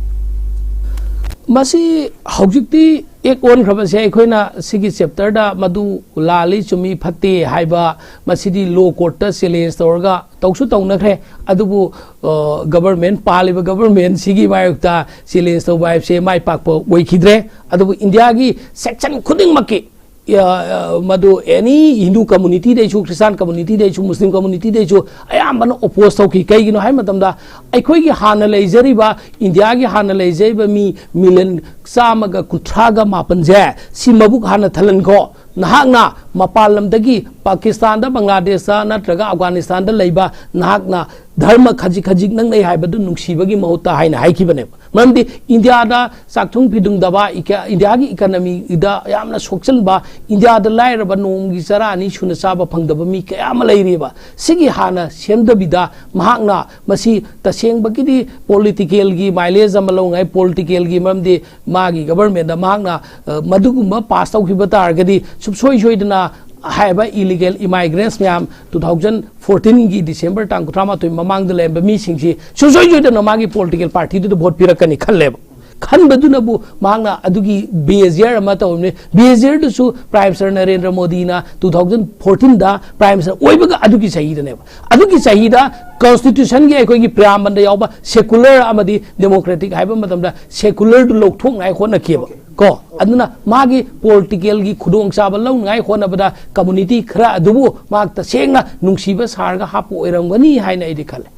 ꯃꯁꯤ ꯍꯧꯖꯤꯛꯇꯤ ꯑꯦꯛ ꯑꯣꯟꯈ꯭ꯔꯕꯁꯦ ꯑꯩꯈꯣꯏꯅ ꯁꯤꯒꯤ ꯆꯦꯞꯇꯔꯗ ꯃꯗꯨ ꯂꯥꯜꯂꯤ, ꯆꯨꯝꯃꯤ, ꯐꯠꯇꯦ ꯍꯥꯏꯕ, ꯃꯁꯤꯗꯤ ꯂꯣ ꯀꯣꯔꯠꯇ ꯆꯦꯂꯦꯟꯖ ꯇꯧꯔꯒ ꯇꯧꯁꯨ ꯇꯧꯅꯈ꯭ꯔꯦ꯫ ꯑꯗꯨꯕꯨ, ꯑ, ꯒꯕꯔꯃꯦꯟ, ꯄꯥꯜꯂꯤꯕ ꯒꯕꯔꯃꯦꯟꯁꯤꯒꯤ ꯃꯥꯌꯣꯛꯇ ꯆꯦꯂꯦꯟꯖ ꯇꯧꯕ ꯍꯥꯏꯕꯁꯦ ꯃꯥꯏ ꯄꯥꯛꯄ ꯑꯣꯏꯈꯤꯗ꯭ꯔꯦ꯫ ꯑꯗꯨꯕꯨ ꯏꯟꯗꯤꯌꯥꯒꯤ ꯁꯦꯛꯁꯟ ꯈꯨꯗꯤꯡꯃꯛꯀꯤ, ꯑ, ꯑ, ꯃꯗꯨ ꯑꯦꯅꯤ ꯍꯤꯟꯗꯨ ꯀꯝꯃꯨꯅꯤꯇꯤꯗꯩꯁꯨ, ꯈ꯭ꯔꯤꯁꯇꯥꯟ ꯀꯝꯃꯨꯅꯤꯇꯤꯗꯩꯁꯨ, ꯃꯨꯁꯂꯤꯝ ꯀꯝꯃꯨꯅꯤꯇꯤꯗꯩꯁꯨ ꯑꯌꯥꯝꯕꯅ ꯑꯣꯄꯣꯖ ꯇꯧꯈꯤ꯫ ꯀꯩꯒꯤꯅꯣ ꯍꯥꯏꯕ ꯃꯇꯝꯗ, ꯑꯩꯈꯣꯏꯒꯤ ꯍꯥꯟꯅ ꯂꯩꯖꯔꯤꯕ, ꯏꯟꯗꯤꯌꯥꯒꯤ ꯍꯥꯟꯅ ꯂꯩꯖꯔꯤꯕ ꯃꯤ ꯃꯤꯂꯤꯌꯟ ꯆꯥꯝꯃꯒ ꯀꯨꯟꯊ꯭ꯔꯥꯒ ꯃꯥꯄꯟꯁꯦ, ꯁꯤ ꯃꯕꯨꯛ ꯍꯥꯟꯅ ꯊꯜꯍꯟꯈꯣ꯫ ꯅꯍꯥꯛꯅ ꯃꯄꯥꯟ ꯂꯝꯗꯒꯤ, ꯄꯥꯀꯤꯁꯇꯥꯟꯗ, ꯕꯪꯒ꯭ꯂꯥꯗꯦꯁꯇ ꯅꯠꯇ꯭ꯔꯒ ꯑꯐꯒꯥꯅꯤꯁꯇꯥꯟꯗ ꯂꯩꯕ ꯅꯍꯥꯛꯅ ꯙꯔꯃ ꯈꯖꯤꯛ ꯈꯖꯤꯛ ꯅꯛꯅꯩ ꯍꯥꯏꯕꯗꯨ ꯅꯨꯡꯁꯤꯕꯒꯤ ꯃꯍꯨꯠꯇ ꯍꯥꯏꯅ ꯍꯥꯏꯈꯤꯕꯅꯦꯕ꯫ ꯃꯔꯝꯗꯤ ꯏꯟꯗꯤꯌꯥꯗ ꯆꯥꯛꯊꯨꯡ ꯐꯤꯗꯨꯡꯗꯕ, ꯏꯀ-, ꯏꯟꯗꯤꯌꯥꯒꯤ ꯏꯀꯅꯃꯤꯗ ꯌꯥꯝꯅ ꯁꯣꯛꯆꯟꯕ, ꯏꯟꯗꯤꯌꯥꯗ ꯂꯥꯏꯔꯕ ꯅꯣꯡꯃꯒꯤ ꯆꯔꯥ ꯑꯅꯤ ꯁꯨꯅ ꯆꯥꯕ ꯐꯪꯗꯕ ꯃꯤ ꯀꯌꯥ ꯑꯃ ꯂꯩꯔꯤꯕ꯫ ꯁꯤꯒꯤ ꯍꯥꯟꯅ ꯁꯦꯝꯗꯕꯤꯗ ꯃꯍꯥꯛꯅ ꯃꯁꯤ ꯇꯁꯦꯡꯕꯒꯤꯗꯤ ꯄꯣꯂꯤꯇꯤꯀꯦꯜꯒꯤ ꯃꯥꯏꯂꯦꯖ ꯑꯃ ꯂꯧꯅꯉꯥꯏ, ꯄꯣꯂꯤꯇꯤꯀꯦꯜꯒꯤ ꯃꯔꯝꯗꯤ ꯃꯥꯒꯤ ꯒꯕꯔꯃꯦꯟꯗ ꯃꯍꯥꯛꯅ, ꯑ, ꯃꯗꯨꯒꯨꯝꯕ ꯄꯥꯁ ꯇꯧꯈꯤꯕ ꯇꯥꯔꯒꯗꯤ ꯁꯨꯡꯁꯣꯏ ꯁꯣꯏꯗꯅ ꯍꯥꯏꯔꯤꯕ ꯏꯂꯤꯒꯦꯜ ꯏꯃꯥꯏꯒ꯭ꯔꯦꯟꯁ ꯃꯌꯥꯝ two thousand fourteen ꯒꯤ December ꯇꯥꯡ ꯀꯨꯟꯊ꯭ꯔꯥ ꯃꯥꯊꯣꯏ ꯃꯃꯥꯡꯗ ꯂꯩꯔꯝꯕ ꯃꯤꯁꯤꯡꯁꯤ ꯁꯨꯡꯁꯣꯏ ꯁꯣꯏꯗꯅ ꯃꯥꯒꯤ ꯄꯣꯂꯤꯇꯤꯀꯦꯜ ꯄꯥꯔꯇꯤꯗꯨꯗ ꯚꯣꯠ ꯄꯤꯔꯛꯀꯅꯤ ꯈꯜꯂꯦꯕ꯫ ꯈꯟꯕꯗꯨꯅꯕꯨ ꯃꯍꯥꯛꯅ ꯑꯗꯨꯒꯤ ꯕꯦꯖꯤꯌꯔ ꯑꯃ ꯇꯧꯔꯝꯃꯤ꯫ ꯕꯦꯖꯤꯌꯔꯗꯨꯁꯨ ꯄ꯭ꯔꯥꯏꯝ ꯃꯤꯅꯤꯁꯇꯔ ꯅꯔꯦꯟꯗ꯭ꯔ ꯃꯣꯗꯤꯅ ꯇꯨ ꯊꯥꯎꯖꯟ ꯐꯣꯔꯇꯤꯟꯗ ꯄ꯭ꯔꯥꯏꯝ ꯃꯤꯅꯤꯁꯇꯔ ꯑꯣꯏꯕꯒ ꯑꯗꯨꯒꯤ ꯆꯍꯤꯗꯅꯦꯕ꯫ ꯑꯗꯨꯒꯤ ꯆꯍꯤꯗ ꯀꯣꯟꯁꯇꯤꯇ꯭ꯌꯨꯁꯟꯒꯤ ꯑꯩꯈꯣꯏꯒꯤ ꯄ꯭ꯔꯤꯌꯥꯝꯕꯜꯗ ꯌꯥꯎꯕ ꯁꯦꯀꯨꯂꯔ ꯑꯃꯗꯤ ꯗꯦꯃꯣꯀ꯭ꯔꯦꯇꯤꯛ ꯍꯥꯏꯕ ꯃꯇꯝꯗ ꯁꯦꯀꯨꯂꯔꯗꯨ ꯂꯧꯊꯣꯛꯅꯉꯥꯏ ꯍꯣꯠꯅꯈꯤꯑꯕ꯫ ꯀꯣ, ꯑꯗꯨꯅ ꯃꯥꯒꯤ ꯄꯣꯂꯤꯇꯤꯀꯦꯜꯒꯤ ꯈꯨꯗꯣꯡꯆꯥꯕ ꯂꯧꯅꯉꯥꯏ ꯍꯣꯠꯅꯕꯗ ꯀꯝꯃꯨꯅꯤꯇꯤ ꯈꯔ ꯑꯗꯨꯕꯨ ꯃꯍꯥꯛ ꯇꯁꯦꯡꯅ ꯅꯨꯡꯁꯤꯕ ꯁꯥꯔꯒ ꯍꯥꯞꯄ ꯑꯣꯏꯔꯝꯒꯅꯤ ꯍꯥꯏꯅ ꯑꯩꯗꯤ ꯈꯜꯂꯦ꯫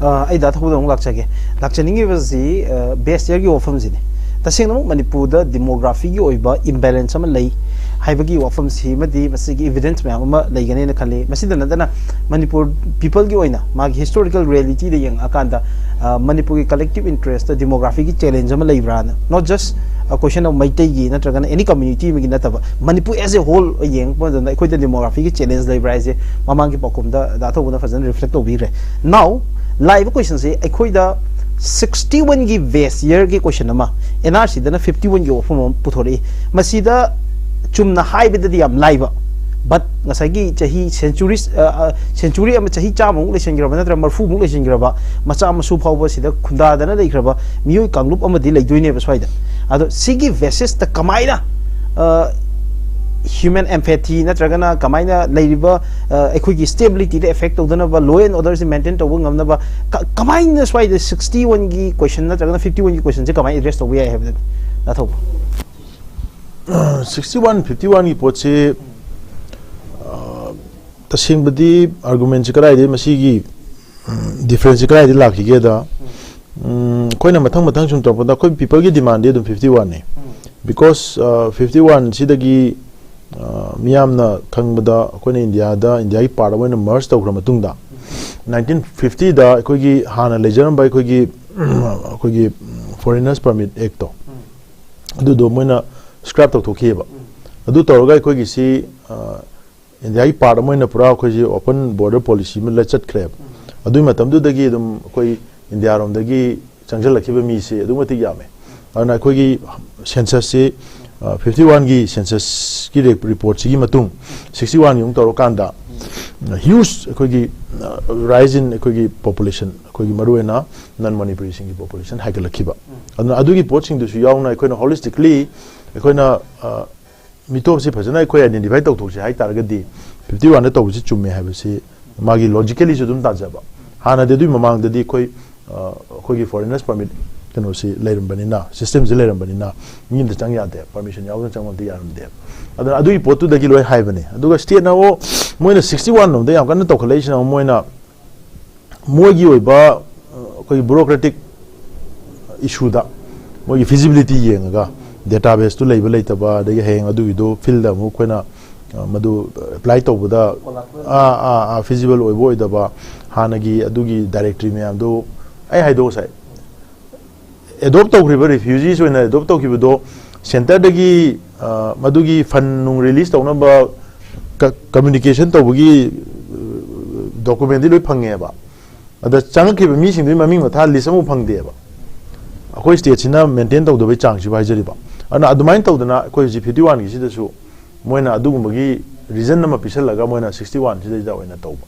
ꯑ, ꯑꯩ ꯗꯥ ꯊꯧꯕꯗ ꯑꯃꯨꯛ ꯂꯥꯛꯆꯒꯦ꯫ ꯂꯥꯛꯆꯅꯤꯡꯉꯤꯕꯁꯤ, ꯑ, ꯕꯦꯁ ꯏꯌꯔꯒꯤ ꯋꯥꯐꯝꯁꯤꯅꯤ꯫ ꯇꯁꯦꯡꯅꯃꯛ ꯃꯅꯤꯄꯨꯔꯗ ꯗꯤꯃꯣꯒ꯭ꯔꯥꯐꯤꯒꯤ ꯑꯣꯏꯕ ꯏꯝꯕꯦꯂꯦꯟꯁ ꯑꯃ ꯂꯩ ꯍꯥꯏꯕꯒꯤ ꯋꯥꯐꯝꯁꯤꯃꯗꯤ ꯃꯁꯤꯒꯤ ꯏꯚꯤꯗꯦꯟꯁ ꯃꯌꯥꯝ ꯑꯃ ꯂꯩꯒꯅꯦꯅ ꯈꯜꯂꯤ꯫ ꯃꯁꯤꯗ ꯅꯠꯇꯅ ꯃꯅꯤꯄꯨꯔ ꯄꯤꯄꯜꯒꯤ ꯑꯣꯏꯅ ꯃꯥꯒꯤ ꯍꯤꯁꯇꯣꯔꯤꯀꯦꯜ ꯔꯤꯌꯦꯂꯤꯇꯤꯗ ꯌꯦꯡꯉꯛꯑꯀꯥꯟꯗ, ꯑ, ꯃꯅꯤꯄꯨꯔꯒꯤ ꯀꯂꯦꯛꯇꯤꯞ ꯏꯟꯇꯔꯦꯁꯇ ꯗꯤꯃꯣꯒ꯭ꯔꯥꯐꯤꯒꯤ ꯆꯦꯂꯦꯟꯖ ꯑꯃ ꯂꯩꯕ꯭ꯔꯥꯅ, not just a question of ꯃꯩꯇꯩꯒꯤ ꯅꯠꯇ꯭ꯔꯒꯅ ꯑꯦꯅꯤ ꯀꯝꯃ꯭ꯌꯨꯅꯤꯇꯤ ꯑꯃꯒꯤ ꯅꯠꯇꯕ, ꯃꯅꯤꯄꯨꯔ ꯑꯦꯁ ꯑꯦ ꯍꯣꯜ ꯌꯦꯡꯉꯛꯄ ꯃꯇꯝꯗ ꯑꯩꯈꯣꯏꯗ ꯗꯤꯃꯣꯒ꯭ꯔꯥꯐꯤꯒꯤ ꯆꯦꯂꯦꯟꯖ ꯂꯩꯕ꯭ꯔꯥ ꯍꯥꯏꯁꯦ ꯃꯃꯥꯡꯒꯤ ꯄꯥꯎꯈꯨꯝꯗ ꯗꯥ ꯊꯧꯕꯅ ꯐꯖꯅ ꯔꯤꯐ꯭ꯂꯦꯛ ꯇꯧꯕꯤꯈ꯭ꯔꯦ꯫ Now, ꯂꯥꯛꯏꯕ ꯀꯣꯏꯁꯟꯁꯦ ꯑꯩꯈꯣꯏꯗ ꯁꯤꯛꯁꯇꯤ ꯋꯟꯒꯤ ꯕꯦꯁ ꯏꯌꯔꯒꯤ ꯀꯣꯏꯁꯟ ꯑꯃ, ꯑꯦꯟ ꯑꯥꯔ ꯁꯤꯗꯅ ꯐꯤꯐꯇꯤ ꯋꯟꯒꯤ ꯋꯥꯐꯝ ꯑꯃ ꯄꯨꯊꯣꯔꯛꯏ꯫ ꯃꯁꯤꯗ ꯆꯨꯝꯅ ꯍꯥꯏꯕꯗꯗꯤ ꯌꯥꯝ ꯂꯥꯏꯕ, ꯕꯠ ꯉꯁꯥꯏꯒꯤ ꯆꯍꯤ ꯁꯦꯟꯆꯨꯔꯤ, ꯑ, ꯑ, ꯁꯦꯟꯆꯨꯔꯤ ꯑꯃ, ꯆꯍꯤ ꯆꯥꯝꯃꯃꯨꯛ ꯂꯩꯁꯤꯟꯈ꯭ꯔꯕ ꯅꯠꯇ꯭ꯔꯒ ꯃꯔꯐꯨꯃꯨꯛ ꯂꯩꯁꯤꯟꯈ꯭ꯔꯕ ꯃꯆꯥ ꯃꯁꯨ ꯐꯥꯎꯕ ꯁꯤꯗ ꯈꯨꯟꯗꯥꯗꯅ ꯂꯩꯈ꯭ꯔꯕ ꯃꯤꯑꯣꯏ ꯀꯥꯡꯂꯨꯞ ꯑꯃꯗꯤ ꯂꯩꯗꯣꯏꯅꯦꯕ ꯁ꯭ꯋꯥꯏꯗ꯫ ꯑꯗꯣ ꯁꯤꯒꯤ ꯕꯦꯁꯤꯁꯇ ꯀꯃꯥꯏꯅ, ꯑ, ꯍ꯭ꯌꯨꯃꯦꯟ ꯑꯦꯝꯄꯦꯊꯤ ꯅꯠꯇ꯭ꯔꯒꯅ ꯀꯃꯥꯏꯅ ꯂꯩꯔꯤꯕ, ꯑ, ꯑꯩꯈꯣꯏꯒꯤ ꯁ꯭ꯇꯦꯕꯤꯂꯤꯇꯤꯗ ꯑꯦꯐꯦꯛ ꯇꯧꯗꯅꯕ, ꯂꯣ ꯑꯦꯟ ꯑꯣꯔꯗꯔꯁꯤ ꯃꯦꯟꯇꯦꯟ ꯇꯧꯕ ꯉꯝꯅꯕ ꯀ-, ꯀꯃꯥꯏꯅ ꯁ꯭ꯋꯥꯏꯗ ꯁꯤꯛꯁꯇꯤ ꯋꯟꯒꯤ ꯀꯣꯏꯁꯟ ꯅꯠꯇ꯭ꯔꯒꯅ ꯐꯤꯐꯇꯤ ꯋꯟꯒꯤ ꯀꯣꯏꯁꯟꯁꯦ ꯀꯃꯥꯏꯅ ꯑꯦꯗ꯭ꯔꯦꯁ ꯇꯧꯕ ꯌꯥꯏ ꯍꯥꯏꯕꯗꯨꯅꯤ꯫ ꯗꯥ ꯊꯧꯕ꯫ ꯁꯤꯛꯁꯇꯤ ꯋꯥꯟ ꯐꯤꯐꯇꯤ ꯋꯥꯟꯒꯤ ꯄꯣꯠꯁꯤ, ꯑ, ꯇꯁꯦꯡꯕꯗꯤ ꯑꯥꯔꯒꯨꯃꯦꯟꯁꯤ ꯀꯗꯥꯏꯗꯒꯤ ꯃꯁꯤꯒꯤ, ꯎꯝ, ꯗꯤꯐ꯭ꯔꯦꯟꯁꯁꯤ ꯀꯗꯥꯏꯗꯒꯤ ꯂꯥꯛꯈꯤꯒꯦꯗ, ꯎꯝ, ꯑꯩꯈꯣꯏꯅ ꯃꯊꯪ ꯃꯊꯪ ꯁꯨꯝ ꯇꯧꯔꯛꯄꯗ ꯑꯩꯈꯣꯏ ꯄꯤꯄꯜꯒꯤ ꯗꯤꯃꯥꯟꯗꯤ ꯑꯗꯨꯝ ꯐꯤꯐꯇꯤ ꯋꯥꯟꯅꯤ꯫ ꯕꯤꯀꯣꯁ, ꯑ, ꯐꯤꯐꯇꯤ ꯋꯥꯟꯁꯤꯗꯒꯤ, ꯑ, ꯃꯤꯌꯥꯝꯅ ꯈꯪꯕꯗ ꯑꯩꯈꯣꯏꯅ ꯏꯟꯗꯤꯌꯥꯗ, ꯏꯟꯗꯤꯌꯥꯒꯤ ꯄꯥꯔꯠ ꯑꯃ ꯑꯣꯏꯅ ꯃꯔꯖ ꯇꯧꯈ꯭ꯔ ꯃꯇꯨꯡꯗ, ꯅꯥꯏꯟꯇꯤꯟ ꯐꯤꯐꯇꯤꯗ ꯑꯩꯈꯣꯏꯒꯤ ꯍꯥꯟꯅ ꯂꯩꯖꯔꯝꯕ ꯑꯩꯈꯣꯏꯒꯤ, ꯑꯩꯈꯣꯏꯒꯤ Foreigners Permit Actꯇꯣ, ꯑꯗꯨꯗꯣ ꯃꯣꯏꯅ ꯁ꯭ꯀ꯭ꯔꯦꯞ ꯇꯧꯊꯣꯛꯈꯤꯑꯕ꯫ ꯑꯗꯨ ꯇꯧꯔꯒ ꯑꯩꯈꯣꯏꯒꯤꯁꯤ, ꯑ, ꯏꯟꯗꯤꯌꯥꯒꯤ ꯄꯥꯔꯠ ꯑꯃ ꯑꯣꯏꯅ ꯄꯨꯔꯥ ꯑꯩꯈꯣꯏꯁꯤ ꯑꯣꯄꯟ ꯕꯣꯔꯗꯔ ꯄꯣꯂꯤꯁꯤ ꯑꯃ ꯂ-, ꯆꯠꯈ꯭ꯔꯦꯕ꯫ ꯑꯗꯨꯒꯤ ꯃꯇꯝꯗꯨꯗꯒꯤ ꯑꯗꯨꯝ ꯑꯩꯈꯣꯏ ꯏꯟꯗꯤꯌꯥꯔꯣꯝꯗꯒꯤ ꯆꯪꯁꯤꯜꯂꯛꯈꯤꯕ ꯃꯤꯁꯦ ꯑꯗꯨꯛ ꯃꯇꯤꯛ ꯌꯥꯝꯃꯦ꯫ ꯑꯗꯨꯅ ꯑꯩꯈꯣꯏꯒꯤ ꯁꯦꯟꯁꯁꯁꯤ, ꯑ, ꯐꯤꯐꯇꯤ ꯋꯥꯟꯒꯤ ꯁꯦꯟꯁꯁꯀꯤ ꯔꯤ-, ꯔꯤꯄꯣꯔꯠꯁꯤꯒꯤ ꯃꯇꯨꯡ ꯁꯤꯛꯁꯇꯤ ꯋꯥꯟꯒꯤ ꯑꯃꯨꯛ ꯇꯧꯔꯀꯥꯟꯗ huge ꯑꯩꯈꯣꯏꯒꯤ ꯔꯥꯏꯖ ꯏꯟ ꯑꯩꯈꯣꯏꯒꯤ ꯄꯣꯄꯨꯂꯦꯁꯟ, ꯑꯩꯈꯣꯏꯒꯤ ꯃꯔꯨꯑꯣꯏꯅ ꯅꯟ ꯃꯅꯤꯄꯨꯔꯤꯁꯤꯡꯒꯤ ꯄꯣꯄꯨꯂꯦꯁꯟ ꯍꯥꯏꯒꯠꯂꯛꯈꯤꯕ꯫ ꯑꯗꯨꯅ ꯑꯗꯨꯒꯤ ꯄꯣꯠꯁꯤꯡꯗꯨꯁꯨ ꯌꯥꯎꯅ ꯑꯩꯈꯣꯏꯅ ꯍꯣꯂꯤꯁꯇꯤꯛꯂꯤ ꯑꯩꯈꯣꯏꯅ ꯑ, ꯃꯤꯇꯣꯞꯁꯤ ꯐꯖꯅ ꯑꯩꯈꯣꯏ ꯑꯥꯏꯗꯦꯟꯇꯤꯐꯥꯏ ꯇꯧꯊꯣꯛꯁꯤ ꯍꯥꯏ ꯇꯥꯔꯒꯗꯤ, ꯐꯤꯐꯇꯤ ꯋꯥꯟꯗ ꯇꯧꯕꯁꯤ ꯆꯨꯝꯃꯦ ꯍꯥꯏꯕꯁꯤ ꯃꯥꯒꯤ ꯂꯣꯖꯤꯀꯦꯂꯤꯁꯨ ꯑꯗꯨꯝ ꯇꯥꯖꯕ꯫ ꯍꯥꯟꯅꯗꯤ ꯑꯗꯨꯒꯤ ꯃꯃꯥꯡꯗꯗꯤ ꯑꯩꯈꯣꯏ ꯑ, ꯑꯩꯈꯣꯏꯒꯤ ꯐꯣꯔꯦꯅꯔꯁ ꯄꯔꯃꯤꯠ ꯀꯩꯅꯣꯁꯤ ꯂꯩꯔꯝꯕꯅꯤꯅ, ꯁꯤꯁꯇꯦꯝꯁꯤ ꯂꯩꯔꯝꯕꯅꯤꯅ, ꯃꯤ ꯑꯝꯇ ꯆꯪ ꯌꯥꯗꯦ, ꯄꯔꯃꯤꯁꯟ ꯌꯥꯎꯗꯅ ꯆꯪꯕ ꯑꯝꯇ ꯌꯥꯔꯝꯗꯦ꯫ ꯑꯗꯨꯅ ꯑꯗꯨꯒꯤ ꯄꯣꯠꯇꯨꯗꯒꯤ ꯂꯣꯏ ꯍꯥꯏꯕꯅꯦ꯫ ꯑꯗꯨꯒ ꯁ꯭ꯇꯦꯠꯅ ꯑꯣ ꯃꯣꯏꯅ ꯁꯤꯛꯁꯇꯤ ꯋꯥꯟ ꯂꯣꯝꯗ ꯌꯥꯝ ꯀꯟꯅ ꯇꯧꯈꯠꯂꯛꯏꯁꯤꯅ ꯑꯃꯨꯛ ꯃꯣꯏꯅ ꯃꯣꯏꯒꯤ ꯑꯣꯏꯕ ꯑ, ꯑꯩꯈꯣꯏꯒꯤ ꯕ꯭ꯌꯨꯔꯣꯀ꯭ꯔꯦꯇꯤꯛ ꯏꯁꯨꯗ ꯃꯣꯏꯒꯤ ꯐꯤꯖꯤꯕꯤꯂꯤꯇꯤ ꯌꯦꯡꯉꯒ, ꯗꯦꯇꯥꯕꯦꯁꯇꯨ ꯂꯩꯕ ꯂꯩꯇꯕ, ꯑꯗꯒꯤ ꯍꯌꯦꯡ ꯑꯗꯨꯒꯤꯗꯣ ꯐꯤꯜꯗ ꯑꯃꯨꯛ ꯑꯩꯈꯣꯏꯅ ꯑ, ꯃꯗꯨ ꯑꯦꯄ꯭ꯂꯥꯏ ꯇꯧꯕꯗ ꯑꯥ ꯑꯥ ꯑꯥ ꯐꯤꯖꯤꯕꯜ ꯑꯣꯏꯕ ꯑꯣꯏꯗꯕ, ꯍꯥꯟꯅꯒꯤ ꯑꯗꯨꯒꯤ ꯗꯥꯏꯔꯦꯛꯇꯔꯤ ꯃꯌꯥꯝꯗꯨ ꯑꯩ ꯍꯥꯏꯗꯣꯛꯑꯣ ꯉꯁꯥꯏ, ꯑꯦꯗꯣꯞ ꯇꯧꯈ꯭ꯔꯤꯕ, ꯔꯤꯐ꯭ꯌꯨꯖꯤꯁ ꯑꯣꯏꯅ ꯑꯦꯗꯣꯞ ꯇꯧꯈꯤꯕꯗꯣ ꯁꯦꯟꯇꯔꯗꯒꯤ ꯑ, ꯃꯗꯨꯒꯤ ꯐꯟ ꯅꯨꯡ ꯔꯤꯂꯤꯁ ꯇꯧꯅꯕ ꯀ-, ꯀꯝꯃ꯭ꯌꯨꯅꯤꯀꯦꯁꯟ ꯇꯧꯕꯒꯤ ꯗꯣꯀꯨꯃꯦꯟꯗꯤ ꯂꯣꯏ ꯐꯪꯉꯦꯕ꯫ ꯑꯗ ꯆꯪꯉꯛꯈꯤꯕ ꯃꯤꯁꯤꯡꯗꯨꯒꯤ ꯃꯃꯤꯡ ꯃꯊꯥ ꯂꯤꯁ ꯑꯃꯐꯥꯎ ꯐꯪꯗꯦꯕ꯫ ꯑꯩꯈꯣꯏ ꯁ꯭ꯇꯦꯠꯁꯤꯅ ꯃꯦꯟꯇꯦꯟ ꯇꯧꯗꯕꯩ ꯆꯥꯡꯁꯤꯕꯨ ꯍꯥꯏꯖꯔꯤꯕ꯫ ꯑꯗꯨꯅ ꯑꯗꯨꯃꯥꯏꯅ ꯇꯧꯗꯅ ꯑꯩꯈꯣꯏ ꯍꯧꯖꯤꯛ ꯐꯤꯐꯇꯤ ꯋꯥꯟꯒꯤꯁꯤꯗꯁꯨ ꯃꯣꯏꯅ ꯑꯗꯨꯒꯨꯝꯕꯒꯤ ꯔꯤꯖꯟ ꯑꯃ ꯄꯤꯁꯜꯂꯒ ꯃꯣꯏꯅ ꯁꯤꯛꯁꯇꯤ ꯋꯥꯟꯁꯤꯗꯩꯗ ꯑꯣꯏꯅ ꯇꯧꯕ꯫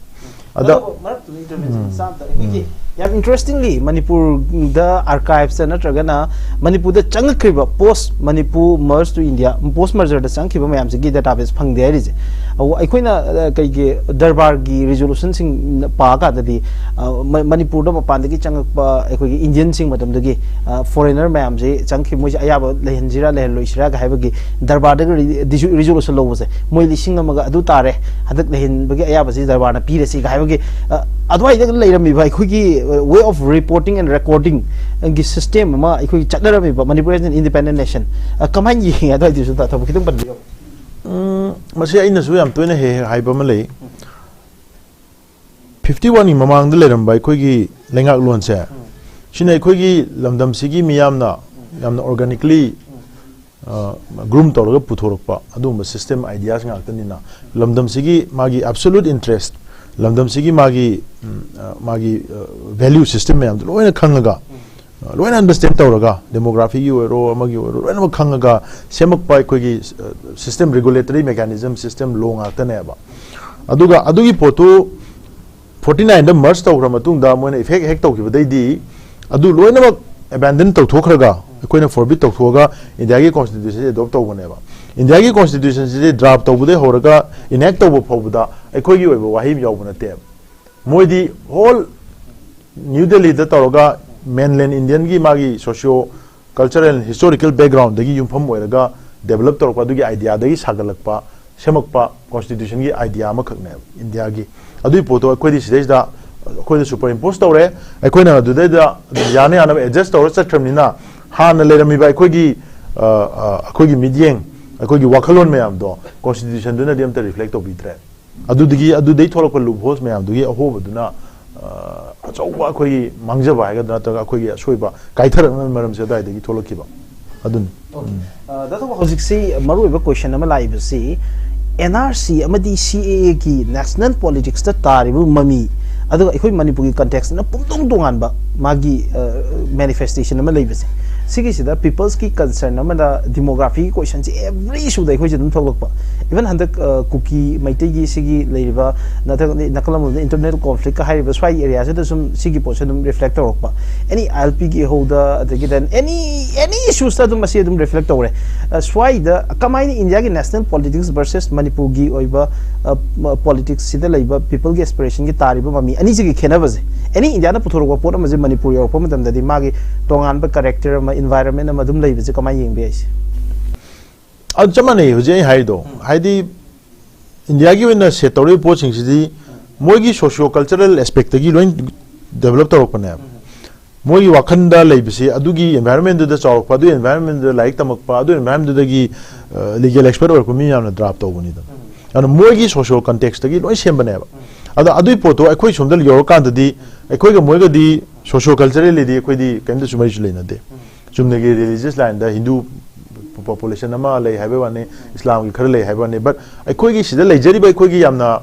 ꯑꯗ ꯃꯔꯛꯇꯨꯗ intervention ꯎꯝ꯫ ꯃꯆꯥ ꯑꯝꯇ꯫ ꯑꯩꯈꯣꯏꯒꯤ ꯎꯝ꯫ ꯌꯥꯝ interestingly ꯃꯅꯤꯄꯨꯔꯗ ꯑꯥꯔꯀꯥꯏꯚꯁꯇ ꯅꯠꯇ꯭ꯔꯒꯅ ꯃꯅꯤꯄꯨꯔꯗ ꯆꯪꯉꯛꯈ꯭ꯔꯤꯕ post Manipur merge to India, post mergerꯗ ꯆꯪꯈꯤꯕ ꯃꯌꯥꯝꯁꯤꯒꯤ database ꯐꯪꯗꯦ ꯍꯥꯏꯔꯤꯁꯦ꯫ ꯑꯧ, ꯑꯩꯈꯣꯏꯅ, ꯑ, ꯀꯩꯒꯤ ꯗꯔꯕꯥꯔꯒꯤ ꯔꯤꯖꯣꯂꯨꯁꯟꯁꯤꯡ ꯄꯥꯀꯥꯟꯗꯗꯤ, ꯑ, ꯃ-, ꯃꯅꯤꯄꯨꯔꯗ ꯃꯄꯥꯟꯗꯒꯤ ꯆꯪꯉꯛꯄ ꯑꯩꯈꯣꯏꯒꯤ ꯏꯟꯗꯤꯌꯟꯁꯤꯡ ꯃꯇꯝꯗꯒꯤ, ꯑ, ꯐꯣꯔꯦꯅꯔ ꯃꯌꯥꯝꯁꯦ ꯆꯪꯈꯤꯕ, ꯃꯣꯏꯁꯦ ꯑꯌꯥꯕ ꯂꯩꯍꯟꯁꯤꯔꯥ ꯂꯩꯍꯜꯂꯣꯏꯁꯤꯔꯥꯒ ꯍꯥꯏꯕꯒꯤ ꯗꯔꯕꯥꯔꯗꯒ ꯔꯤ-, ꯗꯤꯖꯨ-, ꯔꯤꯖꯣꯂꯨꯁꯟ ꯂꯧꯕꯁꯦ, ꯃꯣꯏ ꯂꯤꯁꯤꯡ ꯑꯃꯒ ꯑꯗꯨ ꯇꯥꯔꯦ, ꯍꯟꯗꯛ ꯂꯩꯍꯟꯕꯒꯤ ꯑꯌꯥꯕꯁꯤ ꯗꯔꯕꯥꯔꯅ ꯄꯤꯔꯁꯤꯒ ꯍꯥꯏꯕꯒꯤ, ꯑ, ꯑꯗꯨꯋꯥꯏꯗꯒ ꯂꯩꯔꯝꯃꯤꯕ ꯑꯩꯈꯣꯏꯒꯤ, ꯑ, way of reporting and recordingꯒꯤ system ꯑꯃ ꯑꯩꯈꯣꯏꯒꯤ ꯆꯠꯅꯔꯝꯃꯤꯕ Manipur as an independent nation, ꯑ, ꯀꯃꯥꯏꯅ ꯌꯦꯡꯉꯤ? ꯑꯗꯨꯋꯥꯏꯗꯨꯁꯨ ꯇꯥ-, ꯊꯕꯛ ꯈꯤꯇꯪ ꯄꯟꯕꯤꯌꯣ꯫ ꯎꯝ, ꯃꯁꯤ ꯑꯩꯅꯁꯨ ꯌꯥꯝ ꯇꯣꯏꯅ ꯍꯦꯛ ꯍꯦꯛ ꯍꯥꯏꯕ ꯑꯃ ꯂꯩ꯫ ꯐꯤꯐꯇꯤ ꯋꯥꯟꯒꯤ ꯃꯃꯥꯡꯗ ꯂꯩꯔꯝꯕ ꯑꯩꯈꯣꯏꯒꯤ ꯂꯩꯉꯥꯛꯂꯣꯟꯁꯦ, ꯁꯤꯅ ꯑꯩꯈꯣꯏꯒꯤ ꯂꯝꯗꯝꯁꯤꯒꯤ ꯃꯤꯌꯥꯝꯅ ꯌꯥꯝꯅ organically, ꯑ, groom ꯇꯧꯔꯒ ꯄꯨꯊꯣꯔꯛꯄ ꯑꯗꯨꯒꯨꯝꯕ system ideas ꯉꯥꯛꯇꯅꯤꯅ, ꯂꯝꯗꯝꯁꯤꯒꯤ ꯃꯥꯒꯤ absolute interest, ꯂꯝꯗꯝꯁꯤꯒꯤ ꯃꯥꯒꯤ, ꯎꯝ, ꯑ, ꯃꯥꯒꯤ, ꯑ, value system ꯃꯌꯥꯝꯗꯣ ꯂꯣꯏꯅ ꯈꯪꯉꯒ, ꯑ, ꯂꯣꯏꯅ understand ꯇꯧꯔꯒ, demographyꯒꯤ ꯑꯣꯏꯔꯣ, ꯑꯃꯒꯤ ꯑꯣꯏꯔꯣ, ꯂꯣꯏꯅꯃꯛ ꯈꯪꯉꯒ ꯁꯦꯝꯃꯛꯄ ꯑꯩꯈꯣꯏꯒꯤ, ꯑ, system, regulatory mechanism, system, law ꯉꯥꯛꯇꯅꯦꯕ꯫ ꯑꯗꯨꯒ ꯑꯗꯨꯒꯤ ꯄꯣꯠꯇꯨ ꯐꯣꯔꯇꯤ ꯅꯥꯏꯟꯗ ꯃꯔꯖ ꯇꯧꯈ꯭ꯔ ꯃꯇꯨꯡꯗ ꯃꯣꯏꯅ ꯏꯐꯦꯛ ꯍꯦꯛ ꯇꯧꯈꯤꯕꯗꯩꯗꯤ ꯑꯗꯨ ꯂꯣꯏꯅꯃꯛ ꯑꯦꯕꯦꯟꯗꯟ ꯇꯧꯊꯣꯛꯈ꯭ꯔꯒ, ꯑꯩꯈꯣꯏꯅ ꯐꯣꯔꯕꯤꯠ ꯇꯧꯊꯣꯛꯑꯒ ꯏꯟꯗꯤꯌꯥꯒꯤ ꯀꯣꯟꯁꯇꯤꯇ꯭ꯌꯨꯁꯟꯁꯦ ꯑꯦꯗꯣꯞ ꯇꯧꯕꯅꯦꯕ꯫ ꯏꯟꯗꯤꯌꯥꯒꯤ ꯀꯣꯟꯁꯇꯤꯇ꯭ꯌꯨꯁꯟꯁꯤꯗꯤ ꯗ꯭ꯔꯥꯐ ꯇꯧꯕꯗꯩ ꯍꯧꯔꯒ ꯏꯅꯦꯛ ꯇꯧꯕ ꯐꯥꯎꯕꯗ ꯑꯩꯈꯣꯏꯒꯤ ꯑꯣꯏꯕ ꯋꯥꯍꯩ ꯑꯃ ꯌꯥꯎꯕ ꯅꯠꯇꯦꯕ꯫ ꯃꯣꯏꯗꯤ ꯍꯣꯜ ꯅ꯭ꯌꯨ ꯗꯦꯜꯂꯤꯗ ꯇꯧꯔꯒ ꯃꯦꯟꯂꯦꯟ ꯏꯟꯗꯤꯌꯟꯒꯤ ꯃꯥꯒꯤ ꯁꯣꯁꯤꯌꯣ ꯀꯜꯆꯔꯦꯜ ꯍꯤꯁꯇꯣꯔꯤꯀꯦꯜ ꯕꯦꯛꯒ꯭ꯔꯥꯎꯟꯗꯒꯤ ꯌꯨꯝꯐꯝ ꯑꯣꯏꯔꯒ ꯗꯦꯕꯂꯞ ꯇꯧꯔꯛꯄ ꯑꯗꯨꯒꯤ ꯑꯥꯏꯗꯤꯌꯥꯗꯒꯤ ꯁꯥꯒꯠꯂꯛꯄ, ꯁꯦꯝꯃꯛꯄ ꯀꯣꯟꯁꯇꯤꯇ꯭ꯌꯨꯁꯟꯒꯤ ꯑꯥꯏꯗꯤꯌꯥ ꯑꯃꯈꯛꯅꯦꯕ ꯏꯟꯗꯤꯌꯥꯒꯤ꯫ ꯑꯗꯨꯒꯤ ꯄꯣꯠꯇꯣ ꯑꯩꯈꯣꯏꯗꯤ ꯁꯤꯗꯩꯁꯤꯗ ꯑꯩꯈꯣꯏꯗ ꯁꯨꯄꯔ ꯏꯝꯄꯣꯖ ꯇꯧꯔꯦ꯫ ꯑꯩꯈꯣꯏꯅ ꯑꯗꯨꯗꯩꯗ ꯑꯗꯨꯝ ꯌꯥꯅ ꯌꯥꯅꯕ ꯑꯦꯗꯖꯁ ꯇꯧꯔ ꯆꯠꯈ꯭ꯔꯕꯅꯤꯅ, ꯍꯥꯟꯅ ꯂꯩꯔꯝꯃꯤꯕ ꯑꯩꯈꯣꯏꯒꯤ, ꯑ, ꯑ, ꯑꯩꯈꯣꯏꯒꯤ ꯃꯤꯠꯌꯦꯡ, ꯑꯩꯈꯣꯏꯒꯤ ꯋꯥꯈꯜꯂꯣꯟ ꯃꯌꯥꯝꯗꯣ ꯀꯣꯟꯁꯇꯤꯇ꯭ꯌꯨꯁꯟꯗꯨꯅꯗꯤ ꯑꯝꯇ ꯔꯤꯐ꯭ꯂꯦꯛ ꯇꯧꯕꯤꯗ꯭ꯔꯦ꯫ ꯑꯗꯨꯗꯒꯤ, ꯑꯗꯨꯗꯩ ꯊꯣꯛꯂꯛꯄ ꯂꯨꯞ ꯍꯣꯜꯁ ꯃꯌꯥꯝꯗꯨꯒꯤ ꯑꯍꯣꯕꯗꯨꯅ, ꯑ, ꯑꯆꯧꯕ ꯑꯩꯈꯣꯏꯒꯤ ꯃꯥꯡꯖꯕ ꯍꯥꯏꯒꯗ꯭ꯔꯥ, ꯅꯠꯇ꯭ꯔꯒ ꯑꯩꯈꯣꯏꯒꯤ ꯑꯁꯣꯏꯕ ꯀꯥꯏꯊꯔꯛꯅꯕꯒꯤ ꯃꯔꯝꯁꯦ ꯑꯗꯨꯋꯥꯏꯗꯒꯤ ꯊꯣꯛꯂꯛꯈꯤꯕ꯫ ꯑꯗꯨꯅꯤ꯫ ꯎꯝ꯫ ꯑ, ꯗꯥ ꯇꯣꯝꯕ, ꯍꯧꯖꯤꯛꯁꯤ ꯃꯔꯨꯑꯣꯏꯕ ꯀꯣꯏꯁꯟ ꯑꯃ ꯂꯥꯛꯏꯕꯁꯤ, ꯑꯦꯟ ꯑꯥꯔ ꯁꯤ ꯑꯃꯗꯤ ꯁꯤ ꯑꯦ ꯑꯦꯒꯤ ꯅꯦꯁꯅꯦꯜ ꯄꯣꯂꯤꯇꯤꯛꯁꯇ ꯇꯥꯔꯤꯕ ꯃꯃꯤ, ꯑꯗꯨꯒ ꯑꯩꯈꯣꯏ ꯃꯅꯤꯄꯨꯔꯒꯤ ꯀꯟꯇꯦꯛꯁꯅ ꯄꯨꯡꯇꯣꯡ ꯇꯣꯉꯥꯟꯕ ꯃꯥꯒꯤ, ꯑ, ꯃꯦꯅꯤꯐꯦꯁꯇꯦꯁꯟ ꯑꯃ ꯂꯩꯕꯁꯦ, ꯁꯤꯒꯤꯁꯤꯗ ꯄꯤꯄꯜꯁꯀꯤ ꯀꯟꯁꯔꯟ ꯑꯃꯅ ꯗꯤꯃꯣꯒ꯭ꯔꯥꯐꯤꯒꯤ ꯀꯣꯏꯁꯟꯁꯦ ꯑꯦꯚ꯭ꯔꯤ ꯏꯁꯨꯗ ꯑꯩꯈꯣꯏꯁꯦ ꯑꯗꯨꯝ ꯊꯣꯛꯂꯛꯄ꯫ ꯏꯚꯟ ꯍꯟꯗꯛ, ꯑ, ꯀꯨꯀꯤ ꯃꯩꯇꯩꯒꯤ ꯁꯤꯒꯤ ꯂꯩꯔꯤꯕ, ꯅꯠꯇ꯭ꯔꯒ ꯅꯥꯀꯜ ꯑꯃꯔꯣꯝꯗ ꯏꯟꯇꯔꯅꯦꯜ ꯀꯣꯟꯐ꯭ꯂꯤꯛꯀ ꯍꯥꯏꯔꯤꯕ ꯁ꯭ꯋꯥꯏꯒꯤ ꯑꯦꯔꯤꯌꯥꯁꯤꯗ ꯁꯨꯝ ꯁꯤꯒꯤ ꯄꯣꯠꯁꯦ ꯑꯗꯨꯝ ꯔꯤꯐ꯭ꯂꯦꯛ ꯇꯧꯔꯛꯄ꯫ ꯑꯦꯅꯤ ꯑꯥꯏ ꯑꯦꯜ ꯄꯤꯒꯤ ꯏꯍꯧꯗ, ꯑꯗꯒꯤ then any, any issuesꯇ ꯑꯗꯨꯝ ꯃꯁꯤ ꯑꯗꯨꯝ ꯔꯤꯐ꯭ꯂꯦꯛ ꯇꯧꯔꯦ꯫ ꯑ, ꯁ꯭ꯋꯥꯏꯗ ꯀꯃꯥꯏꯅ ꯏꯟꯗꯤꯌꯥꯒꯤ ꯅꯦꯁꯅꯦꯜ ꯄꯣꯂꯤꯇꯤꯛꯁ ꯚꯔꯁꯦꯁ ꯃꯅꯤꯄꯨꯔꯒꯤ ꯑꯣꯏꯕ, ꯑ, ꯃ-, ꯄꯣꯂꯤꯇꯤꯛꯁꯁꯤꯗ ꯂꯩꯕ ꯄꯤꯄꯜꯒꯤ ꯑꯦꯁꯄꯤꯔꯦꯁꯟꯒꯤ ꯇꯥꯔꯤꯕ ꯃꯃꯤ ꯑꯅꯤꯁꯤꯒꯤ ꯈꯦꯠꯅꯕꯁꯦ, ꯑꯦꯅꯤ ꯏꯟꯗꯤꯌꯥꯅ ꯄꯨꯊꯣꯔꯛꯄ ꯄꯣꯠ ꯑꯃꯁꯦ ꯃꯅꯤꯄꯨꯔ ꯌꯧꯔꯛꯄ ꯃꯇꯝꯗꯗꯤ ꯃꯥꯒꯤ ꯇꯣꯉꯥꯟꯕ ꯀꯦꯔꯦꯛꯇꯔ ꯑꯃ, ꯏꯟꯚꯥꯏꯔꯟꯃꯦꯟ ꯑꯃ ꯑꯗꯨꯝ ꯂꯩꯕꯁꯦ ꯀꯃꯥꯏꯅ ꯌꯦꯡꯕ ꯌꯥꯏ ꯁꯤ? ꯑꯗꯨ ꯆꯞ ꯃꯥꯟꯅꯩ ꯍꯧꯖꯤꯛ ꯑꯩ ꯍꯥꯏꯔꯤꯗꯣ꯫ ꯍꯥꯏꯗꯤ ꯏꯟꯗꯤꯌꯥꯒꯤ ꯑꯣꯏꯅ ꯁꯦꯠ ꯇꯧꯔꯤꯕ ꯄꯣꯠꯁꯤꯡꯁꯤꯗꯤ ꯃꯣꯏꯒꯤ ꯁꯣꯁꯤꯌꯣ ꯀꯜꯆꯔꯦꯜ ꯑꯦꯁꯄꯦꯛꯇꯒꯤ ꯂꯣꯏ ꯗꯦꯕꯂꯞ ꯇꯧꯔꯛꯄꯅꯦꯕ꯫ ꯃꯣꯏꯒꯤ ꯋꯥꯈꯜꯗ ꯂꯩꯕꯁꯤ ꯑꯗꯨꯒꯤ ꯑꯦꯟꯚꯥꯏꯔꯟꯃꯦꯟꯗꯨꯗ ꯆꯥꯎꯔꯛꯄ, ꯑꯗꯨꯒꯤ ꯑꯦꯟꯚꯥꯏꯔꯟꯃꯦꯟꯗꯨꯗ ꯂꯥꯏꯔꯤꯛ ꯇꯝꯃꯛꯄ, ꯑꯗꯨ ꯑꯦꯟꯚꯥꯏꯔꯟꯃꯦꯟꯗꯨꯗꯒꯤ ꯂꯤꯒꯦꯜ ꯑꯦꯛꯁꯄꯔꯠ ꯑꯣꯏꯔꯛꯄ ꯃꯤ ꯃꯌꯥꯝꯅ ꯗ꯭ꯔꯥꯐ ꯇꯧꯕꯅꯤꯗꯅ꯫ ꯑꯗꯨꯅ ꯃꯣꯏꯒꯤ ꯁꯣꯁꯤꯌꯣ ꯀꯟꯇꯦꯛꯁꯇꯒꯤ ꯂꯣꯏ ꯁꯦꯝꯕꯅꯦꯕ꯫ ꯑꯗꯣ ꯑꯗꯨꯒꯤ ꯄꯣꯠꯇꯣ ꯑꯩꯈꯣꯏ ꯁꯣꯝꯗ ꯌꯧꯔꯀꯥꯟꯗꯗꯤ ꯑꯩꯈꯣꯏꯒ ꯃꯣꯏꯒꯗꯤ ꯁꯣꯁꯤꯌꯣ ꯀꯜꯆꯔꯦꯜꯂꯤꯗꯤ ꯑꯩꯈꯣꯏꯗꯤ ꯀꯔꯤꯝꯇꯁꯨ ꯃꯔꯤꯁꯨ ꯂꯩꯅꯗꯦ꯫ ꯆꯨꯝꯅꯒꯤ ꯔꯤꯂꯤꯖꯤꯌꯁ ꯂꯥꯏꯟꯗ ꯍꯤꯟꯗꯨ ꯄꯣꯄꯨꯂꯦꯁꯟ ꯑꯃ ꯂꯩ ꯍꯥꯏꯕꯩ ꯋꯥꯅꯤ, ꯏꯁꯂꯥꯝꯒꯤ ꯈꯔ ꯂꯩ ꯍꯥꯏꯕꯩ ꯋꯥꯅꯤ, ꯕꯠ ꯑꯩꯈꯣꯏꯒꯤ ꯁꯤꯗ ꯂꯩꯖꯔꯤꯕ ꯑꯩꯈꯣꯏꯒꯤ ꯌꯥꯝꯅ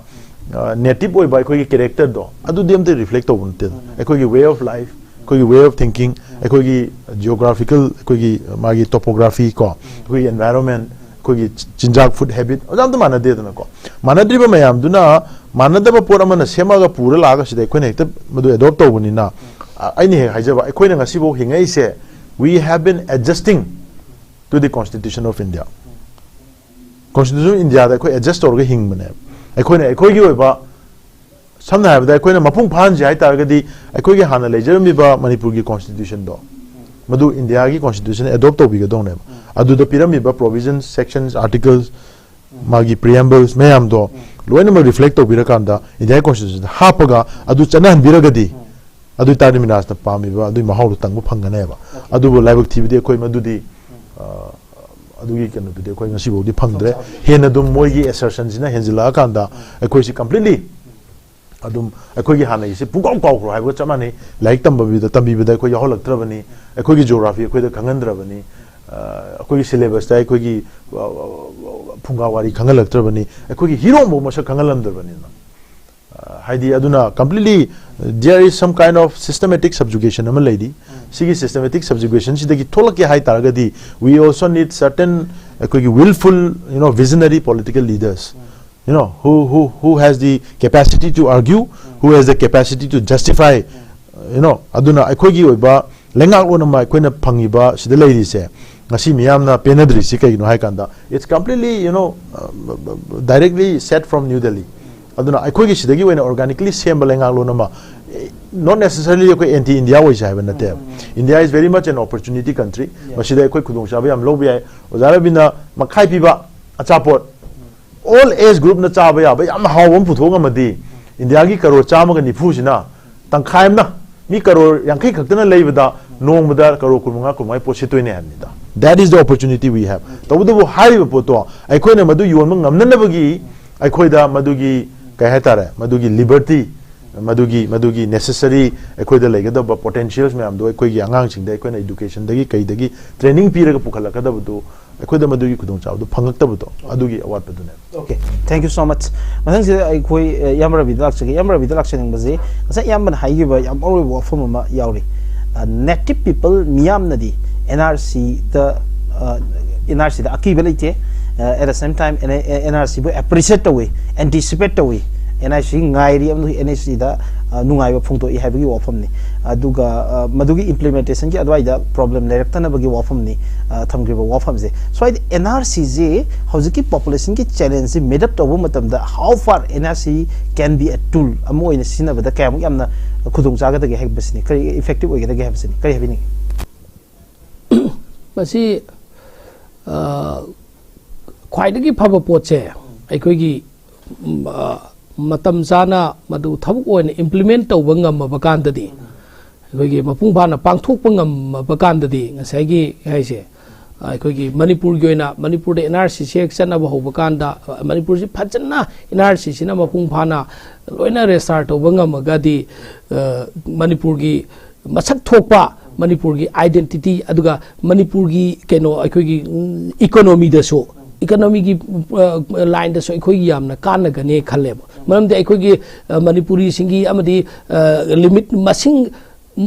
ꯅꯦꯇꯤꯞ ꯑꯣꯏꯕ ꯑꯩꯈꯣꯏꯒꯤ ꯀꯦꯔꯦꯛꯇꯔꯗꯣ ꯑꯗꯨꯗꯤ ꯑꯝꯇ ꯔꯤꯐ꯭ꯂꯦꯛ ꯇꯧꯕ ꯅꯠꯇꯦꯗꯅ꯫ ꯑꯩꯈꯣꯏꯒꯤ ꯋꯦ ꯑꯣꯐ ꯂꯥꯏꯐ, ꯑꯩꯈꯣꯏꯒꯤ ꯋꯦ ꯑꯣꯐ ꯊꯤꯡꯀꯤꯡ, ꯑꯩꯈꯣꯏꯒꯤ ꯖꯤꯑꯣꯒ꯭ꯔꯥꯐꯤꯀꯦꯜ, ꯑꯩꯈꯣꯏꯒꯤ ꯃꯥꯒꯤ ꯇꯣꯄꯣꯒ꯭ꯔꯥꯐꯤ ꯀꯣ, ꯑꯩꯈꯣꯏꯒꯤ ꯑꯦꯟꯚꯥꯏꯔꯣꯟꯃꯦꯟ, ꯑꯩꯈꯣꯏꯒꯤ ꯆꯤꯟꯖꯥꯛ, ꯐꯨꯗ ꯍꯦꯕꯤꯠ, ꯑꯣꯖꯥ, ꯑꯝꯇ ꯃꯥꯟꯅꯗꯦꯗꯅꯀꯣ꯫ ꯃꯥꯟꯅꯗ꯭ꯔꯤꯕ ꯃꯌꯥꯝꯗꯨꯅ ꯃꯥꯟꯅꯗꯕ ꯄꯣꯠ ꯑꯃꯅ ꯁꯦꯝꯃꯛꯑꯒ ꯄꯨꯔ ꯂꯥꯛꯑꯒ ꯁꯤꯗ ꯑꯩꯈꯣꯏꯅ ꯍꯦꯛꯇ ꯃꯗꯨ ꯑꯦꯗꯣꯞ ꯇꯧꯕꯅꯤꯅ, ꯑ, ꯑꯩꯅ ꯍꯦꯛ ꯍꯥꯏꯖꯕ, ꯑꯩꯈꯣꯏꯅ ꯉꯁꯤꯐꯥꯎ ꯍꯤꯡꯉꯛꯏꯁꯦ, we have been adjusting to the Constitution of India. Constitution of Indiaꯗ ꯑꯩꯈꯣꯏ ꯑꯦꯗꯖꯁ ꯇꯧꯔꯒ ꯍꯤꯡꯕꯅꯦꯕ꯫ ꯑꯩꯈꯣꯏꯅ ꯑꯩꯈꯣꯏꯒꯤ ꯑꯣꯏꯕ, ꯁꯝꯅ ꯍꯥꯏꯔꯕꯗ, ꯑꯩꯈꯣꯏꯅ ꯃꯄꯨꯡ ꯐꯥꯍꯟꯁꯦ ꯍꯥꯏ ꯇꯥꯔꯒꯗꯤ, ꯑꯩꯈꯣꯏꯒꯤ ꯍꯥꯟꯅ ꯂꯩꯖꯔꯝꯃꯤꯕ ꯃꯅꯤꯄꯨꯔꯒꯤ Constitutionꯗꯣ, ꯃꯗꯨ ꯏꯟꯗꯤꯌꯥꯒꯤ Constitution ꯑꯦꯗꯣꯞ ꯇꯧꯕꯤꯒꯗꯧꯅꯦꯕ꯫ ꯑꯗꯨꯗ ꯄꯤꯔꯝꯃꯤꯕ provisions, sections, articles, ꯃꯥꯒꯤ preambles ꯃꯌꯥꯝꯗꯣ ꯂꯣꯏꯅꯃꯛ ꯔꯤꯐ꯭ꯂꯦꯛ ꯇꯧꯕꯤꯔꯀꯥꯟꯗ ꯏꯟꯗꯤꯌꯥꯒꯤ Constitutionꯗ ꯍꯥꯞꯄꯒ ꯑꯗꯨ ꯆꯠꯅꯍꯟꯕꯤꯔꯒꯗꯤ, ꯑꯗꯨ ꯑꯣꯏꯇꯥꯔꯗꯤ ꯃꯤꯔꯥꯖꯅ ꯄꯥꯝꯃꯤꯕ ꯑꯗꯨꯒꯤ ꯃꯍꯥꯎꯗꯣ ꯇꯪꯕ ꯐꯪꯒꯅꯦꯕ꯫ ꯑꯗꯨꯕꯨ ꯂꯥꯏꯕꯛ ꯊꯤꯕꯗꯤ ꯑꯩꯈꯣꯏ ꯃꯗꯨꯗꯤ, ꯑ, ꯑꯗꯨꯒꯤ ꯀꯩꯅꯣꯗꯨꯗꯤ ꯑꯩꯈꯣꯏ ꯉꯁꯤꯐꯥꯎꯗꯤ ꯐꯪꯗ꯭ꯔꯦ꯫ ꯍꯦꯟꯅ ꯑꯗꯨꯝ ꯃꯣꯏꯒꯤ assertionꯁꯤꯅ ꯍꯦꯟꯖꯤꯜꯂꯛꯑꯀꯥꯟꯗ ꯑꯩꯈꯣꯏꯁꯤ completely ꯑꯗꯨꯝ ꯑꯩꯈꯣꯏꯒꯤ ꯍꯥꯟꯅꯒꯤꯁꯤ ꯄꯨꯡꯀꯥꯎ ꯀꯥꯎꯈ꯭ꯔꯣ ꯍꯥꯏꯕꯒ ꯆꯞ ꯃꯥꯟꯅꯩ꯫ ꯂꯥꯏꯔꯤꯛ ꯇꯝꯕꯤꯕꯗ, ꯇꯝꯕꯤꯕꯗ ꯑꯩꯈꯣꯏ ꯌꯥꯎꯍꯜꯂꯛꯇ꯭ꯔꯕꯅꯤ, ꯑꯩꯈꯣꯏꯒꯤ geography ꯑꯩꯈꯣꯏꯗ ꯈꯪꯍꯟꯗ꯭ꯔꯕꯅꯤ, ꯑ, ꯑꯩꯈꯣꯏꯒꯤ syllabusꯇ ꯑꯩꯈꯣꯏꯒꯤ, ꯑ, ꯐꯨꯡꯒꯥ ꯋꯥꯔꯤ ꯈꯪꯍꯜꯂꯛꯇ꯭ꯔꯕꯅꯤ, ꯑꯩꯈꯣꯏꯒꯤ ꯍꯤꯔꯣꯡꯐꯧ ꯃꯁꯛ ꯈꯪꯍꯜꯂꯝꯗ꯭ꯔꯕꯅꯤꯅ꯫ ꯑ, ꯍꯥꯏꯗꯤ ꯑꯗꯨꯅ completely there is some kind of systematic subjugation ꯑꯃ ꯂꯩꯔꯤ꯫ ꯁꯤꯒꯤ systematic subjugationꯁꯤꯗꯒꯤ ꯊꯣꯛꯂꯛꯀꯦ ꯍꯥꯏ ꯇꯥꯔꯒꯗꯤ, we also need certain ꯑꯩꯈꯣꯏꯒꯤ willful, you know, visionary political leaders, you know, who, who, who has the capacity to argue, who has the capacity to justify, you know, ꯑꯗꯨꯅ ꯑꯩꯈꯣꯏꯒꯤ ꯑꯣꯏꯕ ꯂꯩꯉꯥꯛꯂꯣꯟ ꯑꯃ ꯑꯩꯈꯣꯏꯅ ꯐꯪꯉꯤꯕ ꯁꯤꯗ ꯂꯩꯔꯤꯁꯦ, ꯉꯁꯤ ꯃꯤꯌꯥꯝꯅ ꯄꯦꯟꯅꯗ꯭ꯔꯤꯁꯤ ꯀꯩꯒꯤꯅꯣ ꯍꯥꯏ ꯀꯥꯟꯗ, it's completely, you know, uh, directly set from New Delhi. ꯑꯗꯨꯅ ꯑꯩꯈꯣꯏꯒꯤ ꯁꯤꯗꯒꯤ ꯑꯣꯏꯅ organically ꯁꯦꯝꯕ ꯂꯩꯉꯥꯛꯂꯣꯟ ꯑꯃ, not necessarily ꯑꯩꯈꯣꯏ anti India ꯑꯣꯏꯁꯦ ꯍꯥꯏꯕ ꯅꯠꯇꯦꯕ꯫ India is very much an opportunity country. ꯃꯁꯤꯗ ꯑꯩꯈꯣꯏ ꯈꯨꯗꯣꯡꯆꯥꯕ ꯌꯥꯝ ꯂꯧꯕ ꯌꯥꯏ꯫ ꯑꯣꯖꯥ ꯔꯕꯤꯅ ꯃꯈꯥꯏ ꯄꯤꯕ ꯑꯆꯥꯄꯣꯠ, all age groupꯅ ꯆꯥꯕ ꯌꯥꯕ ꯌꯥꯝ ꯍꯥꯎꯕ ꯑꯃ ꯄꯨꯊꯣꯛ ꯉꯝꯃꯗꯤ, ꯏꯟꯗꯤꯌꯥꯒꯤ ꯀꯔꯣꯔ ꯆꯥꯝꯃꯒ ꯅꯤꯐꯨꯁꯤꯅ ꯇꯪꯈꯥꯏ ꯑꯃꯅ, ꯃꯤ ꯀꯔꯣꯔ ꯌꯥꯡꯈꯩ ꯈꯛꯇꯅ ꯂꯩꯕꯗ ꯅꯣꯡꯃꯗ ꯀꯔꯣꯔ ꯀꯨꯟꯃꯉꯥ, ꯀꯨꯟꯃꯉꯥ ꯄꯣꯠ ꯁꯤꯠꯇꯣꯏꯅꯦ ꯍꯥꯏꯕꯅꯤꯗ꯫ That is the opportunity we have. ꯇꯧꯕꯇꯕꯨ ꯍꯥꯏꯔꯤꯕ ꯄꯣꯠꯇꯣ ꯑꯩꯈꯣꯏꯅ ꯃꯗꯨ ꯌꯣꯟꯕ ꯉꯝꯅꯅꯕꯒꯤ ꯑꯩꯈꯣꯏꯗ ꯃꯗꯨꯒꯤ, ꯀꯩ ꯍꯥꯏꯇꯥꯔꯦ, ꯃꯗꯨꯒꯤ liberty, ꯃꯗꯨꯒꯤ, ꯃꯗꯨꯒꯤ necessary ꯑꯩꯈꯣꯏꯗ ꯂꯩꯒꯗꯕ potentials ꯃꯌꯥꯝꯗꯣ ꯑꯩꯈꯣꯏꯒꯤ ꯑꯉꯥꯡꯁꯤꯡꯗ ꯑꯩꯈꯣꯏꯅ educationꯗꯒꯤ ꯀꯩꯗꯒꯤ training ꯄꯤꯔꯒ ꯄꯨꯈꯠꯂꯛꯀꯗꯕꯗꯣ, ꯑꯩꯈꯣꯏꯗ ꯃꯗꯨꯒꯤ ꯈꯨꯗꯣꯡꯆꯥꯕꯗꯣ ꯐꯪꯉꯛꯇꯕꯗꯣ, ꯑꯗꯨꯒꯤ ꯑꯋꯥꯠꯄꯗꯨꯅꯦ꯫ Okay, thank you so much. ꯃꯊꯪꯁꯤꯗ ꯑꯩꯈꯣꯏ, ꯑ, ꯏꯌꯥꯝꯕ ꯔꯕꯤꯗ ꯂꯥꯛꯆꯒꯦ꯫ ꯏꯌꯥꯝꯕ ꯔꯕꯤꯗ ꯂꯥꯛꯆꯅꯤꯡꯕꯁꯦ, ꯉꯁꯥꯏ ꯏꯌꯥꯝꯕꯅ ꯍꯥꯏꯈꯤꯕ ꯌꯥꯝ ꯃꯔꯨꯑꯣꯏꯕ ꯋꯥꯐꯝ ꯑꯃ ꯌꯥꯎꯔꯤ꯫ ꯑ, native people ꯃꯤꯌꯥꯝꯅꯗꯤ NRCꯗ, ꯑ, NRCꯗ ꯑꯀꯤꯕ ꯂꯩꯇꯦ꯫ ꯑꯦꯠ ꯗ ꯁꯦꯝ ꯇꯥꯏꯝ ꯑꯦꯟ ꯑꯥꯔ ꯁꯤꯕꯨ ꯑꯦꯄ꯭ꯔꯤꯁꯤꯌꯦꯠ ꯇꯧꯏ, ꯑꯦꯟꯇꯤꯁꯤꯄꯦꯠ ꯇꯧꯏ, ꯑꯦꯟ ꯑꯥꯔ ꯁꯤ ꯉꯥꯏꯔꯤ ꯑꯃꯗꯤ ꯑꯦꯟ ꯑꯥꯔ ꯁꯤꯗ ꯅꯨꯡꯉꯥꯏꯕ ꯐꯣꯡꯗꯣꯛꯏ ꯍꯥꯏꯕꯒꯤ ꯋꯥꯐꯝꯅꯤ꯫ ꯑꯗꯨꯒ ꯑ, ꯃꯗꯨꯒꯤ ꯏꯝꯄ꯭ꯂꯤꯃꯦꯟꯇꯦꯁꯟꯒꯤ ꯑꯗꯨꯋꯥꯏꯗ ꯄ꯭ꯔꯣꯕ꯭ꯂꯦꯝ ꯂꯩꯔꯛꯇꯅꯕꯒꯤ ꯋꯥꯐꯝꯅꯤ꯫ ꯑ, ꯊꯝꯈ꯭ꯔꯤꯕ ꯋꯥꯐꯝꯁꯦ꯫ ꯁ꯭ꯋꯥꯏꯗ ꯑꯦꯟ ꯑꯥꯔ ꯁꯤꯁꯤ ꯍꯧꯖꯤꯛꯀꯤ ꯄꯣꯄꯨꯂꯦꯁꯟꯒꯤ ꯆꯦꯂꯦꯟꯖꯁꯤ ꯃꯤꯠ ꯑꯞ ꯇꯧꯕ ꯃꯇꯝꯗ how far N R C can be a tool ꯑꯃ ꯑꯣꯏꯅ ꯁꯤꯖꯤꯟꯅꯕꯗ ꯀꯌꯥꯃꯨꯛ ꯌꯥꯝꯅ ꯈꯨꯗꯣꯡ ꯆꯥꯒꯗꯒꯦ ꯍꯥꯏꯕꯁꯤꯅꯤ, ꯀꯔꯤ ꯏꯐꯦꯛꯇꯤꯞ ꯑꯣꯏꯒꯗꯒꯦ ꯍꯥꯏꯕꯁꯤꯅꯤ, ꯀꯔꯤ ꯍꯥꯏꯕꯤꯅꯤꯡꯉꯤ? ꯃꯁꯤ ꯑ, ꯈ꯭ꯋꯥꯏꯗꯒꯤ ꯐꯕ ꯄꯣꯠꯁꯦ ꯑꯩꯈꯣꯏꯒꯤ ꯎꯝ, ꯑ, ꯃꯇꯝ ꯆꯥꯅ ꯃꯗꯨ ꯊꯕꯛ ꯑꯣꯏꯅ ꯏꯝꯄ꯭ꯂꯤꯃꯦꯟ ꯇꯧꯕ ꯉꯝꯃꯕ ꯀꯥꯟꯗꯗꯤ, ꯑꯩꯈꯣꯏꯒꯤ ꯃꯄꯨꯡ ꯐꯥꯅ ꯄꯥꯡꯊꯣꯛꯄ ꯉꯝꯃꯕ ꯀꯥꯟꯗꯗꯤ, ꯉꯁꯥꯏꯒꯤ ꯍꯥꯏꯁꯦ, ꯑ, ꯑꯩꯈꯣꯏꯒꯤ ꯃꯅꯤꯄꯨꯔꯒꯤ ꯑꯣꯏꯅ ꯃꯅꯤꯄꯨꯔꯗ ꯑꯦꯟ ꯑꯥꯔ ꯁꯤꯁꯤ ꯍꯦꯛ ꯆꯠꯅꯕ ꯍꯧꯕ ꯀꯥꯟꯗ, ꯑ, ꯃꯅꯤꯄꯨꯔꯁꯤ ꯐꯖꯅ ꯑꯦꯟ ꯑꯥꯔ ꯁꯤꯁꯤꯅ ꯃꯄꯨꯡ ꯐꯥꯅ ꯂꯣꯏꯅ ꯔꯦꯁꯇꯥꯔ ꯇꯧꯕ ꯉꯝꯃꯒꯗꯤ, ꯑ, ꯃꯅꯤꯄꯨꯔꯒꯤ ꯃꯁꯛ ꯊꯣꯛꯄ ꯃꯅꯤꯄꯨꯔꯒꯤ ꯑꯥꯏꯗꯦꯟꯇꯤꯇꯤ, ꯑꯗꯨꯒ ꯃꯅꯤꯄꯨꯔꯒꯤ ꯀꯩꯅꯣ, ꯑꯩꯈꯣꯏꯒꯤ ꯏꯀꯣꯅꯣꯃꯤꯗꯁꯨ, ꯏꯀꯣꯅꯣꯃꯤꯒꯤ ꯂꯥꯏꯟꯗꯁꯨ ꯑꯩꯈꯣꯏꯒꯤ ꯌꯥꯝꯅ ꯀꯥꯟꯅꯒꯅꯤ ꯈꯜꯂꯦꯕ꯫ ꯃꯔꯝꯗꯤ ꯑꯩꯈꯣꯏꯒꯤ ꯑ, ꯃꯅꯤꯄꯨꯔꯤꯁꯤꯡꯒꯤ ꯑꯃꯗꯤ ꯂꯤꯃꯤꯠ, ꯃꯁꯤꯡ,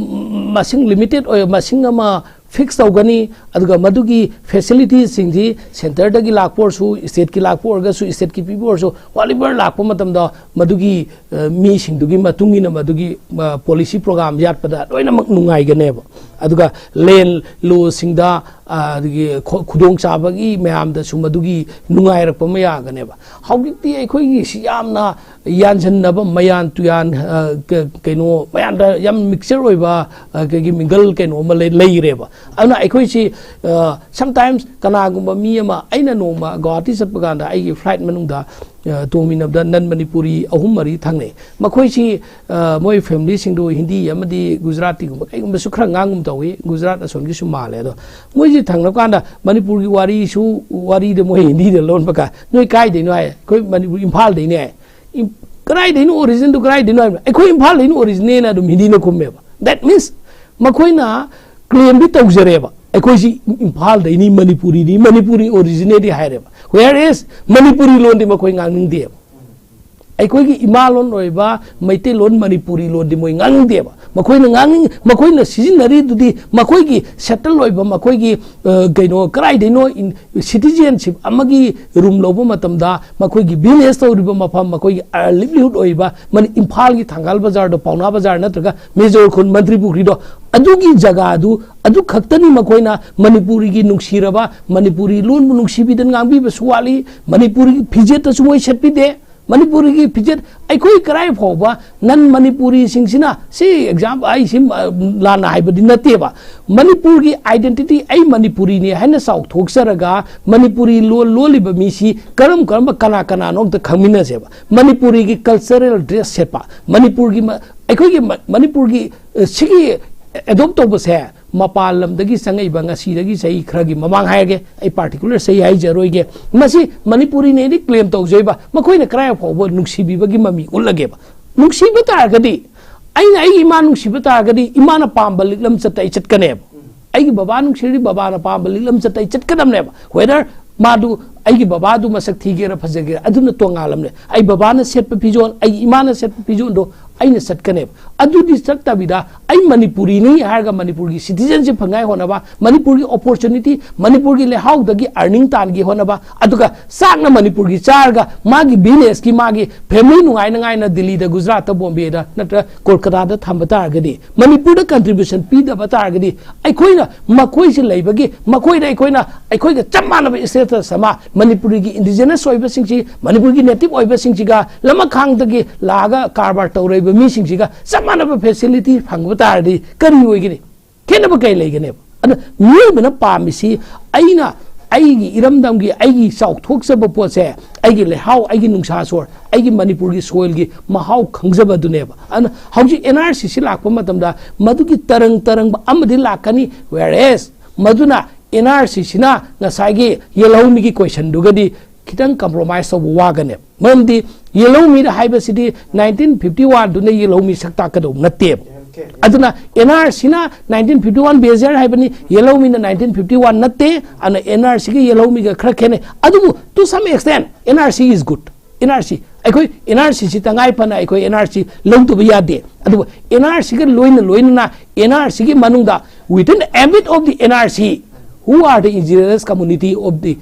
ꯃꯁꯤꯡ ꯂꯤꯃꯤꯇꯦꯠ ꯑꯣꯏ, ꯃꯁꯤꯡ ꯑꯃ ꯐꯤꯛꯁ ꯇꯧꯒꯅꯤ, ꯑꯗꯨꯒ ꯃꯗꯨꯒꯤ ꯐꯦꯁꯤꯂꯤꯇꯤꯁꯤꯡꯁꯤ ꯁꯦꯟꯇꯔꯗꯒꯤ ꯂꯥꯛꯄ ꯑꯣꯏꯔꯁꯨ, ꯁ꯭ꯇꯦꯠꯀꯤ ꯂꯥꯛꯄ ꯑꯣꯏꯔꯒꯁꯨ, ꯁ꯭ꯇꯦꯠꯀꯤ ꯄꯤꯕ ꯑꯣꯏꯔꯁꯨ, ꯋꯥꯠꯂꯤꯕꯔ ꯂꯥꯛꯄ ꯃꯇꯝꯗ ꯃꯗꯨꯒꯤ ꯑ, ꯃꯤꯁꯤꯡꯗꯨꯒꯤ ꯃꯇꯨꯡ ꯏꯟꯅ ꯃꯗꯨꯒꯤ, ꯑ, ꯄꯣꯂꯤꯁꯤ ꯄ꯭ꯔꯣꯒ꯭ꯔꯥꯝ ꯌꯥꯠꯄꯗ ꯂꯣꯏꯅꯃꯛ ꯅꯨꯡꯉꯥꯏꯒꯅꯦꯕ꯫ ꯑꯗꯨꯒ ꯂꯦꯟ ꯂꯣꯁꯤꯡꯗ, ꯑ, ꯑꯗꯒꯤ ꯈꯨ-, ꯈꯨꯗꯣꯡꯆꯥꯕꯒꯤ ꯃꯌꯥꯝꯗꯁꯨ ꯃꯗꯨꯒꯤ ꯅꯨꯡꯉꯥꯏꯔꯛꯄ ꯑꯃ ꯌꯥꯒꯅꯦꯕ꯫ ꯍꯧꯖꯤꯛꯇꯤ ꯑꯩꯈꯣꯏꯒꯤ ꯁꯤ ꯌꯥꯝꯅ ꯌꯥꯟꯁꯤꯟꯅꯕ, ꯃꯌꯥꯟ ꯇꯨꯌꯥꯟ, ꯑ, ꯀ-, ꯀꯩꯅꯣ, ꯃꯌꯥꯟꯗ ꯌꯥꯝ ꯃꯤꯛꯆꯔ ꯑꯣꯏꯕ, ꯑ, ꯀꯩꯒꯤ ꯃꯤꯡꯒꯜ ꯀꯩꯅꯣ ꯑꯃ ꯂꯩ-, ꯂꯩꯔꯦꯕ꯫ ꯑꯗꯨꯅ ꯑꯩꯈꯣꯏꯁꯤ, ꯑ, ꯁꯝꯇꯥꯏꯝꯁ ꯀꯅꯥꯒꯨꯝꯕ ꯃꯤ ꯑꯃ, ꯑꯩꯅ ꯅꯣꯡꯃ ꯒꯧꯍꯥꯇꯤ ꯆꯠꯄ ꯀꯥꯟꯗ ꯑꯩꯒꯤ ꯐ꯭ꯂꯥꯏꯠ ꯃꯅꯨꯡꯗ, ꯑ, ꯇꯣꯡꯃꯤꯟꯅꯕꯗ ꯅꯟ ꯃꯅꯤꯄꯨꯔꯤ ꯑꯍꯨꯝ ꯃꯔꯤ ꯊꯦꯡꯅꯩ꯫ ꯃꯈꯣꯏꯁꯤ, ꯑ, ꯃꯣꯏ ꯐꯦꯃꯤꯂꯤꯁꯤꯡꯗꯨ ꯍꯤꯟꯗꯤ ꯑꯃꯗꯤ ꯒꯨꯖꯔꯥꯇꯤꯒꯨꯝꯕ ꯀꯩꯒꯨꯝꯕꯁꯨ ꯈꯔ ꯉꯥꯡꯒꯨꯝ ꯇꯧꯏ, ꯒꯨꯖꯔꯥꯠ ꯑꯁꯣꯝꯒꯤꯁꯨ ꯃꯥꯜꯂꯦ꯫ ꯑꯗꯣ ꯃꯣꯏꯁꯤ ꯊꯦꯡꯅꯕ ꯀꯥꯟꯗ ꯃꯅꯤꯄꯨꯔꯒꯤ ꯋꯥꯔꯤꯁꯨ, ꯋꯥꯔꯤꯗ ꯃꯣꯏ ꯍꯤꯟꯗꯤꯗ ꯂꯣꯟꯕ ꯀꯥꯟ, "ꯅꯣꯏ ꯀꯥꯏꯗꯩꯅꯣ?" ꯍꯥꯏ꯫ "ꯑꯩꯈꯣꯏ ꯃꯅꯤꯄꯨꯔ ꯏꯝꯐꯥꯜꯗꯩꯅꯦ" ꯍꯥꯏ꯫ "ꯏꯝ-, ꯀꯗꯥꯏꯗꯩꯅꯣ ꯑꯣꯔꯤꯖꯤꯟꯗꯨ ꯀꯗꯥꯏꯗꯩꯅꯣ?" ꯍꯥꯏꯕ, "ꯑꯩꯈꯣꯏ ꯏꯝꯐꯥꯜꯗꯩꯅ ꯑꯣꯔꯤꯖꯤꯅꯦꯅ" ꯑꯗꯨꯝ ꯍꯤꯟꯗꯤꯅ ꯈꯨꯝꯃꯦꯕ꯫ That means ꯃꯈꯣꯏꯅ ꯀ꯭ꯂꯦꯝꯗꯤ ꯇꯧꯖꯔꯦꯕ, "ꯑꯩꯈꯣꯏꯁꯤ ꯏꯝꯐꯥꯜꯗꯩꯅꯤ, ꯃꯅꯤꯄꯨꯔꯤꯅꯤ, ꯃꯅꯤꯄꯨꯔꯤ ꯑꯣꯔꯤꯖꯤꯅꯦꯗꯤ" ꯍꯥꯏꯔꯦꯕ꯫ Whereas ꯃꯅꯤꯄꯨꯔꯤ ꯂꯣꯟꯗꯤ ꯃꯈꯣꯏ ꯉꯥꯡꯅꯤꯡꯗꯦꯕ꯫ ꯑꯩꯈꯣꯏꯒꯤ ꯏꯃꯥ ꯂꯣꯟ ꯑꯣꯏꯕ ꯃꯩꯇꯩꯂꯣꯟ, ꯃꯅꯤꯄꯨꯔꯤ ꯂꯣꯟꯗꯤ ꯃꯣꯏ ꯉꯥꯡꯅꯤꯡꯗꯦꯕ꯫ ꯃꯈꯣꯏꯅ ꯉꯥꯡꯅꯤꯡ ꯃꯈꯣꯏꯅ ꯁꯤꯖꯤꯟꯅꯔꯤꯗꯨꯗꯤ ꯃꯈꯣꯏꯒꯤ ꯁꯦꯇꯜ ꯑꯣꯏꯕ, ꯃꯈꯣꯏꯒꯤ ꯑ, ꯀꯩꯅꯣ, ꯀꯗꯥꯏꯗꯩꯅꯣ, ꯁꯤꯇꯤꯖꯦꯟꯁꯤꯞ ꯑꯃꯒꯤ ꯔꯨꯝ ꯂꯧꯕ ꯃꯇꯝꯗ ꯃꯈꯣꯏꯒꯤ ꯕꯤꯖꯤꯅꯦꯁ ꯇꯧꯔꯤꯕ ꯃꯐꯝ, ꯃꯈꯣꯏꯒꯤ ꯂꯤꯕꯂꯤꯍꯨꯗ ꯑꯣꯏꯕ ꯃꯅꯤ ꯏꯝꯐꯥꯜꯒꯤ ꯊꯪꯒꯥꯜ ꯕꯖꯥꯔꯗꯣ, ꯄꯥꯎꯅꯥ ꯕꯖꯥꯔ ꯅꯠꯇ꯭ꯔꯒ ꯃꯦꯖꯣꯔ ꯈꯨꯟ, ꯃꯟꯇ꯭ꯔꯤ ꯄꯨꯈ꯭ꯔꯤꯗꯣ, ꯑꯗꯨꯒꯤ ꯖꯒꯥꯗꯨ, ꯑꯗꯨ ꯈꯛꯇꯅꯤ ꯃꯈꯣꯏꯅ ꯃꯅꯤꯄꯨꯔꯤꯒꯤ ꯅꯨꯡꯁꯤꯔꯕ, ꯃꯅꯤꯄꯨꯔꯤ ꯂꯣꯟꯕꯨ ꯅꯨꯡꯁꯤꯕꯤꯗꯅ ꯉꯥꯡꯕꯤꯕꯁꯨ ꯋꯥꯠꯂꯤ, ꯃꯅꯤꯄꯨꯔꯒꯤ ꯐꯤꯖꯦꯠꯇꯁꯨ ꯃꯣꯏ ꯁꯦꯠꯄꯤꯗꯦ꯫ ꯃꯅꯤꯄꯨꯔꯒꯤ ꯐꯤꯖꯦꯠ, ꯑꯩꯈꯣꯏ ꯀꯔꯥꯏ ꯐꯥꯎꯕ ꯅꯟ ꯃꯅꯤꯄꯨꯔꯤꯁꯤꯡꯁꯤꯅ, ꯁꯤ ꯑꯦꯛꯖꯥꯝ ꯑꯩꯁꯤ, ꯑ, ꯂꯥꯟꯅ ꯍꯥꯏꯕꯗꯤ ꯅꯠꯇꯦꯕ, ꯃꯅꯤꯄꯨꯔꯒꯤ ꯑꯥꯏꯗꯦꯟꯇꯤꯇꯤ, ꯑꯩ ꯃꯅꯤꯄꯨꯔꯤꯅꯤ ꯍꯥꯏꯅ ꯆꯥꯎꯊꯣꯛꯆꯔꯒ ꯃꯅꯤꯄꯨꯔꯤ ꯂꯣꯟ ꯂꯣꯜꯂꯤꯕ ꯃꯤꯁꯤ ꯀꯔꯝ ꯀꯔꯝꯕ, ꯀꯅꯥ ꯀꯅꯥꯅꯣ ꯑꯝꯇ ꯈꯪꯃꯤꯟꯅꯁꯦꯕ꯫ ꯃꯅꯤꯄꯨꯔꯤꯒꯤ ꯀꯜꯆꯔꯦꯜ ꯗ꯭ꯔꯦꯁ ꯁꯦꯠꯄ, ꯃꯅꯤꯄꯨꯔꯒꯤ ꯃ-, ꯑꯩꯈꯣꯏꯒꯤ ꯃ-, ꯃꯅꯤꯄꯨꯔꯒꯤ, ꯑ, ꯁꯤꯒꯤ ꯑꯦꯗꯣꯞ ꯇꯧꯕꯁꯦ ꯃꯄꯥꯟ ꯂꯝꯗꯒꯤ ꯆꯪꯉꯛꯏꯕ, ꯉꯁꯤꯗꯒꯤ ꯆꯍꯤ ꯈꯔꯒꯤ ꯃꯃꯥꯡ ꯍꯥꯏꯔꯒꯦ, ꯑꯩ ꯄꯥꯔꯇꯤꯀꯨꯂꯔ ꯆꯍꯤ ꯍꯥꯏꯖꯔꯣꯏꯒꯦ, ꯃꯁꯤ ꯃꯅꯤꯄꯨꯔꯤꯅꯦꯗꯤ ꯀ꯭ꯂꯦꯝ ꯇꯧꯖꯩꯕ, ꯃꯈꯣꯏꯅ ꯀꯔꯥꯏ ꯐꯥꯎꯕ ꯅꯨꯡꯁꯤꯕꯤꯕꯒꯤ ꯃꯃꯤ ꯎꯠꯂꯒꯦꯕ? ꯅꯨꯡꯁꯤꯕ ꯇꯥꯔꯒꯗꯤ, ꯑꯩꯅ ꯑꯩꯒꯤ ꯏꯃꯥ ꯅꯨꯡꯁꯤꯕ ꯇꯥꯔꯒꯗꯤ, ꯏꯃꯥꯅ ꯄꯥꯝꯕ ꯂꯤꯛꯂꯝ ꯆꯠꯇ ꯑꯩ ꯆꯠꯀꯅꯦꯕ꯫ ꯑꯩꯒꯤ ꯕꯕꯥ ꯅꯨꯡꯁꯤꯔꯗꯤ, ꯕꯕꯥꯅ ꯄꯥꯝꯕ ꯂꯤꯛꯂꯝ ꯆꯠꯇ ꯑꯩ ꯆꯠꯀꯗꯕꯅꯦꯕ꯫ ꯋꯦꯗꯔ ꯃꯥꯗꯨ, ꯑꯩꯒꯤ ꯕꯕꯥꯗꯨ ꯃꯁꯛ ꯊꯤꯒꯦꯔꯥ ꯐꯖꯒꯦꯔꯥ, ꯑꯗꯨꯅ ꯇꯣꯉꯥꯜꯂꯝꯅꯦ꯫ ꯑꯩ ꯕꯕꯥꯅ ꯁꯦꯠꯄ ꯐꯤꯖꯣꯜ, ꯑꯩꯒꯤ ꯏꯃꯥꯅ ꯁꯦꯠꯄ ꯐꯤꯖꯣꯜꯗꯣ ꯑꯩꯅ ꯆꯠꯀꯅꯦꯕ꯫ ꯑꯗꯨꯗꯤ ꯆꯠꯇꯕꯤꯗ, ꯑꯩ ꯃꯅꯤꯄꯨꯔꯤꯅꯤ ꯍꯥꯏꯔꯒ ꯃꯅꯤꯄꯨꯔꯒꯤ ꯁꯤꯇꯤꯖꯦꯟꯁꯤꯞ ꯐꯪꯉꯥꯏ ꯍꯣꯠꯅꯕ, ꯃꯅꯤꯄꯨꯔꯒꯤ ꯑꯣꯄꯣꯔꯆꯨꯅꯤꯇꯤ, ꯃꯅꯤꯄꯨꯔꯒꯤ ꯂꯩꯍꯥꯎꯗꯒꯤ ꯑꯥꯔꯅꯤꯡ ꯇꯥꯟꯒꯦ ꯍꯣꯠꯅꯕ, ꯑꯗꯨꯒ ꯆꯥꯛꯅ ꯃꯅꯤꯄꯨꯔꯒꯤ ꯆꯥꯔꯒ ꯃꯥꯒꯤ ꯕꯤꯖꯤꯅꯦꯁꯀꯤ, ꯃꯥꯒꯤ ꯐꯦꯃꯤꯂꯤ ꯅꯨꯡꯉꯥꯏꯅꯉꯥꯏꯅ ꯗꯤꯜꯂꯤꯗ, ꯒꯨꯖꯔꯥꯠꯇ, ꯕꯣꯝꯕꯦꯗ ꯅꯠꯇ꯭ꯔ ꯀꯣꯜꯀꯇꯥꯗ ꯊꯝꯕ ꯇꯥꯔꯒꯗꯤ, ꯃꯅꯤꯄꯨꯔꯗ ꯀꯟꯇ꯭ꯔꯤꯕ꯭ꯌꯨꯁꯟ ꯄꯤꯗꯕ ꯇꯥꯔꯒꯗꯤ, ꯑꯩꯈꯣꯏꯅ ꯃꯈꯣꯏꯁꯤ ꯂꯩꯕꯒꯤ, ꯃꯈꯣꯏꯗ ꯑꯩꯈꯣꯏꯅ, ꯑꯩꯈꯣꯏꯒ ꯆꯞ ꯃꯥꯟꯅꯕ ꯁ꯭ꯇꯦꯇꯁ ꯑꯃ, ꯃꯅꯤꯄꯨꯔꯤꯒꯤ ꯏꯟꯗꯤꯖꯤꯅꯁ ꯑꯣꯏꯕꯁꯤꯡꯁꯤ, ꯃꯅꯤꯄꯨꯔꯒꯤ ꯅꯦꯇꯤꯚ ꯑꯣꯏꯕꯁꯤꯡꯁꯤꯒ, ꯂꯃꯈꯥꯡꯗꯒꯤ ꯂꯥꯛꯑꯒ ꯀꯔꯕꯥꯔ ꯇꯧꯔꯛꯏꯕ ꯃꯤꯁꯤꯡꯁꯤꯒ ꯆꯞ ꯃꯥꯟꯅꯕ ꯐꯦꯁꯤꯂꯤꯇꯤ ꯐꯪꯕ ꯇꯥꯔꯗꯤ ꯀꯔꯤ ꯑꯣꯏꯒꯅꯤ? ꯈꯦꯠꯅꯕ ꯀꯩ ꯂꯩꯒꯅꯦꯕ? ꯑꯗ ꯃꯤꯑꯣꯏꯕꯅ ꯄꯥꯝꯃꯤꯁꯤ, ꯑꯩꯅ ꯑꯩꯒꯤ ꯏꯔꯝꯗꯝꯒꯤ, ꯑꯩꯒꯤ ꯆꯥꯎꯊꯣꯛꯆꯕ ꯄꯣꯠꯁꯦ, ꯑꯩꯒꯤ ꯂꯩꯍꯥꯎ, ꯑꯩꯒꯤ ꯅꯨꯡꯁꯥ ꯁꯣꯔ, ꯑꯩꯒꯤ ꯃꯅꯤꯄꯨꯔꯒꯤ ꯁꯣꯏꯜꯒꯤ ꯃꯍꯥꯎ ꯈꯪꯖꯕꯗꯨꯅꯦꯕ꯫ ꯑꯗꯨꯅ ꯍꯧꯖꯤꯛ ꯑꯦꯟ ꯑꯥꯔ ꯁꯤ ꯁꯤ ꯂꯥꯛꯄ ꯃꯇꯝꯗ ꯃꯗꯨꯒꯤ ꯇꯔꯪ ꯇꯔꯪꯕ ꯑꯃꯗꯤ ꯂꯥꯛꯀꯅꯤ, whereas ꯃꯗꯨꯅ ꯑꯦꯟ ꯑꯥꯔ ꯁꯤ ꯁꯤꯅ ꯉꯁꯥꯏꯒꯤ ꯌꯦꯜꯍꯧꯃꯤꯒꯤ ꯀꯣꯏꯁꯟꯗꯨꯒꯗꯤ ꯈꯤꯇꯪ ꯀꯝꯄ꯭ꯔꯣꯃꯥꯏꯁ ꯇꯧꯕ ꯋꯥꯒꯅꯦꯕ꯫ ꯃꯔꯝꯗꯤ ꯌꯦꯜꯍꯧꯃꯤꯗ ꯍꯥꯏꯕꯁꯤꯗꯤ ꯅꯥꯏꯟꯇꯤꯟ ꯐꯤꯐꯇꯤ ꯋꯥꯟꯗꯨꯅ ꯌꯦꯜꯍꯧꯃꯤ ꯁꯛ ꯇꯥꯛꯀꯗꯧꯕ ꯅꯠꯇꯦꯕ꯫ ꯑꯗꯨꯅ ꯑꯦꯟ ꯑꯥꯔ ꯁꯤꯅ ꯅꯥꯏꯟꯇꯤꯟ ꯐꯤꯐꯇꯤ ꯋꯥꯟ ꯕꯦꯖꯔ ꯍꯥꯏꯕꯅꯤ, ꯌꯦꯜꯍꯧꯃꯤꯅ ꯅꯥꯏꯟꯇꯤꯟ ꯐꯤꯐꯇꯤ ꯋꯥꯟ ꯅꯠꯇꯦ꯫ ꯑꯗꯨꯅ ꯑꯦꯟ ꯑꯥꯔ ꯁꯤꯒ ꯌꯦꯜꯍꯧꯃꯤꯒ ꯈꯔ ꯈꯦꯠꯅꯩ꯫ ꯑꯗꯨꯕꯨ to some extent, N R C is good. N R C, ꯑꯩꯈꯣꯏ ꯑꯦꯟ ꯑꯥꯔ ꯁꯤꯁꯤ ꯇꯉꯥꯏ ꯐꯅ ꯑꯩꯈꯣꯏ ꯑꯦꯟ ꯑꯥꯔ ꯁꯤ ꯂꯧꯗꯕ ꯌꯥꯗꯦ꯫ ꯑꯗꯨꯕꯨ ꯑꯦꯟ ꯑꯥꯔ ꯁꯤꯒ ꯂꯣꯏꯅ ꯂꯣꯏꯅꯅ ꯑꯦꯟ ꯑꯥꯔ ꯁꯤꯒꯤ ꯃꯅꯨꯡꯗ, within the ambit of the N R C, who are the indigenous community of the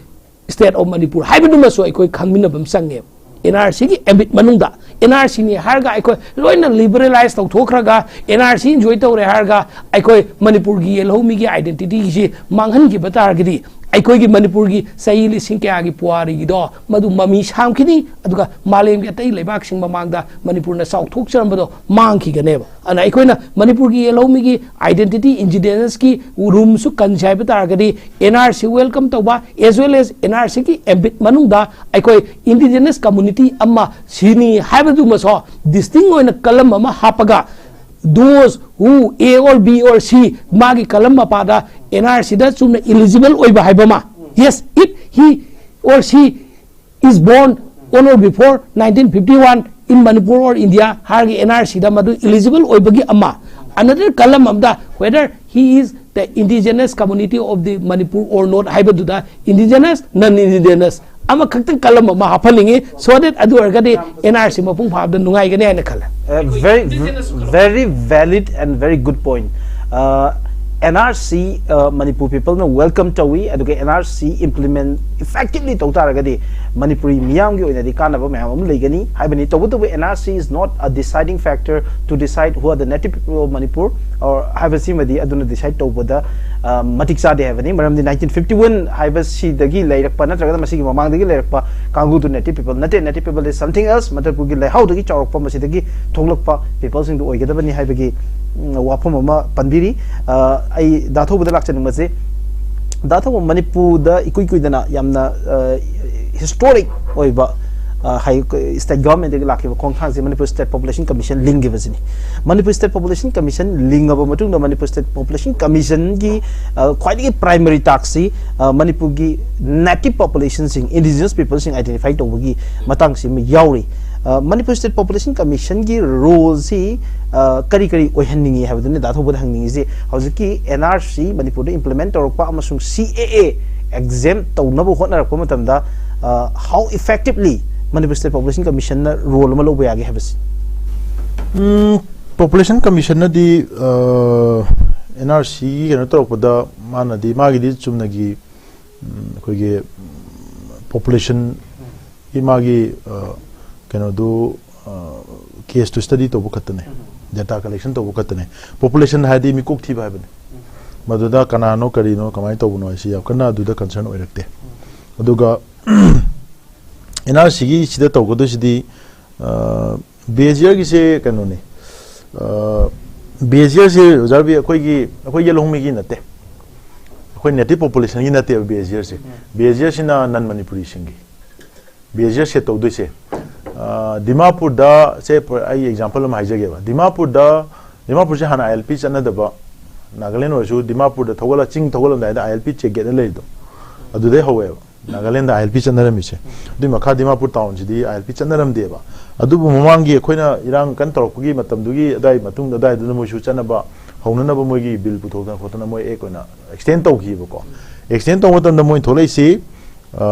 state of Manipur ꯍꯥꯏꯕꯗꯨꯃꯁꯨ ꯑꯩꯈꯣꯏ ꯈꯪꯃꯤꯟꯅꯕ ꯑꯃ ꯆꯪꯉꯦꯕ꯫ ꯑꯦꯟ ꯑꯥꯔ ꯁꯤꯒꯤ ambit ꯃꯅꯨꯡꯗ ꯑꯦꯟ ꯑꯥꯔ ꯁꯤꯅꯤ ꯍꯥꯏꯔꯒ ꯑꯩꯈꯣꯏ ꯂꯣꯏꯅ liberalize ꯇꯧꯊꯣꯛꯈ꯭ꯔꯒ, ꯑꯦꯟ ꯑꯥꯔ ꯁꯤ enjoy ꯇꯧꯔꯦ ꯍꯥꯏꯔꯒ ꯑꯩꯈꯣꯏ ꯃꯅꯤꯄꯨꯔꯒꯤ ꯌꯦꯜꯍꯧꯃꯤꯒꯤ identityꯁꯤ ꯃꯥꯡꯍꯟꯈꯤꯕ ꯇꯥꯔꯒꯗꯤ, ꯑꯩꯈꯣꯏꯒꯤ ꯃꯅꯤꯄꯨꯔꯒꯤ ꯆꯍꯤ ꯂꯤꯁꯤꯡ ꯀꯌꯥꯒꯤ ꯄꯨꯋꯥꯔꯤꯒꯤꯗꯣ ꯃꯗꯨ ꯃꯃꯤ ꯁꯥꯝꯈꯤꯅꯤ, ꯑꯗꯨꯒ ꯃꯥꯂꯦꯝꯒꯤ ꯑꯇꯩ ꯂꯩꯕꯥꯛꯁꯤꯡ ꯃꯃꯥꯡꯗ ꯃꯅꯤꯄꯨꯔꯅ ꯆꯥꯎꯊꯣꯛꯆꯔꯝꯕꯗꯣ ꯃꯥꯡꯈꯤꯒꯅꯦꯕ꯫ ꯑꯗꯨꯅ ꯑꯩꯈꯣꯏꯅ ꯃꯅꯤꯄꯨꯔꯒꯤ ꯌꯦꯜꯍꯧꯃꯤꯒꯤ identity, indigenousꯀꯤ ꯎꯔꯨꯝꯁꯨ ꯀꯟꯁꯤ ꯍꯥꯏꯕ ꯇꯥꯔꯒꯗꯤ, ꯑꯦꯟ ꯑꯥꯔ ꯁꯤ welcome ꯇꯧꯕ, as well as N R ꯁꯤꯒꯤ ambit ꯃꯅꯨꯡꯗ ꯑꯩꯈꯣꯏ indigenous community ꯑꯃ ꯁꯤꯅꯤ ꯍꯥꯏꯕꯗꯨꯃꯁꯨ distinct ꯑꯣꯏꯅ column ꯑꯃ ꯍꯥꯞꯄꯒ, those who A or B or C, ꯃꯥꯒꯤ column ꯃꯄꯥꯗ ꯑꯦꯟ ꯑꯥꯔ ꯁꯤꯗ ꯆꯨꯝꯅ eligible ꯑꯣꯏꯕ ꯍꯥꯏꯕ ꯑꯃ, yes, if he or she is born on or before nineteen fifty-one in Manipur or India ꯍꯥꯏꯔꯒ ꯑꯦꯟ ꯑꯥꯔ ꯁꯤꯗ ꯃꯗꯨ eligible ꯑꯣꯏꯕꯒꯤ ꯑꯃ, another column ꯑꯃꯗ whether he is the indigenous community of the Manipur or not ꯍꯥꯏꯕꯗꯨꯗ indigenous, non indigenous ꯑꯃꯈꯛꯇꯪ column ꯑꯃ ꯍꯥꯞꯍꯟꯅꯤꯡꯉꯤ, so that ꯑꯗꯨ ꯑꯣꯏꯔꯒꯗꯤ ꯑꯦꯟ ꯑꯥꯔ ꯁꯤ ꯃꯄꯨꯡ ꯐꯥꯕꯗ ꯅꯨꯡꯉꯥꯏꯒꯅꯤ ꯍꯥꯏꯅ ꯈꯜꯂꯦ꯫ Uh, very, very valid and very good point. Uh, N R C uh, Manipur people ꯅ welcome ꯇꯧꯏ, ꯑꯗꯨꯒ N R C implement effectively ꯇꯧ ꯇꯥꯔꯒꯗꯤ ꯃꯅꯤꯄꯨꯔꯤ ꯃꯤꯌꯥꯝꯒꯤ ꯑꯣꯏꯅꯗꯤ ꯀꯥꯟꯅꯕ ꯃꯌꯥꯝ ꯑꯃ ꯂꯩꯒꯅꯤ ꯍꯥꯏꯕꯅꯤ꯫ ꯇꯧꯕꯇꯕꯨ N R C is not a deciding factor to decide who are the native people of Manipur or ꯍꯥꯏꯕꯁꯤꯃꯗꯤ ꯑꯗꯨꯅ decide ꯇꯧꯕꯗ uh, ꯃꯇꯤꯛ ꯆꯥꯗꯦ ꯍꯥꯏꯕꯅꯤ꯫ ꯃꯔꯝꯗꯤ nineteen fifty one ꯍꯥꯏꯕꯁꯤꯗꯒꯤ ꯂꯩꯔꯛꯄ ꯅꯠꯇ꯭ꯔꯒꯅ ꯃꯁꯤꯒꯤ ꯃꯃꯥꯡꯗꯒꯤ ꯂꯩꯔꯛꯄ ꯀꯥꯡꯕꯨꯗꯨ native people ꯅꯠꯇꯦ꯫ Native people is something else. ꯃꯅꯤꯄꯨꯔꯒꯤ ꯂꯩꯍꯥꯎꯗꯒꯤ ꯆꯥꯎꯔꯛꯄ, ꯃꯁꯤꯗꯒꯤ ꯊꯣꯛꯂꯛꯄ peopleꯁꯤꯡꯗꯨ ꯑꯣꯏꯒꯗꯕꯅꯤ ꯍꯥꯏꯕꯒꯤ ꯎꯝ, ꯋꯥꯐꯝ ꯑꯃ ꯄꯟꯕꯤꯔꯤ꯫ ꯑ, ꯑꯩ ꯗꯥ ꯊꯧꯕꯗ ꯂꯥꯛꯆꯅꯤꯡꯕꯁꯦ, ꯗꯥ ꯊꯧꯕ, ꯃꯅꯤꯄꯨꯔꯗ ꯏꯀꯨꯏ ꯀꯨꯏꯗꯅ ꯌꯥꯝꯅ ꯑ, historic ꯑꯣꯏꯕ ꯑ, ꯍꯥꯏ-, state governmentꯗꯒꯤ ꯂꯥꯛꯈꯤꯕ ꯈꯣꯡꯊꯥꯡꯁꯦ Manipur State Population Commission ꯂꯤꯡꯈꯤꯕꯁꯤꯅꯤ꯫ Manipur State Population Commission ꯂꯤꯡꯉꯕ ꯃꯇꯨꯡꯗ ꯃꯅꯤꯄꯨꯔ State Population Commissionꯒꯤ ꯑ, ꯈ꯭ꯋꯥꯏꯗꯒꯤ primary taskꯁꯤ ꯑ, ꯃꯅꯤꯄꯨꯔꯒꯤ native populationꯁꯤꯡ, indigenous peopleꯁꯤꯡ identify ꯇꯧꯕꯒꯤ ꯃꯇꯥꯡꯁꯤ ꯑꯃ ꯌꯥꯎꯔꯤ꯫ ꯑ, ꯃꯅꯤꯄꯨꯔ State Population Commissionꯒꯤ roleꯁꯤ ꯑ, ꯀꯔꯤ ꯀꯔꯤ ꯑꯣꯏꯍꯟꯅꯤꯡꯉꯤ ꯍꯥꯏꯕꯗꯨꯅꯤ ꯗꯥ ꯊꯧꯕꯗ ꯍꯪꯅꯤꯡꯉꯤꯁꯤ꯫ ꯍꯧꯖꯤꯛꯀꯤ N R C ꯃꯅꯤꯄꯨꯔꯗ implement ꯇꯧꯔꯛꯄ ꯑꯃꯁꯨꯡ C A A exempt ꯇꯧꯅꯕ ꯍꯣꯠꯅꯔꯛꯄ ꯃꯇꯝꯗ ꯑ, how effectively Manipur state population ꯀꯃꯤꯁꯟꯅ ꯔꯣꯜ ꯑꯃ ꯂꯧꯕ ꯌꯥꯒꯦ ꯍꯥꯏꯕꯁꯤ? ꯎꯝ, ꯄꯣꯄꯨꯂꯦꯁꯟ ꯀꯃꯤꯁꯟꯅꯗꯤ ꯑꯦꯟ ꯑꯥꯔ ꯁꯤꯒꯤ ꯀꯩꯅꯣ ꯇꯧꯔꯛꯄꯗ ꯃꯥꯅꯗꯤ ꯃꯥꯒꯤꯗꯤ ꯆꯨꯝꯅꯒꯤ ꯎꯝ, ꯑꯩꯈꯣꯏꯒꯤ ꯄꯣꯄꯨꯂꯦꯁꯟꯒꯤ ꯃꯥꯒꯤ ꯑ, ꯀꯩꯅꯣꯗꯨ ꯀꯦꯁꯇꯨ ꯁ꯭ꯇꯗꯤ ꯇꯧꯕ ꯈꯛꯇꯅꯦ, ꯗꯦꯇꯥ ꯀꯂꯦꯛꯁꯟ ꯇꯧꯕ ꯈꯛꯇꯅꯦ꯫ ꯄꯣꯄꯨꯂꯦꯁꯟ ꯍꯥꯏꯗꯤ ꯃꯤꯀꯣꯛ ꯊꯤꯕ ꯍꯥꯏꯕꯅꯤ꯫ ꯃꯗꯨꯗ ꯀꯅꯥꯅꯣ ꯀꯔꯤꯅꯣ ꯀꯃꯥꯏꯅ ꯇꯧꯕꯅꯣ ꯍꯥꯏꯁꯤ ꯌꯥꯝ ꯀꯟꯅ ꯑꯗꯨꯗ ꯀꯟꯁꯔꯟ ꯑꯣꯏꯔꯛꯇꯦ꯫ ꯑꯗꯨꯒ ꯑꯦꯟ ꯑꯥꯔ ꯁꯤꯒꯤ ꯁꯤꯗ ꯇꯧꯒꯗꯣꯏꯁꯤꯗꯤ ꯕꯦꯖꯤꯌꯔꯒꯤꯁꯦ ꯀꯩꯅꯣꯅꯤ꯫ ꯕꯦꯖꯤꯌꯔꯁꯦ ꯑꯣꯖꯥ ꯔꯕꯤ ꯑꯩꯈꯣꯏꯒꯤ ꯑꯩꯈꯣꯏ ꯌꯦꯜꯍꯧꯃꯤꯒꯤ ꯅꯠꯇꯦ, ꯑꯩꯈꯣꯏ ꯅꯦꯇꯤꯚ ꯄꯣꯄꯨꯂꯦꯁꯟꯒꯤ ꯅꯠꯇꯦꯕ ꯕꯦꯖꯤꯌꯔꯁꯦ꯫ ꯕꯦꯖꯤꯌꯔꯁꯤꯅ ꯅꯟ ꯃꯅꯤꯄꯨꯔꯤꯁꯤꯡꯒꯤ ꯕꯦꯖꯤꯌꯔ ꯁꯦꯠ ꯇꯧꯗꯣꯏꯁꯦ꯫ ꯑ, ꯗꯤꯃꯥꯄꯨꯔꯗ ꯁꯦ ꯑꯩ ꯑꯦꯛꯖꯥꯝꯄꯜ ꯑꯃ ꯍꯥꯏꯖꯒꯦꯕ꯫ ꯗꯤꯃꯥꯄꯨꯔꯗ ꯗꯤꯃꯥꯄꯨꯔꯁꯦ ꯍꯥꯟꯅ ꯑꯥꯏ ꯑꯦꯜ ꯄꯤ ꯆꯠꯅꯗꯕ, ꯅꯥꯒꯥꯂꯦꯟ ꯑꯣꯏꯔꯁꯨ ꯗꯤꯃꯥꯄꯨꯔꯗ ꯊꯧꯒꯠꯂ ꯆꯤꯡ ꯊꯧꯒꯠꯂꯝꯗꯥꯏꯗ ꯑꯥꯏ ꯑꯦꯜ ꯄꯤ ꯆꯦꯛ ꯒꯦꯠꯅ ꯂꯩꯔꯤꯗꯣ ꯑꯗꯨꯗꯩ ꯍꯧꯋꯦꯕ ꯅꯥꯒꯥꯂꯦꯟꯗ ꯑꯥꯏ ꯑꯦꯜ ꯄꯤ ꯆꯠꯅꯔꯝꯃꯤꯁꯦ꯫ ꯑꯗꯨꯏ ꯃꯈꯥ ꯗꯤꯃꯥꯄꯨꯔ ꯇꯥꯎꯟꯁꯤꯗꯤ ꯑꯥꯏ ꯑꯦꯜ ꯄꯤ ꯆꯠꯅꯔꯝꯗꯦꯕ꯫ ꯑꯗꯨꯕꯨ ꯃꯃꯥꯡꯒꯤ ꯑꯩꯈꯣꯏꯅ ꯏꯔꯥꯡ ꯀꯟꯅ ꯇꯧꯔꯛꯄꯒꯤ ꯃꯇꯝꯗꯨꯒꯤ ꯑꯗꯥꯏ ꯃꯇꯨꯡꯗ ꯑꯗꯥꯏꯗꯨꯅ ꯃꯣꯏꯁꯨ ꯆꯠꯅꯕ ꯍꯧꯅꯅꯕ ꯃꯣꯏꯒꯤ ꯕꯤꯜ ꯄꯨꯊꯣꯛꯇꯅ ꯈꯣꯠꯇꯅ ꯃꯣꯏ ꯑꯦꯛ ꯑꯣꯏꯅ ꯑꯦꯛꯁꯇꯦꯟ ꯇꯧꯈꯤꯕꯀꯣ꯫ ꯑꯦꯛꯁꯇꯦꯟ ꯇꯧꯕ ꯃꯇꯝꯗ ꯃꯣꯏ ꯊꯣꯛꯂꯛꯏꯁꯤ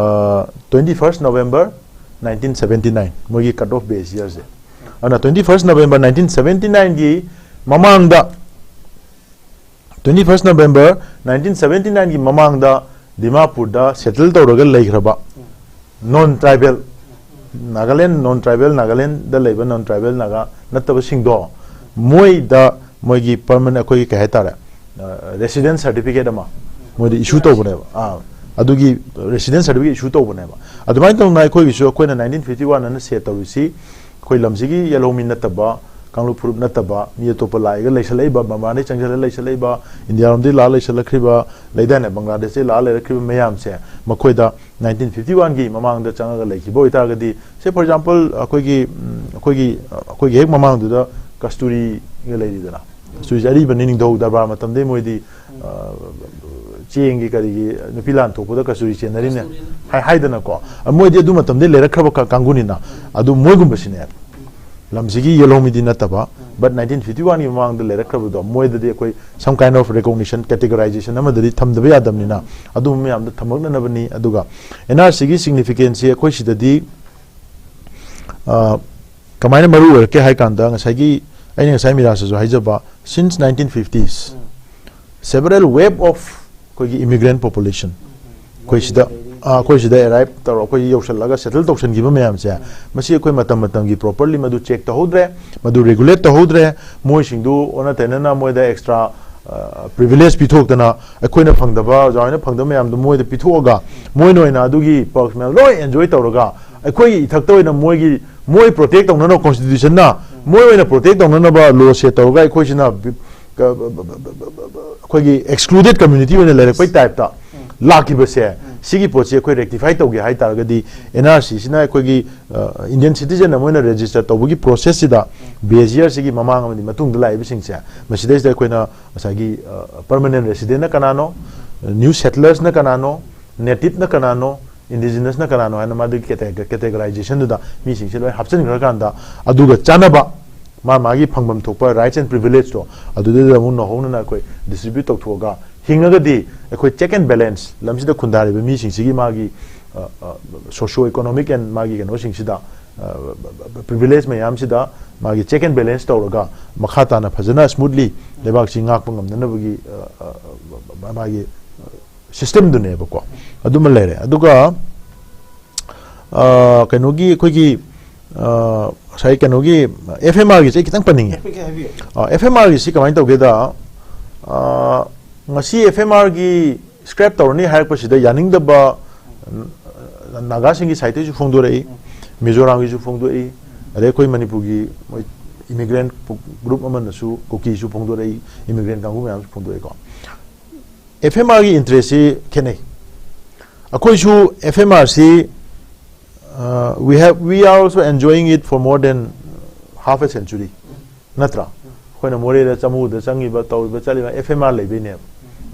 twenty first November nineteen seventy nine, ꯃꯣꯏꯒꯤ ꯀꯠ ꯑꯣꯐ ꯕꯦꯖ ꯌꯔꯁꯦ꯫ ꯑꯗꯨꯅ twenty first November nineteen seventy nineꯒꯤ ꯃꯃꯥꯡꯗ, twenty first November nineteen seventy nineꯒꯤ ꯃꯃꯥꯡꯗ ꯗꯤꯃꯥꯄꯨꯔꯗ ꯁꯦꯇꯜ ꯇꯧꯔꯒ ꯂꯩꯈ꯭ꯔꯕ ꯅꯣꯟ ꯇ꯭ꯔꯥꯏꯕꯦꯜ, ꯅꯥꯒꯥꯂꯦꯟ ꯅꯣꯟ ꯇ꯭ꯔꯥꯏꯕꯦꯜ, ꯅꯥꯒꯥꯂꯦꯟꯗ ꯂꯩꯕ ꯅꯣꯟ ꯇ꯭ꯔꯥꯏꯕꯦꯜ ꯅꯥꯒꯥ ꯅꯠꯇꯕꯁꯤꯡꯗꯣ, ꯃꯣꯏꯗ ꯃꯣꯏꯒꯤ ꯄꯔꯃꯅꯦꯟ, ꯑꯩꯈꯣꯏꯒꯤ ꯀꯩ ꯍꯥꯏꯇꯥꯔꯦ, ꯔꯦꯁꯤꯗꯦꯟꯁ ꯁꯥꯔꯇꯤꯐꯤꯀꯦꯠ ꯑꯃ ꯃꯣꯏꯗ ꯏꯁꯨ ꯇꯧꯕꯅꯦꯕ꯫ ꯑꯥ, ꯑꯗꯨꯒꯤ ꯔꯦꯁꯤꯗꯦꯟꯁ ꯁꯥꯔꯇꯤꯐꯤꯀꯦꯠ ꯏꯁꯨ ꯇꯧꯕꯅꯦꯕ꯫ ꯑꯗꯨꯃꯥꯏꯅ ꯇꯧꯅ ꯑꯩꯈꯣꯏꯒꯤꯁꯨ, ꯑꯩꯈꯣꯏꯅ nineteen fifty one ꯑꯅ ꯁꯦꯠ ꯇꯧꯔꯤꯁꯤ, ꯑꯩꯈꯣꯏ ꯂꯝꯁꯤꯒꯤ ꯌꯦꯜꯍꯧꯃꯤ ꯅꯠꯇꯕ, ꯀꯥꯡꯂꯨꯞ ꯐꯨꯔꯨꯞ ꯅꯠꯇꯕ, ꯃꯤ ꯑꯇꯣꯞꯄ ꯂꯥꯛꯑꯒ ꯂꯩꯁꯜꯂꯛꯏꯕ, ꯃꯄꯥꯟꯗꯒꯤ ꯆꯪꯁꯤꯜꯂꯒ ꯂꯩꯁꯜꯂꯛꯏꯕ, ꯏꯟꯗꯤꯌꯥꯔꯣꯝꯗꯒꯤ ꯂꯥꯛꯑ ꯂꯩꯁꯜꯂꯛꯈ꯭ꯔꯤꯕ, ꯂꯩꯗꯥꯏꯅꯦ, ꯕꯪꯒ꯭ꯂꯥꯗꯦꯁꯇꯒꯤ ꯂꯥꯛꯑ ꯂꯩꯔꯛꯈ꯭ꯔꯤꯕ ꯃꯌꯥꯝꯁꯦ, ꯃꯈꯣꯏꯗ nineteen fifty oneꯒꯤ ꯃꯃꯥꯡꯗ ꯆꯪꯉꯒ ꯂꯩꯈꯤꯕ ꯑꯣꯏꯇꯥꯔꯒꯗꯤ, say for example, ꯑꯩꯈꯣꯏꯒꯤ, ꯎꯝ, ꯑꯩꯈꯣꯏꯒꯤ, ꯑꯩꯈꯣꯏꯒꯤ ꯍꯦꯛ ꯃꯃꯥꯡꯗꯨꯗ ꯀꯁꯇꯨꯔꯤꯒ ꯂꯩꯔꯤꯗꯅ, ꯀꯁꯇꯨꯔꯤꯁꯦ ꯑꯔꯤꯕꯅꯤ, ꯅꯤꯡꯊꯧ ꯗꯔꯕꯥꯔ ꯃꯇꯝꯗꯩ ꯃꯣꯏꯗꯤ, ꯑ, ꯆꯦꯡꯒꯤ ꯀꯔꯤꯒꯤ ꯅꯨꯄꯤ ꯂꯥꯟ ꯊꯣꯛꯄꯗ ꯀꯁꯇꯨꯔꯤ ꯆꯦꯟꯅꯔꯤꯅꯦ ꯍꯥꯏ-, ꯍꯥꯏꯗꯅꯀꯣ꯫ ꯑ, ꯃꯣꯏꯗꯤ ꯑꯗꯨ ꯃꯇꯝꯗꯩ ꯂꯩꯔꯛꯈ꯭ꯔꯕ ꯀ-, ꯀꯥꯡꯕꯨꯅꯤꯅ꯫ ꯑꯗꯨ ꯃꯣꯏꯒꯨꯝꯕꯁꯤꯅꯦ꯫ ꯂꯝꯁꯤꯒꯤ ꯌꯦꯜꯍꯧꯃꯤꯗꯤ ꯅꯠꯇꯕ, but nineteen fifty oneꯒꯤ ꯃꯃꯥꯡꯗ ꯂꯩꯔꯛꯈ꯭ꯔꯕꯗꯣ, ꯃꯣꯏꯗꯗꯤ ꯑꯩꯈꯣꯏ some kind of recognition, categorization ꯑꯃꯗꯗꯤ ꯊꯝꯗꯕ ꯌꯥꯗꯕꯅꯤꯅ, ꯑꯗꯨꯝꯕ ꯃꯌꯥꯝꯗꯣ ꯊꯝꯃꯛꯅꯅꯕꯅꯤ꯫ ꯑꯗꯨꯒ ꯑꯦꯟ ꯑꯥꯔ ꯁꯤꯒꯤ significanceꯁꯤ ꯑꯩꯈꯣꯏ ꯁꯤꯗꯗꯤ ꯑ, ꯀꯃꯥꯏꯅ ꯃꯔꯨ ꯑꯣꯏꯔꯛꯀꯦ ꯍꯥꯏ ꯀꯥꯟꯗ, ꯉꯁꯥꯏꯒꯤ ꯑꯩꯅ ꯉꯁꯥꯏ ꯃꯤꯔꯥꯖꯇꯁꯨ ꯍꯥꯏꯖꯕ, since nineteen fifties, several wave of ꯑꯩꯈꯣꯏꯒꯤ immigrant population, ꯑꯩꯈꯣꯏ ꯁꯤꯗ, ꯑ, ꯑꯩꯈꯣꯏ ꯁꯤꯗ arrive ꯇꯧꯔ, ꯑꯩꯈꯣꯏ ꯌꯧꯁꯜꯂꯒ settle ꯇꯧꯁꯟꯈꯤꯕ ꯃꯌꯥꯝꯁꯦ, ꯃꯁꯤ ꯑꯩꯈꯣꯏ ꯃꯇꯝ ꯃꯇꯝꯒꯤ properly ꯃꯗꯨ check ꯇꯧꯍꯧꯗ꯭ꯔꯦ, ꯃꯗꯨ regulate ꯇꯧꯍꯧꯗ꯭ꯔꯦ, ꯃꯣꯏꯁꯤꯡꯗꯨ ꯑꯣꯟꯅ ꯇꯩꯅꯅ ꯃꯣꯏꯗ extra, ꯑ, privilege ꯄꯤꯊꯣꯛꯇꯅ, ꯑꯩꯈꯣꯏꯅ ꯐꯪꯗꯕ, ꯑꯣꯖꯥ ꯍꯣꯏꯅ ꯐꯪꯗꯕ ꯃꯌꯥꯝꯗꯣ ꯃꯣꯏꯗ ꯄꯤꯊꯣꯛꯑꯒ, ꯃꯣꯏꯅ ꯑꯣꯏꯅ ꯑꯗꯨꯒꯤ perks ꯃꯌꯥꯝ ꯂꯣꯏ enjoy ꯇꯧꯔꯒ, ꯑꯩꯈꯣꯏꯒꯤ ꯏꯊꯛꯇ ꯑꯣꯏꯅ ꯃꯣꯏꯒꯤ, ꯃꯣꯏ protect ꯇꯧꯅꯅꯕ constitutionꯅ, ꯃꯣꯏ ꯑꯣꯏꯅ protect ꯇꯧꯅꯅꯕ law set ꯇꯧꯔꯒ, ꯑꯩꯈꯣꯏꯁꯤꯅ ꯕꯤ-, ꯀ-, ꯕ-, ꯕ-, ꯑꯩꯈꯣꯏꯒꯤ excluded community ꯑꯣꯏꯅ ꯂꯩꯔꯛꯄꯩ typeꯇ ꯂꯥꯛꯈꯤꯕꯁꯦ, ꯁꯤꯒꯤ ꯄꯣꯠꯁꯤ ꯑꯩꯈꯣꯏ rectify ꯇꯧꯒꯦ ꯍꯥꯏ ꯇꯥꯔꯒꯗꯤ, NRCꯁꯤꯅ ꯑꯩꯈꯣꯏꯒꯤ, ꯑ, Indian citizen ꯑꯃ ꯑꯣꯏꯅ register ꯇꯧꯕꯒꯤ processꯁꯤꯗ, ꯕꯦꯖꯤꯌꯔꯁꯤꯒꯤ ꯃꯃꯥꯡ ꯑꯃꯗꯤ ꯃꯇꯨꯡꯗ ꯂꯥꯛꯏꯕꯁꯤꯡꯁꯦ, ꯃꯁꯤꯗꯩꯁꯤꯗ ꯑꯩꯈꯣꯏꯅ ꯉꯁꯥꯏꯒꯤ, ꯑ, permanent residentꯅ ꯀꯅꯥꯅꯣ, new settlersꯅ ꯀꯅꯥꯅꯣ, nativeꯅ ꯀꯅꯥꯅꯣ, indigenousꯅ ꯀꯅꯥꯅꯣ ꯍꯥꯏꯅ ꯃꯥꯗꯨꯒꯤ cate-, categorizationꯗꯨꯗ ꯃꯤꯁꯤꯡꯁꯦ ꯂꯣꯏ ꯍꯥꯞꯆꯤꯟꯈ꯭ꯔꯀꯥꯟꯗ, ꯑꯗꯨꯒ ꯆꯥꯟꯅꯕ ꯃꯥ ꯃꯥꯒꯤ ꯐꯪꯐꯝ ꯊꯣꯛꯄ rights and privilegeꯇꯣ ꯑꯗꯨꯗꯨꯗ ꯑꯃꯨꯛ ꯅꯧꯍꯧꯅꯅ ꯑꯩꯈꯣꯏ distribute ꯇꯧꯊꯣꯛꯑꯒ, ꯍꯤꯡꯉꯒꯗꯤ ꯑꯩꯈꯣꯏ check and balance, ꯂꯝꯁꯤꯗ ꯈꯨꯟꯗꯥꯔꯤꯕ ꯃꯤꯁꯤꯡꯁꯤꯒꯤ ꯃꯥꯒꯤ, ꯑ, ꯑ, socio economic and ꯃꯥꯒꯤ ꯀꯩꯅꯣꯁꯤꯡꯁꯤꯗ, ꯑ, privilege ꯃꯌꯥꯝꯁꯤꯗ ꯃꯥꯒꯤ check and balance ꯇꯧꯔꯒ, ꯃꯈꯥ ꯇꯥꯅ ꯐꯖꯅ smoothly ꯂꯩꯕꯥꯛꯁꯤ ꯉꯥꯛꯄ ꯉꯝꯅꯅꯕꯒꯤ, ꯑ, ꯑ, ꯃꯥꯒꯤ systemꯗꯨꯅꯦꯕꯀꯣ꯫ ꯑꯗꯨꯃ ꯂꯩꯔꯦ꯫ ꯑꯗꯨꯒ, ꯑ, ꯀꯩꯅꯣꯒꯤ ꯑꯩꯈꯣꯏꯒꯤ, ꯑ, ꯉꯁꯥꯏ ꯀꯩꯅꯣꯒꯤ FMRꯒꯤꯁꯦ ꯑꯩ ꯈꯤꯇꯪ ꯄꯟꯅꯤꯡꯉꯦ꯫ ꯍꯥꯏꯕꯤꯒꯦ, ꯍꯥꯏꯕꯤꯒꯦ꯫ ꯑ, FMRꯒꯤꯁꯤ ꯀꯃꯥꯏꯅ ꯇꯧꯒꯦꯗ, ꯑ, ꯉꯁꯤ FMRꯒꯤ scrap ꯇꯧꯔꯅꯤ ꯍꯥꯏꯔꯛꯄꯁꯤꯗ ꯌꯥꯅꯤꯡꯗꯕ ꯅꯥꯒꯥꯁꯤꯡꯒꯤ sideꯇꯩꯁꯨ ꯐꯣꯡꯗꯣꯔꯛꯏ, ꯃꯤꯖꯣꯔꯥꯝꯒꯤꯁꯨ ꯐꯣꯡꯗꯣꯛꯏ, ꯑꯗꯩ ꯑꯩꯈꯣꯏ ꯃꯅꯤꯄꯨꯔꯒꯤ ꯃꯣꯏ immigrant group ꯑꯃꯅꯁꯨ, ꯀꯨꯀꯤꯁꯨ ꯐꯣꯡꯗꯣꯔꯛꯏ, immigrant ꯀꯥꯡꯕꯨ ꯃꯌꯥꯝꯁꯨ ꯐꯣꯡꯗꯣꯛꯏꯀꯣ꯫ FMRꯒꯤ interestꯁꯤ ꯈꯦꯠꯅꯩ꯫ ꯑꯩꯈꯣꯏꯁꯨ FMRꯁꯤ, ꯑ, we have, we are also enjoying it for more than half a century, ꯅꯠꯇ꯭ꯔꯥ? ꯑꯩꯈꯣꯏꯅ ꯃꯣꯔꯦꯗ ꯆꯃꯨꯗ ꯆꯪꯉꯤꯕ, ꯇꯧꯔꯤꯕ, ꯆꯠꯂꯤꯕ FMR ꯂꯩꯕꯩꯅꯦꯕ,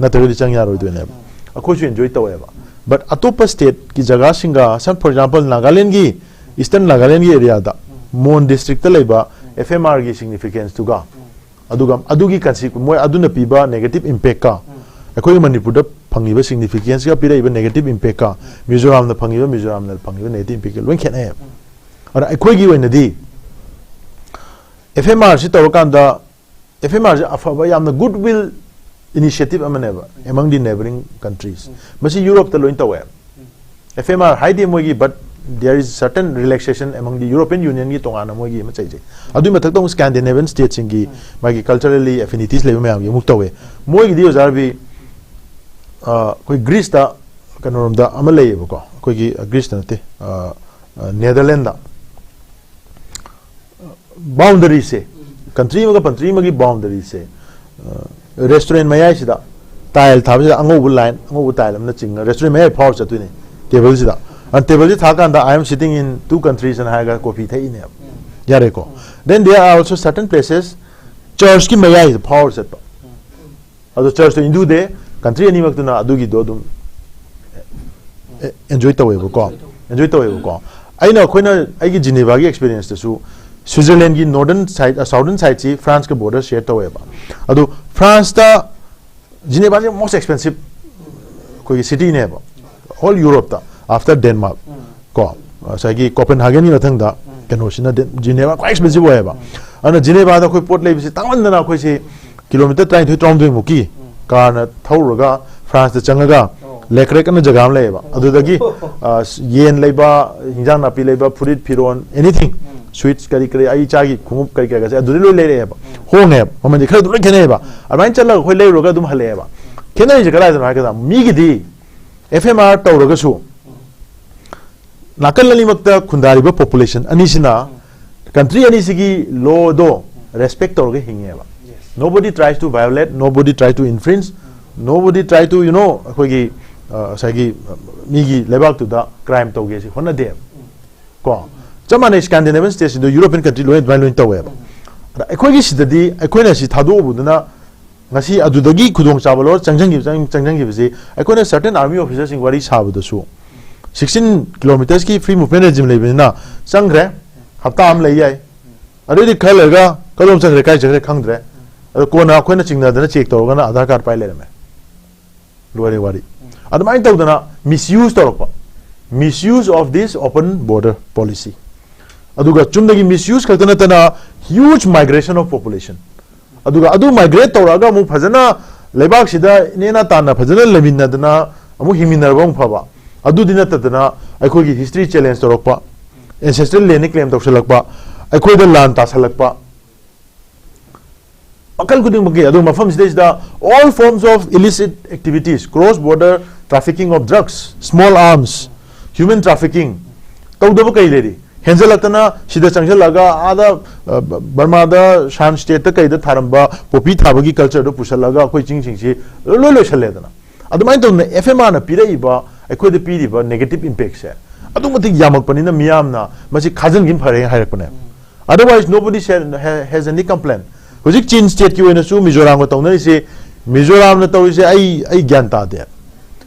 ꯅꯠꯇ꯭ꯔꯒꯗꯤ ꯆꯪ ꯌꯥꯔꯣꯏꯗꯣꯏꯅꯦꯕ꯫ ꯑꯩꯈꯣꯏꯁꯨ enjoy ꯇꯧꯋꯦꯕ꯫ But ꯑꯇꯣꯞꯄ stateꯀꯤ ꯖꯒꯥꯁꯤꯡꯒ, some, for example, ꯅꯥꯒꯥꯂꯦꯟꯒꯤ, Eastern ꯅꯥꯒꯥꯂꯦꯟꯒꯤ areaꯗ, ꯃꯣꯟ districtꯇ ꯂꯩꯕ FMRꯒꯤ significanceꯇꯨꯒ, ꯑꯗꯨꯒ ꯑꯗꯨꯒꯤ conse-, ꯃꯣꯏ ꯑꯗꯨꯅ ꯄꯤꯕ negative impactꯀ, ꯑꯩꯈꯣꯏꯒꯤ ꯃꯅꯤꯄꯨꯔꯗ ꯐꯪꯉꯤꯕ significanceꯀ ꯄꯤꯔꯛꯏꯕ negative impactꯀ, ꯃꯤꯖꯣꯔꯥꯝꯅ ꯐꯪꯉꯤꯕ, ꯃꯤꯖꯣꯔꯥꯝꯅ ꯐꯪꯉꯤꯕ negative impactꯀ ꯂꯣꯏ ꯈꯦꯠꯅꯩꯌꯦꯕ꯫ ꯑꯗ ꯑꯩꯈꯣꯏꯒꯤ ꯑꯣꯏꯅꯗꯤ ꯑꯦꯐ ꯑꯦꯝ ꯑꯥꯔꯁꯤ ꯇꯧꯔꯀꯥꯟꯗ, ꯑꯦꯐ ꯑꯦꯝ ꯑꯥꯔꯁꯤ ꯑꯐꯕ, ꯌꯥꯝꯅ good will initiative ꯑꯃꯅꯦꯕ among the neighboring countries. ꯃꯁꯤ ꯌꯨꯔꯣꯞꯇ ꯂꯣꯏ ꯇꯧꯋꯦ꯫ ꯑꯦꯐ ꯑꯦꯝ ꯑꯥꯔ ꯍꯥꯏꯗꯤ ꯃꯣꯏꯒꯤ, but there is certain relaxation among the European Unionꯒꯤ ꯇꯣꯉꯥꯟꯅ ꯃꯣꯏꯒꯤ ꯑꯃ ꯆꯩꯖꯩ꯫ ꯑꯗꯨꯒꯤ ꯃꯊꯛꯇ ꯑꯃꯨꯛ Scandinavian stateꯁꯤꯡꯒꯤ ꯃꯥꯒꯤ culturally affinities ꯂꯩꯕ ꯃꯌꯥꯝꯒꯤ ꯑꯃꯨꯛ ꯇꯧꯋꯦ꯫ ꯃꯣꯏꯒꯤꯗꯤ ꯑꯣꯖꯥ ꯔꯕꯤ, ꯑ, ꯑꯩꯈꯣꯏ ꯒ꯭ꯔꯤꯁꯇ ꯀꯩꯅꯣꯔꯣꯝꯗ ꯑꯃ ꯂꯩꯌꯦꯕꯀꯣ, ꯑꯩꯈꯣꯏꯒꯤ, ꯑ, ꯒ꯭ꯔꯤꯁꯇ ꯅꯠꯇꯦ, ꯑ, ꯑ, ꯅꯦꯗꯔꯂꯦꯟꯗ꯫ ꯕꯥꯎꯟꯗꯔꯤꯁꯦ, ꯀꯟꯇ꯭ꯔꯤ ꯑꯃꯒ ꯀꯟꯇ꯭ꯔꯤ ꯑꯃꯒꯤ ꯕꯥꯎꯟꯗꯔꯤꯁꯦ, ꯔꯦꯁꯇꯨꯔꯦꯟ ꯃꯌꯥꯏꯁꯤꯗ ꯇꯥꯏꯜ ꯊꯥꯕꯁꯤꯗ ꯑꯉꯧꯕ ꯂꯥꯏꯟ, ꯑꯉꯧꯕ ꯇꯥꯏꯜ ꯑꯃꯅ ꯆꯤꯡꯉꯒ ꯔꯦꯁꯇꯨꯔꯦꯟ ꯃꯌꯥꯏ ꯐꯥꯎꯔ ꯆꯠꯇꯣꯏꯅꯦ꯫ ꯇꯦꯕꯜꯁꯤꯗ, ꯑ, ꯇꯦꯕꯜꯁꯤ ꯊꯥꯀꯥꯟꯗ "I am sitting in two countries" ꯑꯅ ꯍꯥꯏꯔꯒ ꯀꯣꯐꯤ ꯊꯛꯏꯅꯦꯕ꯫ ꯌꯥꯔꯦꯀꯣ? Then there are also certain places, ꯆꯔꯆꯀꯤ ꯃꯌꯥꯏꯁꯤꯗ ꯐꯥꯎꯔ ꯆꯠꯄ꯫ ꯑꯗꯣ ꯆꯔꯆꯇꯣ ꯍꯤꯟꯗꯨꯗꯦ, ꯀꯟꯇ꯭ꯔꯤ ꯑꯅꯤꯃꯛꯇꯨꯅ ꯑꯗꯨꯒꯤꯗꯣ ꯑꯗꯨꯝ ꯑꯦꯟꯖꯣꯏ ꯇꯧꯋꯦꯕꯀꯣ꯫ ꯑꯦꯟꯖꯣꯏ ꯇꯧꯋꯦꯕꯀꯣ꯫ ꯑꯩꯅ, ꯑꯩꯈꯣꯏꯅ, ꯑꯩꯒꯤ ꯖꯤꯅꯦꯚꯥꯒꯤ ꯑꯦꯛꯁꯄꯤꯔꯤꯌꯦꯟꯁꯇꯁꯨ ꯁ꯭ꯋꯤꯖꯔꯂꯦꯟꯒꯤ northern side, southern sideꯁꯤ ꯐ꯭ꯔꯥꯟꯁꯀ border share ꯇꯧꯋꯦꯕ꯫ ꯑꯗꯣ ꯐ꯭ꯔꯥꯟꯁꯇ ꯖꯤꯅꯦꯚꯥꯁꯦ most expensive ꯑꯩꯈꯣꯏꯒꯤ cityꯅꯦꯕ whole Europeꯇ, after Denmark꯫ ꯀꯣ, ꯉꯁꯥꯏꯒꯤ ꯀꯣꯄꯦꯟꯍꯥꯒꯟꯒꯤ ꯃꯊꯪꯗ ꯀꯩꯅꯣꯁꯤꯅ ꯗꯦ-, ꯖꯤꯅꯦꯚꯥ ꯈ꯭ꯋꯥꯏ expensive ꯑꯣꯏꯌꯦꯕ꯫ ꯑꯗꯨꯅ ꯖꯤꯅꯦꯚꯥꯗ ꯑꯩꯈꯣꯏ ꯄꯣꯠ ꯂꯩꯕꯁꯤ ꯇꯥꯡꯃꯟꯗꯅ ꯑꯩꯈꯣꯏꯁꯤ ꯀꯤꯂꯣꯃꯤꯇꯔ ꯇꯔꯥꯅꯤꯊꯣꯏ ꯇꯔꯥꯍꯨꯝꯗꯣꯏꯃꯨꯛꯀꯤ ꯀꯥꯔꯅ ꯊꯧꯔꯨꯔꯒ ꯐ꯭ꯔꯥꯟꯁꯇ ꯆꯪꯉꯒ ꯂꯦꯀ꯭ꯔꯦꯛ ꯑꯅ ꯖꯒꯥ ꯑꯃ ꯂꯩꯌꯦꯕ꯫ ꯑꯗꯨꯗꯒꯤ, ꯑ, ꯌꯦꯟ ꯂꯩꯕ, ꯍꯤꯟꯖꯥꯡ ꯅꯥꯄꯤ ꯂꯩꯕ, ꯐꯨꯔꯤꯠ, ꯐꯤꯔꯣꯟ, anything, sweets ꯀꯔꯤ ꯀꯔꯤ, ꯑꯩ ꯏꯆꯥꯒꯤ ꯈꯣꯡꯎꯞ ꯀꯔꯤ ꯀꯔꯤꯒꯁꯦ ꯑꯗꯨꯗꯩ ꯂꯣꯏ ꯂꯩꯔꯛꯑꯦꯕ꯫ ꯍꯣꯡꯉꯦꯕ, ꯃꯃꯜꯗꯤ ꯈꯔ ꯑꯗꯨꯝ ꯂꯣꯏ ꯈꯦꯠꯅꯩꯌꯦꯕ꯫ ꯑꯗꯨꯃꯥꯏꯅ ꯆꯠꯂꯒ ꯑꯩꯈꯣꯏ ꯂꯩꯔꯨꯔꯒ ꯑꯗꯨꯝ ꯍꯜꯂꯛꯑꯦꯕ꯫ ꯈꯦꯠꯅꯔꯤꯁꯦ ꯀꯗꯥꯏꯗꯅꯣ ꯍꯥꯏ ꯀꯥꯟꯗ, ꯃꯤꯒꯤꯗꯤ ꯑꯦꯐ ꯑꯦꯝ ꯑꯥꯔ ꯇꯧꯔꯒꯁꯨ ꯅꯥꯀꯟ ꯑꯅꯤꯃꯛꯇ ꯈꯨꯟꯗꯥꯔꯤꯕ population ꯑꯅꯤꯁꯤꯅ ꯀꯟꯇ꯭ꯔꯤ ꯑꯅꯤꯁꯤꯒꯤ lawꯗꯣ respect ꯇꯧꯔꯒ ꯍꯤꯡꯉꯦꯕ꯫ Nobody tries to violate, nobody try to infringe, nobody try to, you know, ꯑꯩꯈꯣꯏꯒꯤ, ꯑ, ꯉꯁꯥꯏꯒꯤ, ꯑ, ꯃꯤꯒꯤ ꯂꯩꯕꯥꯛꯇꯨꯗ crime ꯇꯧꯒꯦꯁꯤ ꯍꯣꯠꯅꯗꯦꯕ꯫ ꯀꯣ, ꯆꯞ ꯃꯥꯟꯅꯩ꯫ Scandinavian stateꯁꯤꯡꯗꯣ European country ꯂꯣꯏ ꯑꯗꯨꯃꯥꯏꯅ ꯂꯣꯏ ꯇꯧꯋꯦꯕ꯫ ꯑꯗ ꯑꯩꯈꯣꯏꯒꯤ ꯁꯤꯗꯗꯤ ꯑꯩꯈꯣꯏꯅ ꯁꯤ ꯊꯥꯗꯣꯛꯎꯕꯗꯨꯅ ꯉꯁꯤ ꯑꯗꯨꯗꯒꯤ ꯈꯨꯗꯣꯡꯆꯥꯕ ꯂꯧꯔ ꯆꯪꯁꯤꯟꯈꯤꯕ, ꯆꯪ-, ꯆꯪꯁꯤꯟꯈꯤꯕꯁꯤ ꯑꯩꯈꯣꯏꯅ certain army officerꯁꯤꯡ ꯋꯥꯔꯤ ꯁꯥꯕꯗꯁꯨ sixteen kilometersꯀꯤ free movement regime ꯂꯩꯕꯅꯤꯅ ꯆꯪꯈ꯭ꯔꯦ, ꯍꯞꯇꯥ ꯑꯃ ꯂꯩ ꯌꯥꯏ, ꯑꯗꯩꯗꯤ ꯈꯔ ꯂꯩꯔꯒ ꯀꯗꯣꯝ ꯆꯠꯈ꯭ꯔꯦ, ꯀꯥꯏ ꯆꯠꯈ꯭ꯔꯦ ꯈꯪꯗ꯭ꯔꯦ, ꯑꯗꯣ ꯀꯣꯟꯅ ꯑꯩꯈꯣꯏꯅ ꯆꯤꯡꯅꯗꯅ check ꯇꯧꯔꯒꯅ ꯑꯙꯥꯔ ꯀꯥꯔꯗ ꯄꯥꯏ ꯂꯩꯔꯝꯃꯦ꯫ ꯂꯣꯏꯔꯦ ꯋꯥꯔꯤ꯫ ꯑꯗꯨꯃꯥꯏꯅ ꯇꯧꯗꯅ misuse ꯇꯧꯔꯛꯄ, misuse of this open border policy꯫ ꯑꯗꯨꯒ ꯆꯨꯝꯅꯒꯤ ꯃꯤꯁꯌꯨꯁ ꯈꯛꯇ ꯅꯠꯇꯅ huge migration of population, ꯑꯗꯨꯒ ꯑꯗꯨ ꯃꯥꯏꯒ꯭ꯔꯦꯠ ꯇꯧꯔꯛꯑꯒ ꯑꯃꯨꯛ ꯐꯖꯅ ꯂꯩꯕꯥꯛꯁꯤꯗ ꯏꯅꯦꯅꯥ ꯇꯥꯅ ꯐꯖꯅ ꯂꯩꯃꯤꯟꯅꯗꯅ ꯑꯃꯨꯛ ꯍꯤꯡꯃꯤꯟꯅꯔꯕ ꯑꯃꯨꯛ ꯐꯕ, ꯑꯗꯨꯗꯤ ꯅꯠꯇꯗꯅ ꯑꯩꯈꯣꯏꯒꯤ ꯍꯤꯁꯇ꯭ꯔꯤ ꯆꯦꯂꯦꯟꯖ ꯇꯧꯔꯛꯄ, ꯑꯦꯟꯁꯦꯁꯇ꯭ꯔꯦꯜ ꯂꯦꯟꯅꯤ ꯀ꯭ꯂꯦꯝ ꯇꯧꯁꯜꯂꯛꯄ, ꯑꯩꯈꯣꯏꯗ ꯂꯥꯟ ꯇꯥꯁꯜꯂꯛꯄ, ꯃꯈꯜ ꯈꯨꯗꯤꯡꯃꯛꯀꯤ, ꯑꯗꯨꯒ ꯃꯐꯝꯁꯤꯗꯩꯁꯤꯗ all forms of illicit activities, cross border trafficking of drugs, small arms, human trafficking ꯇꯧꯗꯕ ꯀꯩ ꯂꯩꯔꯤ? ꯍꯦꯟꯖꯜꯂꯛꯇꯅ ꯁꯤꯗ ꯆꯪꯁꯤꯜꯂꯒ ꯑꯥꯗ, ꯑ, ꯕꯔꯃꯥꯗ ꯁꯥꯟ ꯁ꯭ꯇꯦꯠꯇ ꯀꯩꯗ ꯊꯥꯔꯝꯕ ꯄꯣꯄꯤ ꯊꯥꯕꯒꯤ ꯀꯜꯆꯔꯗꯣ ꯄꯨꯁꯜꯂꯒ ꯑꯩꯈꯣꯏ ꯆꯤꯡꯁꯤꯡꯁꯤ ꯂꯣꯏ ꯂꯣꯏꯁꯜꯂꯦꯗꯅ꯫ ꯑꯗꯨꯃꯥꯏꯅ ꯇꯧꯗꯅ ꯑꯦꯐ ꯑꯦꯝ ꯑꯥꯔꯅ ꯄꯤꯔꯛꯏꯕ, ꯑꯩꯈꯣꯏꯗ ꯄꯤꯔꯤꯕ negative impactꯁꯦ ꯑꯗꯨꯛ ꯃꯇꯤꯛ ꯌꯥꯝꯃꯛꯄꯅꯤꯅ ꯃꯤꯌꯥꯝꯅ ꯃꯁꯤ ꯈꯥꯖꯤꯟꯒꯤꯕꯅ ꯐꯔꯦ ꯍꯥꯏꯔꯛꯄꯅꯦ꯫ Otherwise nobody said, ha-, has any complaint. ꯍꯧꯖꯤꯛ ꯆꯤꯟ ꯁ꯭ꯇꯦꯠꯀꯤ ꯑꯣꯏꯅꯁꯨ ꯃꯤꯖꯣꯔꯥꯝꯒ ꯇꯧꯅꯔꯤꯁꯦ, ꯃꯤꯖꯣꯔꯥꯝꯅ ꯇꯧꯔꯤꯁꯦ ꯑꯩ, ꯑꯩ ꯒ꯭ꯌꯥꯟ ꯇꯥꯗꯦ꯫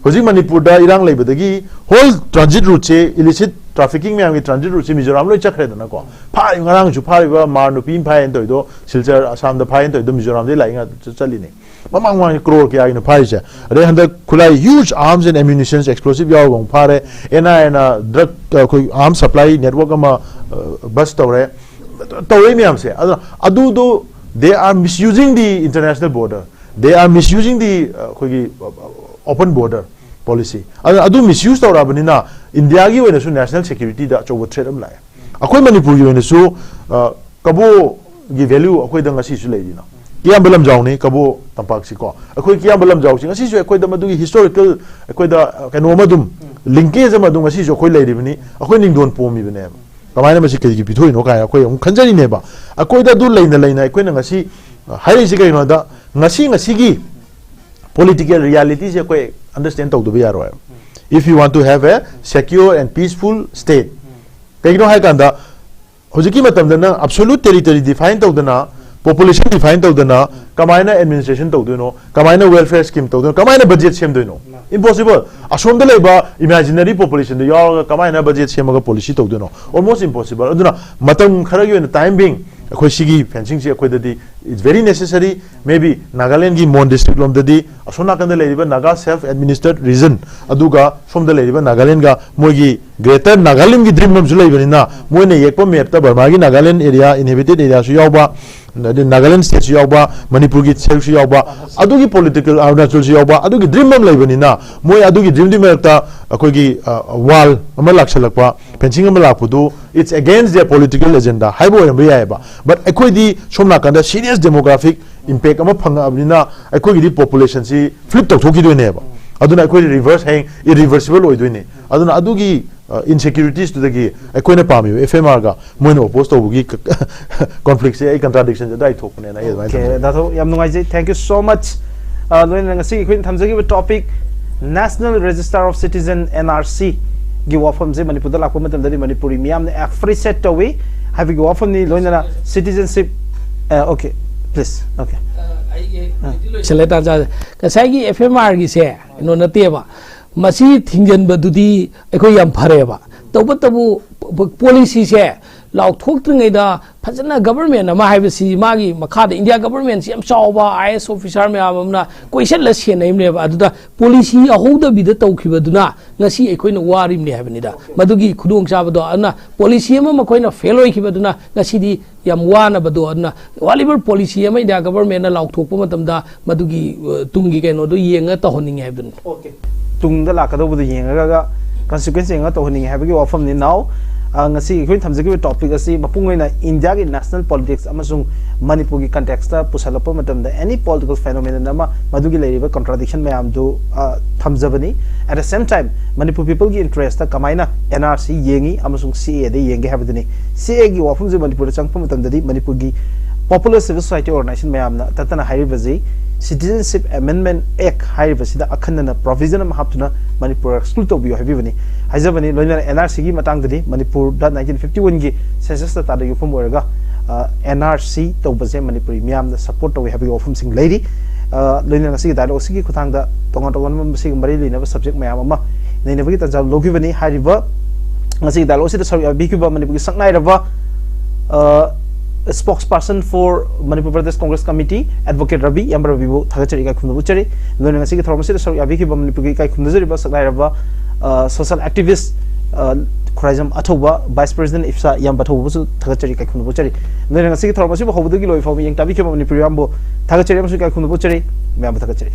ꯍꯧꯖꯤꯛ ꯃꯅꯤꯄꯨꯔꯗ ꯏꯔꯥꯡ ꯂꯩꯕꯗꯒꯤ whole transit routeꯁꯦ, illicit trafficking ꯃꯌꯥꯝꯒꯤ transit routeꯁꯦ ꯃꯤꯖꯣꯔꯥꯝ ꯂꯣꯏ ꯆꯠꯈ꯭ꯔꯦꯗꯅꯀꯣ꯫ ꯐꯥꯔꯤꯕ, ꯉꯔꯥꯡꯁꯨ ꯐꯥꯔꯤꯕ ꯃꯥꯔ ꯅꯨꯄꯤ ꯑꯃ ꯐꯥꯏꯌꯦꯅ ꯇꯧꯔꯤꯗꯣ, ꯁꯤꯜꯆꯔ, ꯑꯁꯥꯝꯗ ꯐꯥꯏꯌꯦꯅ ꯇꯧꯔꯤꯗꯣ ꯃꯤꯖꯣꯔꯥꯝꯗꯒꯤ ꯂꯥꯛꯏ ꯉꯥꯛꯇ ꯆꯠꯂꯤꯅꯤ꯫ ꯃꯃꯥꯡ ꯃꯃꯥꯡꯒꯤ ꯀ꯭ꯔꯣꯔ ꯀꯌꯥꯒꯤꯅꯣ ꯐꯥꯔꯤꯁꯦ? ꯑꯗꯩ ꯍꯟꯗꯛ ꯈꯨꯠꯂꯥꯏ huge arms and ammunitions, explosive ꯌꯥꯎꯔꯒ ꯑꯃꯨꯛ ꯐꯥꯔꯦ꯫ ꯑꯦꯟ ꯑꯥꯏ ꯑꯦꯅ drug, ꯑꯩꯈꯣꯏ arms supply network ꯑꯃ, ꯑ, bust ꯇꯧꯔꯦ꯫ ꯇꯧꯔꯛꯏ ꯃꯌꯥꯝꯁꯦ, ꯑꯗꯨꯅ ꯑꯗꯨꯗꯣ they are misusing the international border, they are misusing the, ꯑ, ꯑꯩꯈꯣꯏꯒꯤ, ꯑ, open border policy꯫ ꯑꯗꯨꯅ ꯑꯗꯨ ꯃꯤꯁꯌꯨꯁ ꯇꯧꯔꯛꯑꯕꯅꯤꯅ ꯏꯟꯗꯤꯌꯥꯒꯤ ꯑꯣꯏꯅꯁꯨ ꯅꯦꯁꯅꯦꯜ ꯁꯦꯀ꯭ꯌꯨꯔꯤꯇꯤꯗ ꯑꯆꯧꯕ ꯊ꯭ꯔꯦꯠ ꯑꯃ ꯂꯥꯛꯑꯦ꯫ ꯑꯩꯈꯣꯏ ꯃꯅꯤꯄꯨꯔꯒꯤ ꯑꯣꯏꯅꯁꯨ, ꯑ, ꯀꯕꯣꯒꯤ ꯚꯦꯂ꯭ꯌꯨ ꯑꯩꯈꯣꯏꯗ ꯉꯁꯤꯁꯨ ꯂꯩꯔꯤꯅ꯫ ꯀꯤꯌꯥꯝꯕ ꯂꯝꯖꯥꯎꯅꯤ ꯀꯕꯣ ꯇꯝꯄꯥꯛꯁꯤꯀꯣ꯫ ꯑꯩꯈꯣꯏ ꯀꯤꯌꯥꯝꯕ ꯂꯝꯖꯥꯎꯁꯤ ꯉꯁꯤꯁꯨ ꯑꯩꯈꯣꯏꯗ ꯃꯗꯨꯒꯤ ꯍꯤꯁꯇꯣꯔꯤꯀꯦꯜ, ꯑꯩꯈꯣꯏꯗ, ꯑ, ꯀꯩꯅꯣꯝ ꯑꯗꯨꯝ, ꯂꯤꯡꯀꯦꯖ ꯑꯃ ꯑꯗꯨꯝ ꯉꯁꯤꯁꯨ ꯑꯩꯈꯣꯏ ꯂꯩꯔꯤꯕꯅꯤ꯫ ꯑꯩꯈꯣꯏ ꯅꯤꯡꯗꯣꯟ ꯄꯣꯝꯃꯤꯕꯅꯦꯕ꯫ ꯀꯃꯥꯏꯅ ꯃꯁꯤ ꯀꯩꯒꯤ ꯄꯤꯊꯣꯛꯏꯅꯣ ꯀꯥꯏꯅ ꯑꯩꯈꯣꯏ ꯑꯃꯨꯛ ꯈꯟꯖꯔꯤꯅꯦꯕ꯫ ꯑꯩꯈꯣꯏꯗ ꯑꯗꯨ ꯂꯩꯅ ꯂꯩꯅ ꯑꯩꯈꯣꯏꯅ ꯉꯁꯤ, ꯑ, ꯍꯥꯏꯔꯤꯁꯤ ꯀꯩꯒꯤꯅꯣꯗ, ꯉꯁꯤ ꯉꯁꯤꯒꯤ ꯄꯣꯂꯤꯇꯤꯀꯦꯜ ꯔꯤꯌꯥꯂꯤꯇꯤꯁꯦ ꯑꯩꯈꯣꯏ ꯑꯟꯗꯔꯁ꯭ꯇꯦꯟ ꯇꯧꯗꯕ ꯌꯥꯔꯣꯏ꯫ If you want to have a secure and peaceful state, ꯀꯩꯒꯤꯅꯣ ꯍꯥꯏ ꯀꯥꯟꯗ ꯍꯧꯖꯤꯛꯀꯤ ꯃꯇꯝꯗ ꯅꯪ absolute territory define ꯇꯧꯗꯅ, population define ꯇꯧꯗꯅ ꯀꯃꯥꯏꯅ administration ꯇꯧꯗꯣꯏꯅꯣ, ꯀꯃꯥꯏꯅ welfare scheme ꯇꯧꯗꯣꯏꯅꯣ, ꯀꯃꯥꯏꯅ budget ꯁꯦꯝꯗꯣꯏꯅꯣ? Impossible. ꯑꯁꯣꯝꯗ ꯂꯩꯕ imaginary populationꯗ ꯌꯥꯎꯔꯒ ꯀꯃꯥꯏꯅ budget ꯁꯦꯝꯃꯒ policy ꯇꯧꯗꯣꯏꯅꯣ? Almost impossible. ꯑꯗꯨꯅ ꯃꯇꯝ ꯈꯔꯒꯤ ꯑꯣꯏꯅ, time being, ꯑꯩꯈꯣꯏ ꯁꯤꯒꯤ fencingꯁꯤ ꯑꯩꯈꯣꯏꯗꯗꯤ It's very necessary. Maybe ꯅꯥꯒꯥꯂꯦꯟꯒꯤ ꯃꯣꯟ ꯗꯤꯁꯇ꯭ꯔꯤꯛ ꯂꯣꯝꯗꯗꯤ ꯑꯁꯣꯝ ꯅꯥꯀꯟꯗ ꯂꯩꯔꯤꯕ ꯅꯥꯒꯥ ꯁꯦꯜꯐ ꯑꯦꯗꯃꯤꯅꯤꯁꯇ꯭ꯔꯦꯠ ꯔꯤꯖꯟ, ꯑꯗꯨꯒ ꯁꯣꯝꯗ ꯂꯩꯔꯤꯕ ꯅꯥꯒꯥꯂꯦꯟꯒ ꯃꯣꯏꯒꯤ ꯒ꯭ꯔꯦꯇꯔ ꯅꯥꯒꯥꯂꯦꯟꯒꯤ ꯗ꯭ꯔꯤꯝ ꯑꯃꯁꯨ ꯂꯩꯕꯅꯤꯅ, ꯃꯣꯏꯅ ꯌꯦꯛꯄ ꯃꯦꯞꯇ ꯕꯔꯃꯥꯒꯤ ꯅꯥꯒꯥꯂꯦꯟ ꯑꯦꯔꯤꯌꯥ, ꯏꯟꯍꯦꯕꯤꯇꯦꯠ ꯑꯦꯔꯤꯌꯥꯁꯨ ꯌꯥꯎꯕ, ꯑꯗꯩ ꯅꯥꯒꯥꯂꯦꯟ ꯁ꯭ꯇꯦꯠꯁꯨ ꯌꯥꯎꯕ, ꯃꯅꯤꯄꯨꯔꯒꯤ ꯁꯔꯨꯛꯁꯨ ꯌꯥꯎꯕ, ꯑꯗꯨꯒꯤ ꯄꯣꯂꯤꯇꯤꯀꯦꯜ, ꯑꯔꯨꯅꯥꯆꯜꯁꯨ ꯌꯥꯎꯕ, ꯑꯗꯨꯒꯤ ꯗ꯭ꯔꯤꯝ ꯑꯃ ꯂꯩꯕꯅꯤꯅ, ꯃꯣꯏ ꯑꯗꯨꯒꯤ ꯗ꯭ꯔꯤꯝꯗꯨꯒꯤ ꯃꯔꯛꯇ ꯑꯩꯈꯣꯏꯒꯤ ꯋꯥꯜ ꯑꯃ ꯂꯥꯛꯁꯜꯂꯛꯄ, ꯐꯦꯟꯁꯤꯡ ꯑꯃ ꯂꯥꯛꯄꯗꯨ, it's against their political agenda ꯍꯥꯏꯕ ꯑꯣꯏꯔꯝꯕ ꯌꯥꯏꯑꯕ꯫ But ꯑꯩꯈꯣꯏꯗꯤ ꯁꯣꯝ ꯅꯥꯀꯟꯗ ꯁꯤꯔꯤꯌꯁ ꯗꯦꯃꯣꯒ꯭ꯔꯥꯐꯤꯛ ꯏꯝꯄꯦꯛ ꯑꯃ ꯐꯪꯉꯛꯑꯕꯅꯤꯅ, ꯑꯩꯈꯣꯏꯒꯤꯗꯤ ꯄꯣꯄꯨꯂꯦꯁꯟꯁꯤ ꯐ꯭ꯂꯤꯞ ꯇꯧꯊꯣꯛꯈꯤꯗꯣꯏꯅꯦꯕ꯫ ꯑꯗꯨꯅ ꯑꯩꯈꯣꯏꯗꯤ ꯔꯤꯚꯔꯁ, ꯍꯌꯦꯡ ꯏꯔꯤꯚꯔꯁꯤꯕꯜ ꯑꯣꯏꯗꯣꯏꯅꯦ꯫ ꯑꯗꯨꯅ ꯑꯗꯨꯒꯤ ꯏꯟꯁꯦꯀ꯭ꯌꯨꯔꯤꯇꯤꯁꯇꯨꯗꯒꯤ ꯑꯩꯈꯣꯏꯅ ꯄꯥꯝꯃꯤꯕ ꯑꯦꯐ ꯑꯦꯝ ꯑꯥꯔꯒ ꯃꯣꯏꯅ ꯑꯣꯄꯣꯖ ꯇꯧꯕꯒꯤ ꯀꯣꯟꯐ꯭ꯂꯤꯛꯁꯦ ꯑꯩ ꯀꯟꯇ꯭ꯔꯥꯗꯤꯛꯁꯟꯁꯦ ꯑꯗꯨꯋꯥꯏ ꯊꯣꯛꯄꯅꯦꯅ ꯑꯩ ꯑꯗꯨꯃꯥꯏꯅ Okay, ꯊꯝꯖꯒꯦ꯫ ꯗꯥꯊꯧ, ꯌꯥꯝ ꯅꯨꯡꯉꯥꯏꯖꯩ꯫ Thank you so much. ꯑ, ꯂꯣꯏꯅꯅ ꯉꯁꯤꯒꯤ ꯑꯩꯈꯣꯏꯅ ꯊꯝꯖꯈꯤꯕ topic, National Register of Citizen, N R C ꯒꯤ ꯋꯥꯐꯝꯁꯦ ꯃꯅꯤꯄꯨꯔꯗ ꯂꯥꯛꯄ ꯃꯇꯝꯗꯗꯤ ꯃꯅꯤꯄꯨꯔꯤ ꯃꯤꯌꯥꯝꯅ ꯑꯦꯄ꯭ꯔꯤꯁꯤꯌꯦꯠ ꯇꯧꯏ ꯍꯥꯏꯕꯒꯤ ꯋꯥꯐꯝꯅꯤ꯫ ꯂꯣꯏꯅꯅ ꯁꯤꯇꯤꯖꯟꯁꯤꯞ, okay, please, okay. ꯂꯣꯏꯁꯜꯂꯦ ꯇꯥꯟꯖꯥꯁꯦ꯫ ꯉꯁꯥꯏꯒꯤ ꯑꯦꯐ ꯑꯦꯝ ꯑꯥꯔꯒꯤꯁꯦ ꯀꯩꯅꯣ ꯅꯠꯇꯦꯕ, ꯃꯁꯤ ꯊꯤꯡꯖꯤꯟꯕꯗꯨꯗꯤ ꯑꯩꯈꯣꯏ ꯌꯥꯝ ꯐꯔꯦꯕ꯫ ꯇꯧꯕꯇꯕꯨ ꯄꯣꯂꯤꯁꯤꯁꯦ ꯂꯥꯎꯊꯣꯛꯇ꯭ꯔꯤꯉꯩꯗ ꯐꯖꯅ ꯒꯕꯔꯃꯦꯟ ꯑꯃ ꯍꯥꯏꯕꯁꯤ, ꯃꯥꯒꯤ ꯃꯈꯥꯗ ꯏꯟꯗꯤꯌꯥ ꯒꯕꯔꯃꯦꯟꯁꯤ ꯌꯥꯝ ꯆꯥꯎꯕ ꯑꯥꯏ ꯑꯦꯁ ꯑꯣꯐꯤꯁꯥꯔ ꯃꯌꯥꯝ ꯑꯃꯅ ꯀꯣꯏꯁꯜꯂ ꯁꯦꯟꯅꯔꯤꯕꯅꯦꯕ꯫ ꯑꯗꯨꯗ ꯄꯣꯂꯤꯁꯤ ꯌꯥꯍꯧꯗꯕꯤꯗ ꯇꯧꯈꯤꯕꯗꯨꯅ ꯉꯁꯤ ꯑꯩꯈꯣꯏꯅ ꯋꯥꯔꯤꯕꯅꯤ ꯍꯥꯏꯕꯅꯤꯗ꯫ ꯃꯗꯨꯒꯤ ꯈꯨꯗꯣꯡꯆꯥꯕꯗꯣ, ꯑꯗꯨꯅ ꯄꯣꯂꯤꯁꯤ ꯑꯃ ꯃꯈꯣꯏꯅ ꯐꯦꯜ ꯑꯣꯏꯈꯤꯕꯗꯨꯅ ꯉꯁꯤꯗꯤ ꯌꯥꯝ ꯋꯥꯅꯕꯗꯣ꯫ ꯑꯗꯨꯅ whatever ꯄꯣꯂꯤꯁꯤ ꯑꯃ ꯏꯟꯗꯤꯌꯥ ꯒꯕꯔꯃꯦꯟꯅ ꯂꯥꯎꯊꯣꯛꯄ ꯃꯇꯝꯗ ꯃꯗꯨꯒꯤ, ꯑ, ꯇꯨꯡꯒꯤ ꯀꯩꯅꯣꯗꯣ ꯌꯦꯡꯉ ꯇꯧꯍꯟꯅꯤꯡꯉꯦ ꯍꯥꯏꯕꯗꯨꯅꯤ꯫ ꯇꯨꯡꯗ ꯂꯥꯛꯀꯗꯧꯕꯗꯣ ꯌꯦꯡꯉꯒ ꯀꯟꯁꯤꯀ꯭ꯋꯦꯟꯁ ꯌꯦꯡꯉꯒ ꯇꯧꯍꯟꯅꯤꯡꯉꯦ ꯍꯥꯏꯕꯒꯤ ꯋꯥꯐꯝꯅꯤ꯫ ꯅꯥꯎ, ꯑ, ꯉꯁꯤ ꯑꯩꯈꯣꯏꯅ ꯊꯝꯖꯈꯤꯕ ꯇꯣꯄꯤꯛ ꯑꯁꯤ ꯃꯄꯨꯡ ꯑꯣꯏꯅ ꯏꯟꯗꯤꯌꯥꯒꯤ ꯅꯦꯁꯅꯦꯜ ꯄꯣꯂꯤꯇꯤꯛꯁ ꯑꯃꯁꯨꯡ ꯃꯅꯤꯄꯨꯔꯒꯤ ꯀꯟꯇꯦꯛꯁꯇ ꯄꯨꯁꯜꯂꯛꯄ ꯃꯇꯝꯗ ꯑꯦꯅꯤ ꯄꯣꯂꯤꯇꯤꯀꯦꯜ ꯐꯦꯅꯣꯃꯦꯅꯟ ꯑꯃ, ꯃꯗꯨꯒꯤ ꯂꯩꯔꯤꯕ ꯀꯟꯇ꯭ꯔꯥꯗꯤꯛꯁꯟ ꯃꯌꯥꯝꯗꯨ, ꯑ, ꯊꯝꯖꯕꯅꯤ꯫ At the same time, Manipur ꯄꯤꯄꯜꯒꯤ ꯏꯟꯇꯔꯦꯁꯇ ꯀꯃꯥꯏꯅ ꯑꯦꯟ ꯑꯥꯔ ꯁꯤ ꯌꯦꯡꯉꯤ ꯑꯃꯁꯨꯡ ꯁꯤ ꯑꯦ ꯑꯦꯗ ꯌꯦꯡꯒꯦ ꯍꯥꯏꯕꯗꯨꯅꯤ꯫ ꯁꯤ ꯑꯦꯒꯤ ꯋꯥꯐꯝꯁꯦ ꯃꯅꯤꯄꯨꯔꯗ ꯆꯪꯉꯛꯄ ꯃꯇꯝꯗꯗꯤ ꯃꯅꯤꯄꯨꯔꯒꯤ Popular Civil Society Organization ꯃꯌꯥꯝꯅ ꯇꯠꯇꯅ ꯍꯥꯏꯔꯤꯕꯁꯤ, Citizenship Amendment Act ꯍꯥꯏꯔꯤꯕꯁꯤꯗ ꯑꯈꯟꯅꯅ ꯄ꯭ꯔꯣꯚꯤꯖꯟ ꯑꯃ ꯍꯥꯞꯇꯨꯅ ꯃꯅꯤꯄꯨꯔ ꯑꯦꯛꯁꯀ꯭ꯂꯨꯗ ꯇꯧꯕꯤꯌꯨ ꯍꯥꯏꯕꯤꯕꯅꯤ꯫ ꯍꯥꯏꯖꯕꯅꯤ꯫ ꯂꯣꯏꯅꯅ ꯑꯦꯟ ꯑꯥꯔ ꯁꯤꯒꯤ ꯃꯇꯥꯡꯗꯗꯤ ꯃꯅꯤꯄꯨꯔꯗ ꯅꯥꯏꯟꯇꯤꯟ ꯐꯤꯐꯇꯤ ꯋꯥꯟꯒꯤ ꯁꯦꯟꯁꯁ ꯗꯇꯥꯗ ꯌꯨꯝꯐꯝ ꯑꯣꯏꯔꯒ, ꯑ, ꯑꯦꯟ ꯑꯥꯔ ꯁꯤ ꯇꯧꯕꯁꯦ ꯃꯅꯤꯄꯨꯔꯤ ꯃꯤꯌꯥꯝꯅ ꯁꯞꯄꯣꯔꯠ ꯇꯧꯏ ꯍꯥꯏꯕꯒꯤ ꯋꯥꯐꯝꯁꯤꯡ ꯂꯩꯔꯤ꯫ ꯑ, ꯂꯣꯏꯅꯅ ꯉꯁꯤꯒꯤ ꯗꯥꯏꯂꯣꯒ ꯑꯁꯤꯒꯤ ꯈꯨꯊꯥꯡꯗ ꯇꯣꯉꯥꯟ ꯇꯣꯉꯥꯟꯕ ꯃꯁꯤꯒ ꯃꯔꯤ ꯂꯩꯅꯕ ꯁꯕꯖꯦꯛ ꯃꯌꯥꯝ ꯑꯃ ꯅꯩꯅꯕꯒꯤ ꯇꯥꯟꯖꯥ ꯂꯧꯈꯤꯕꯅꯤ꯫ ꯍꯥꯏꯔꯤꯕ ꯉꯁꯤꯒꯤ ꯗꯥꯏꯂꯣꯒ ꯑꯁꯤꯗ ꯁꯔꯨꯛ ꯌꯥꯕꯤꯈꯤꯕ ꯃꯅꯤꯄꯨꯔꯒꯤ ꯁꯛꯅꯥꯏꯔꯕ, ꯑ, Spokesperson for Manipur Pradesh Congress Committee, Advocate Ravi, ꯏꯌꯥꯝꯕ ꯔꯕꯤꯕꯨ ꯊꯥꯒꯠꯆꯔꯤ, ꯏꯀꯥꯏ ꯈꯨꯝꯅꯕ ꯎꯠꯆꯔꯤ꯫ ꯂꯣꯏꯅ ꯉꯁꯤꯒꯤ ꯊꯧꯔꯝ ꯑꯁꯤꯗ ꯁꯔꯨꯛ ꯌꯥꯕꯤꯈꯤꯕ ꯃꯅꯤꯄꯨꯔꯒꯤ ꯏꯀꯥꯏ ꯈꯨꯝꯅꯖꯔꯤꯕ ꯁꯛ ꯅꯥꯏꯔꯕ, ꯑ, social activist, ꯑ, ꯈꯨꯔꯥꯏꯖꯝ ꯑꯊꯧꯕ, Vice President ꯏꯞꯁꯥ ꯏꯌꯥꯝꯕ ꯑꯊꯧꯕꯕꯨꯁꯨ ꯊꯥꯒꯠꯆꯔꯤ, ꯏꯀꯥꯏ ꯈꯨꯝꯅꯕ ꯎꯠꯆꯔꯤ꯫ ꯂꯣꯏꯅ ꯉꯁꯤꯒꯤ ꯊꯧꯔꯝ ꯑꯁꯤꯕꯨ ꯍꯧꯕꯗꯒꯤ ꯂꯣꯏꯕ ꯐꯥꯎꯕ ꯌꯦꯡ ꯇꯥꯕꯤꯈꯤꯕ ꯃꯅꯤꯄꯨꯔ ꯃꯌꯥꯝꯕꯨ ꯊꯥꯒꯠꯆꯔꯤ ꯑꯃꯁꯨꯡ ꯏꯀꯥꯏ ꯈꯨꯝꯅꯕ ꯎꯠꯆꯔꯤ꯫ ꯃꯌꯥꯝꯕꯨ ꯊꯥꯒꯠꯆꯔꯤ꯫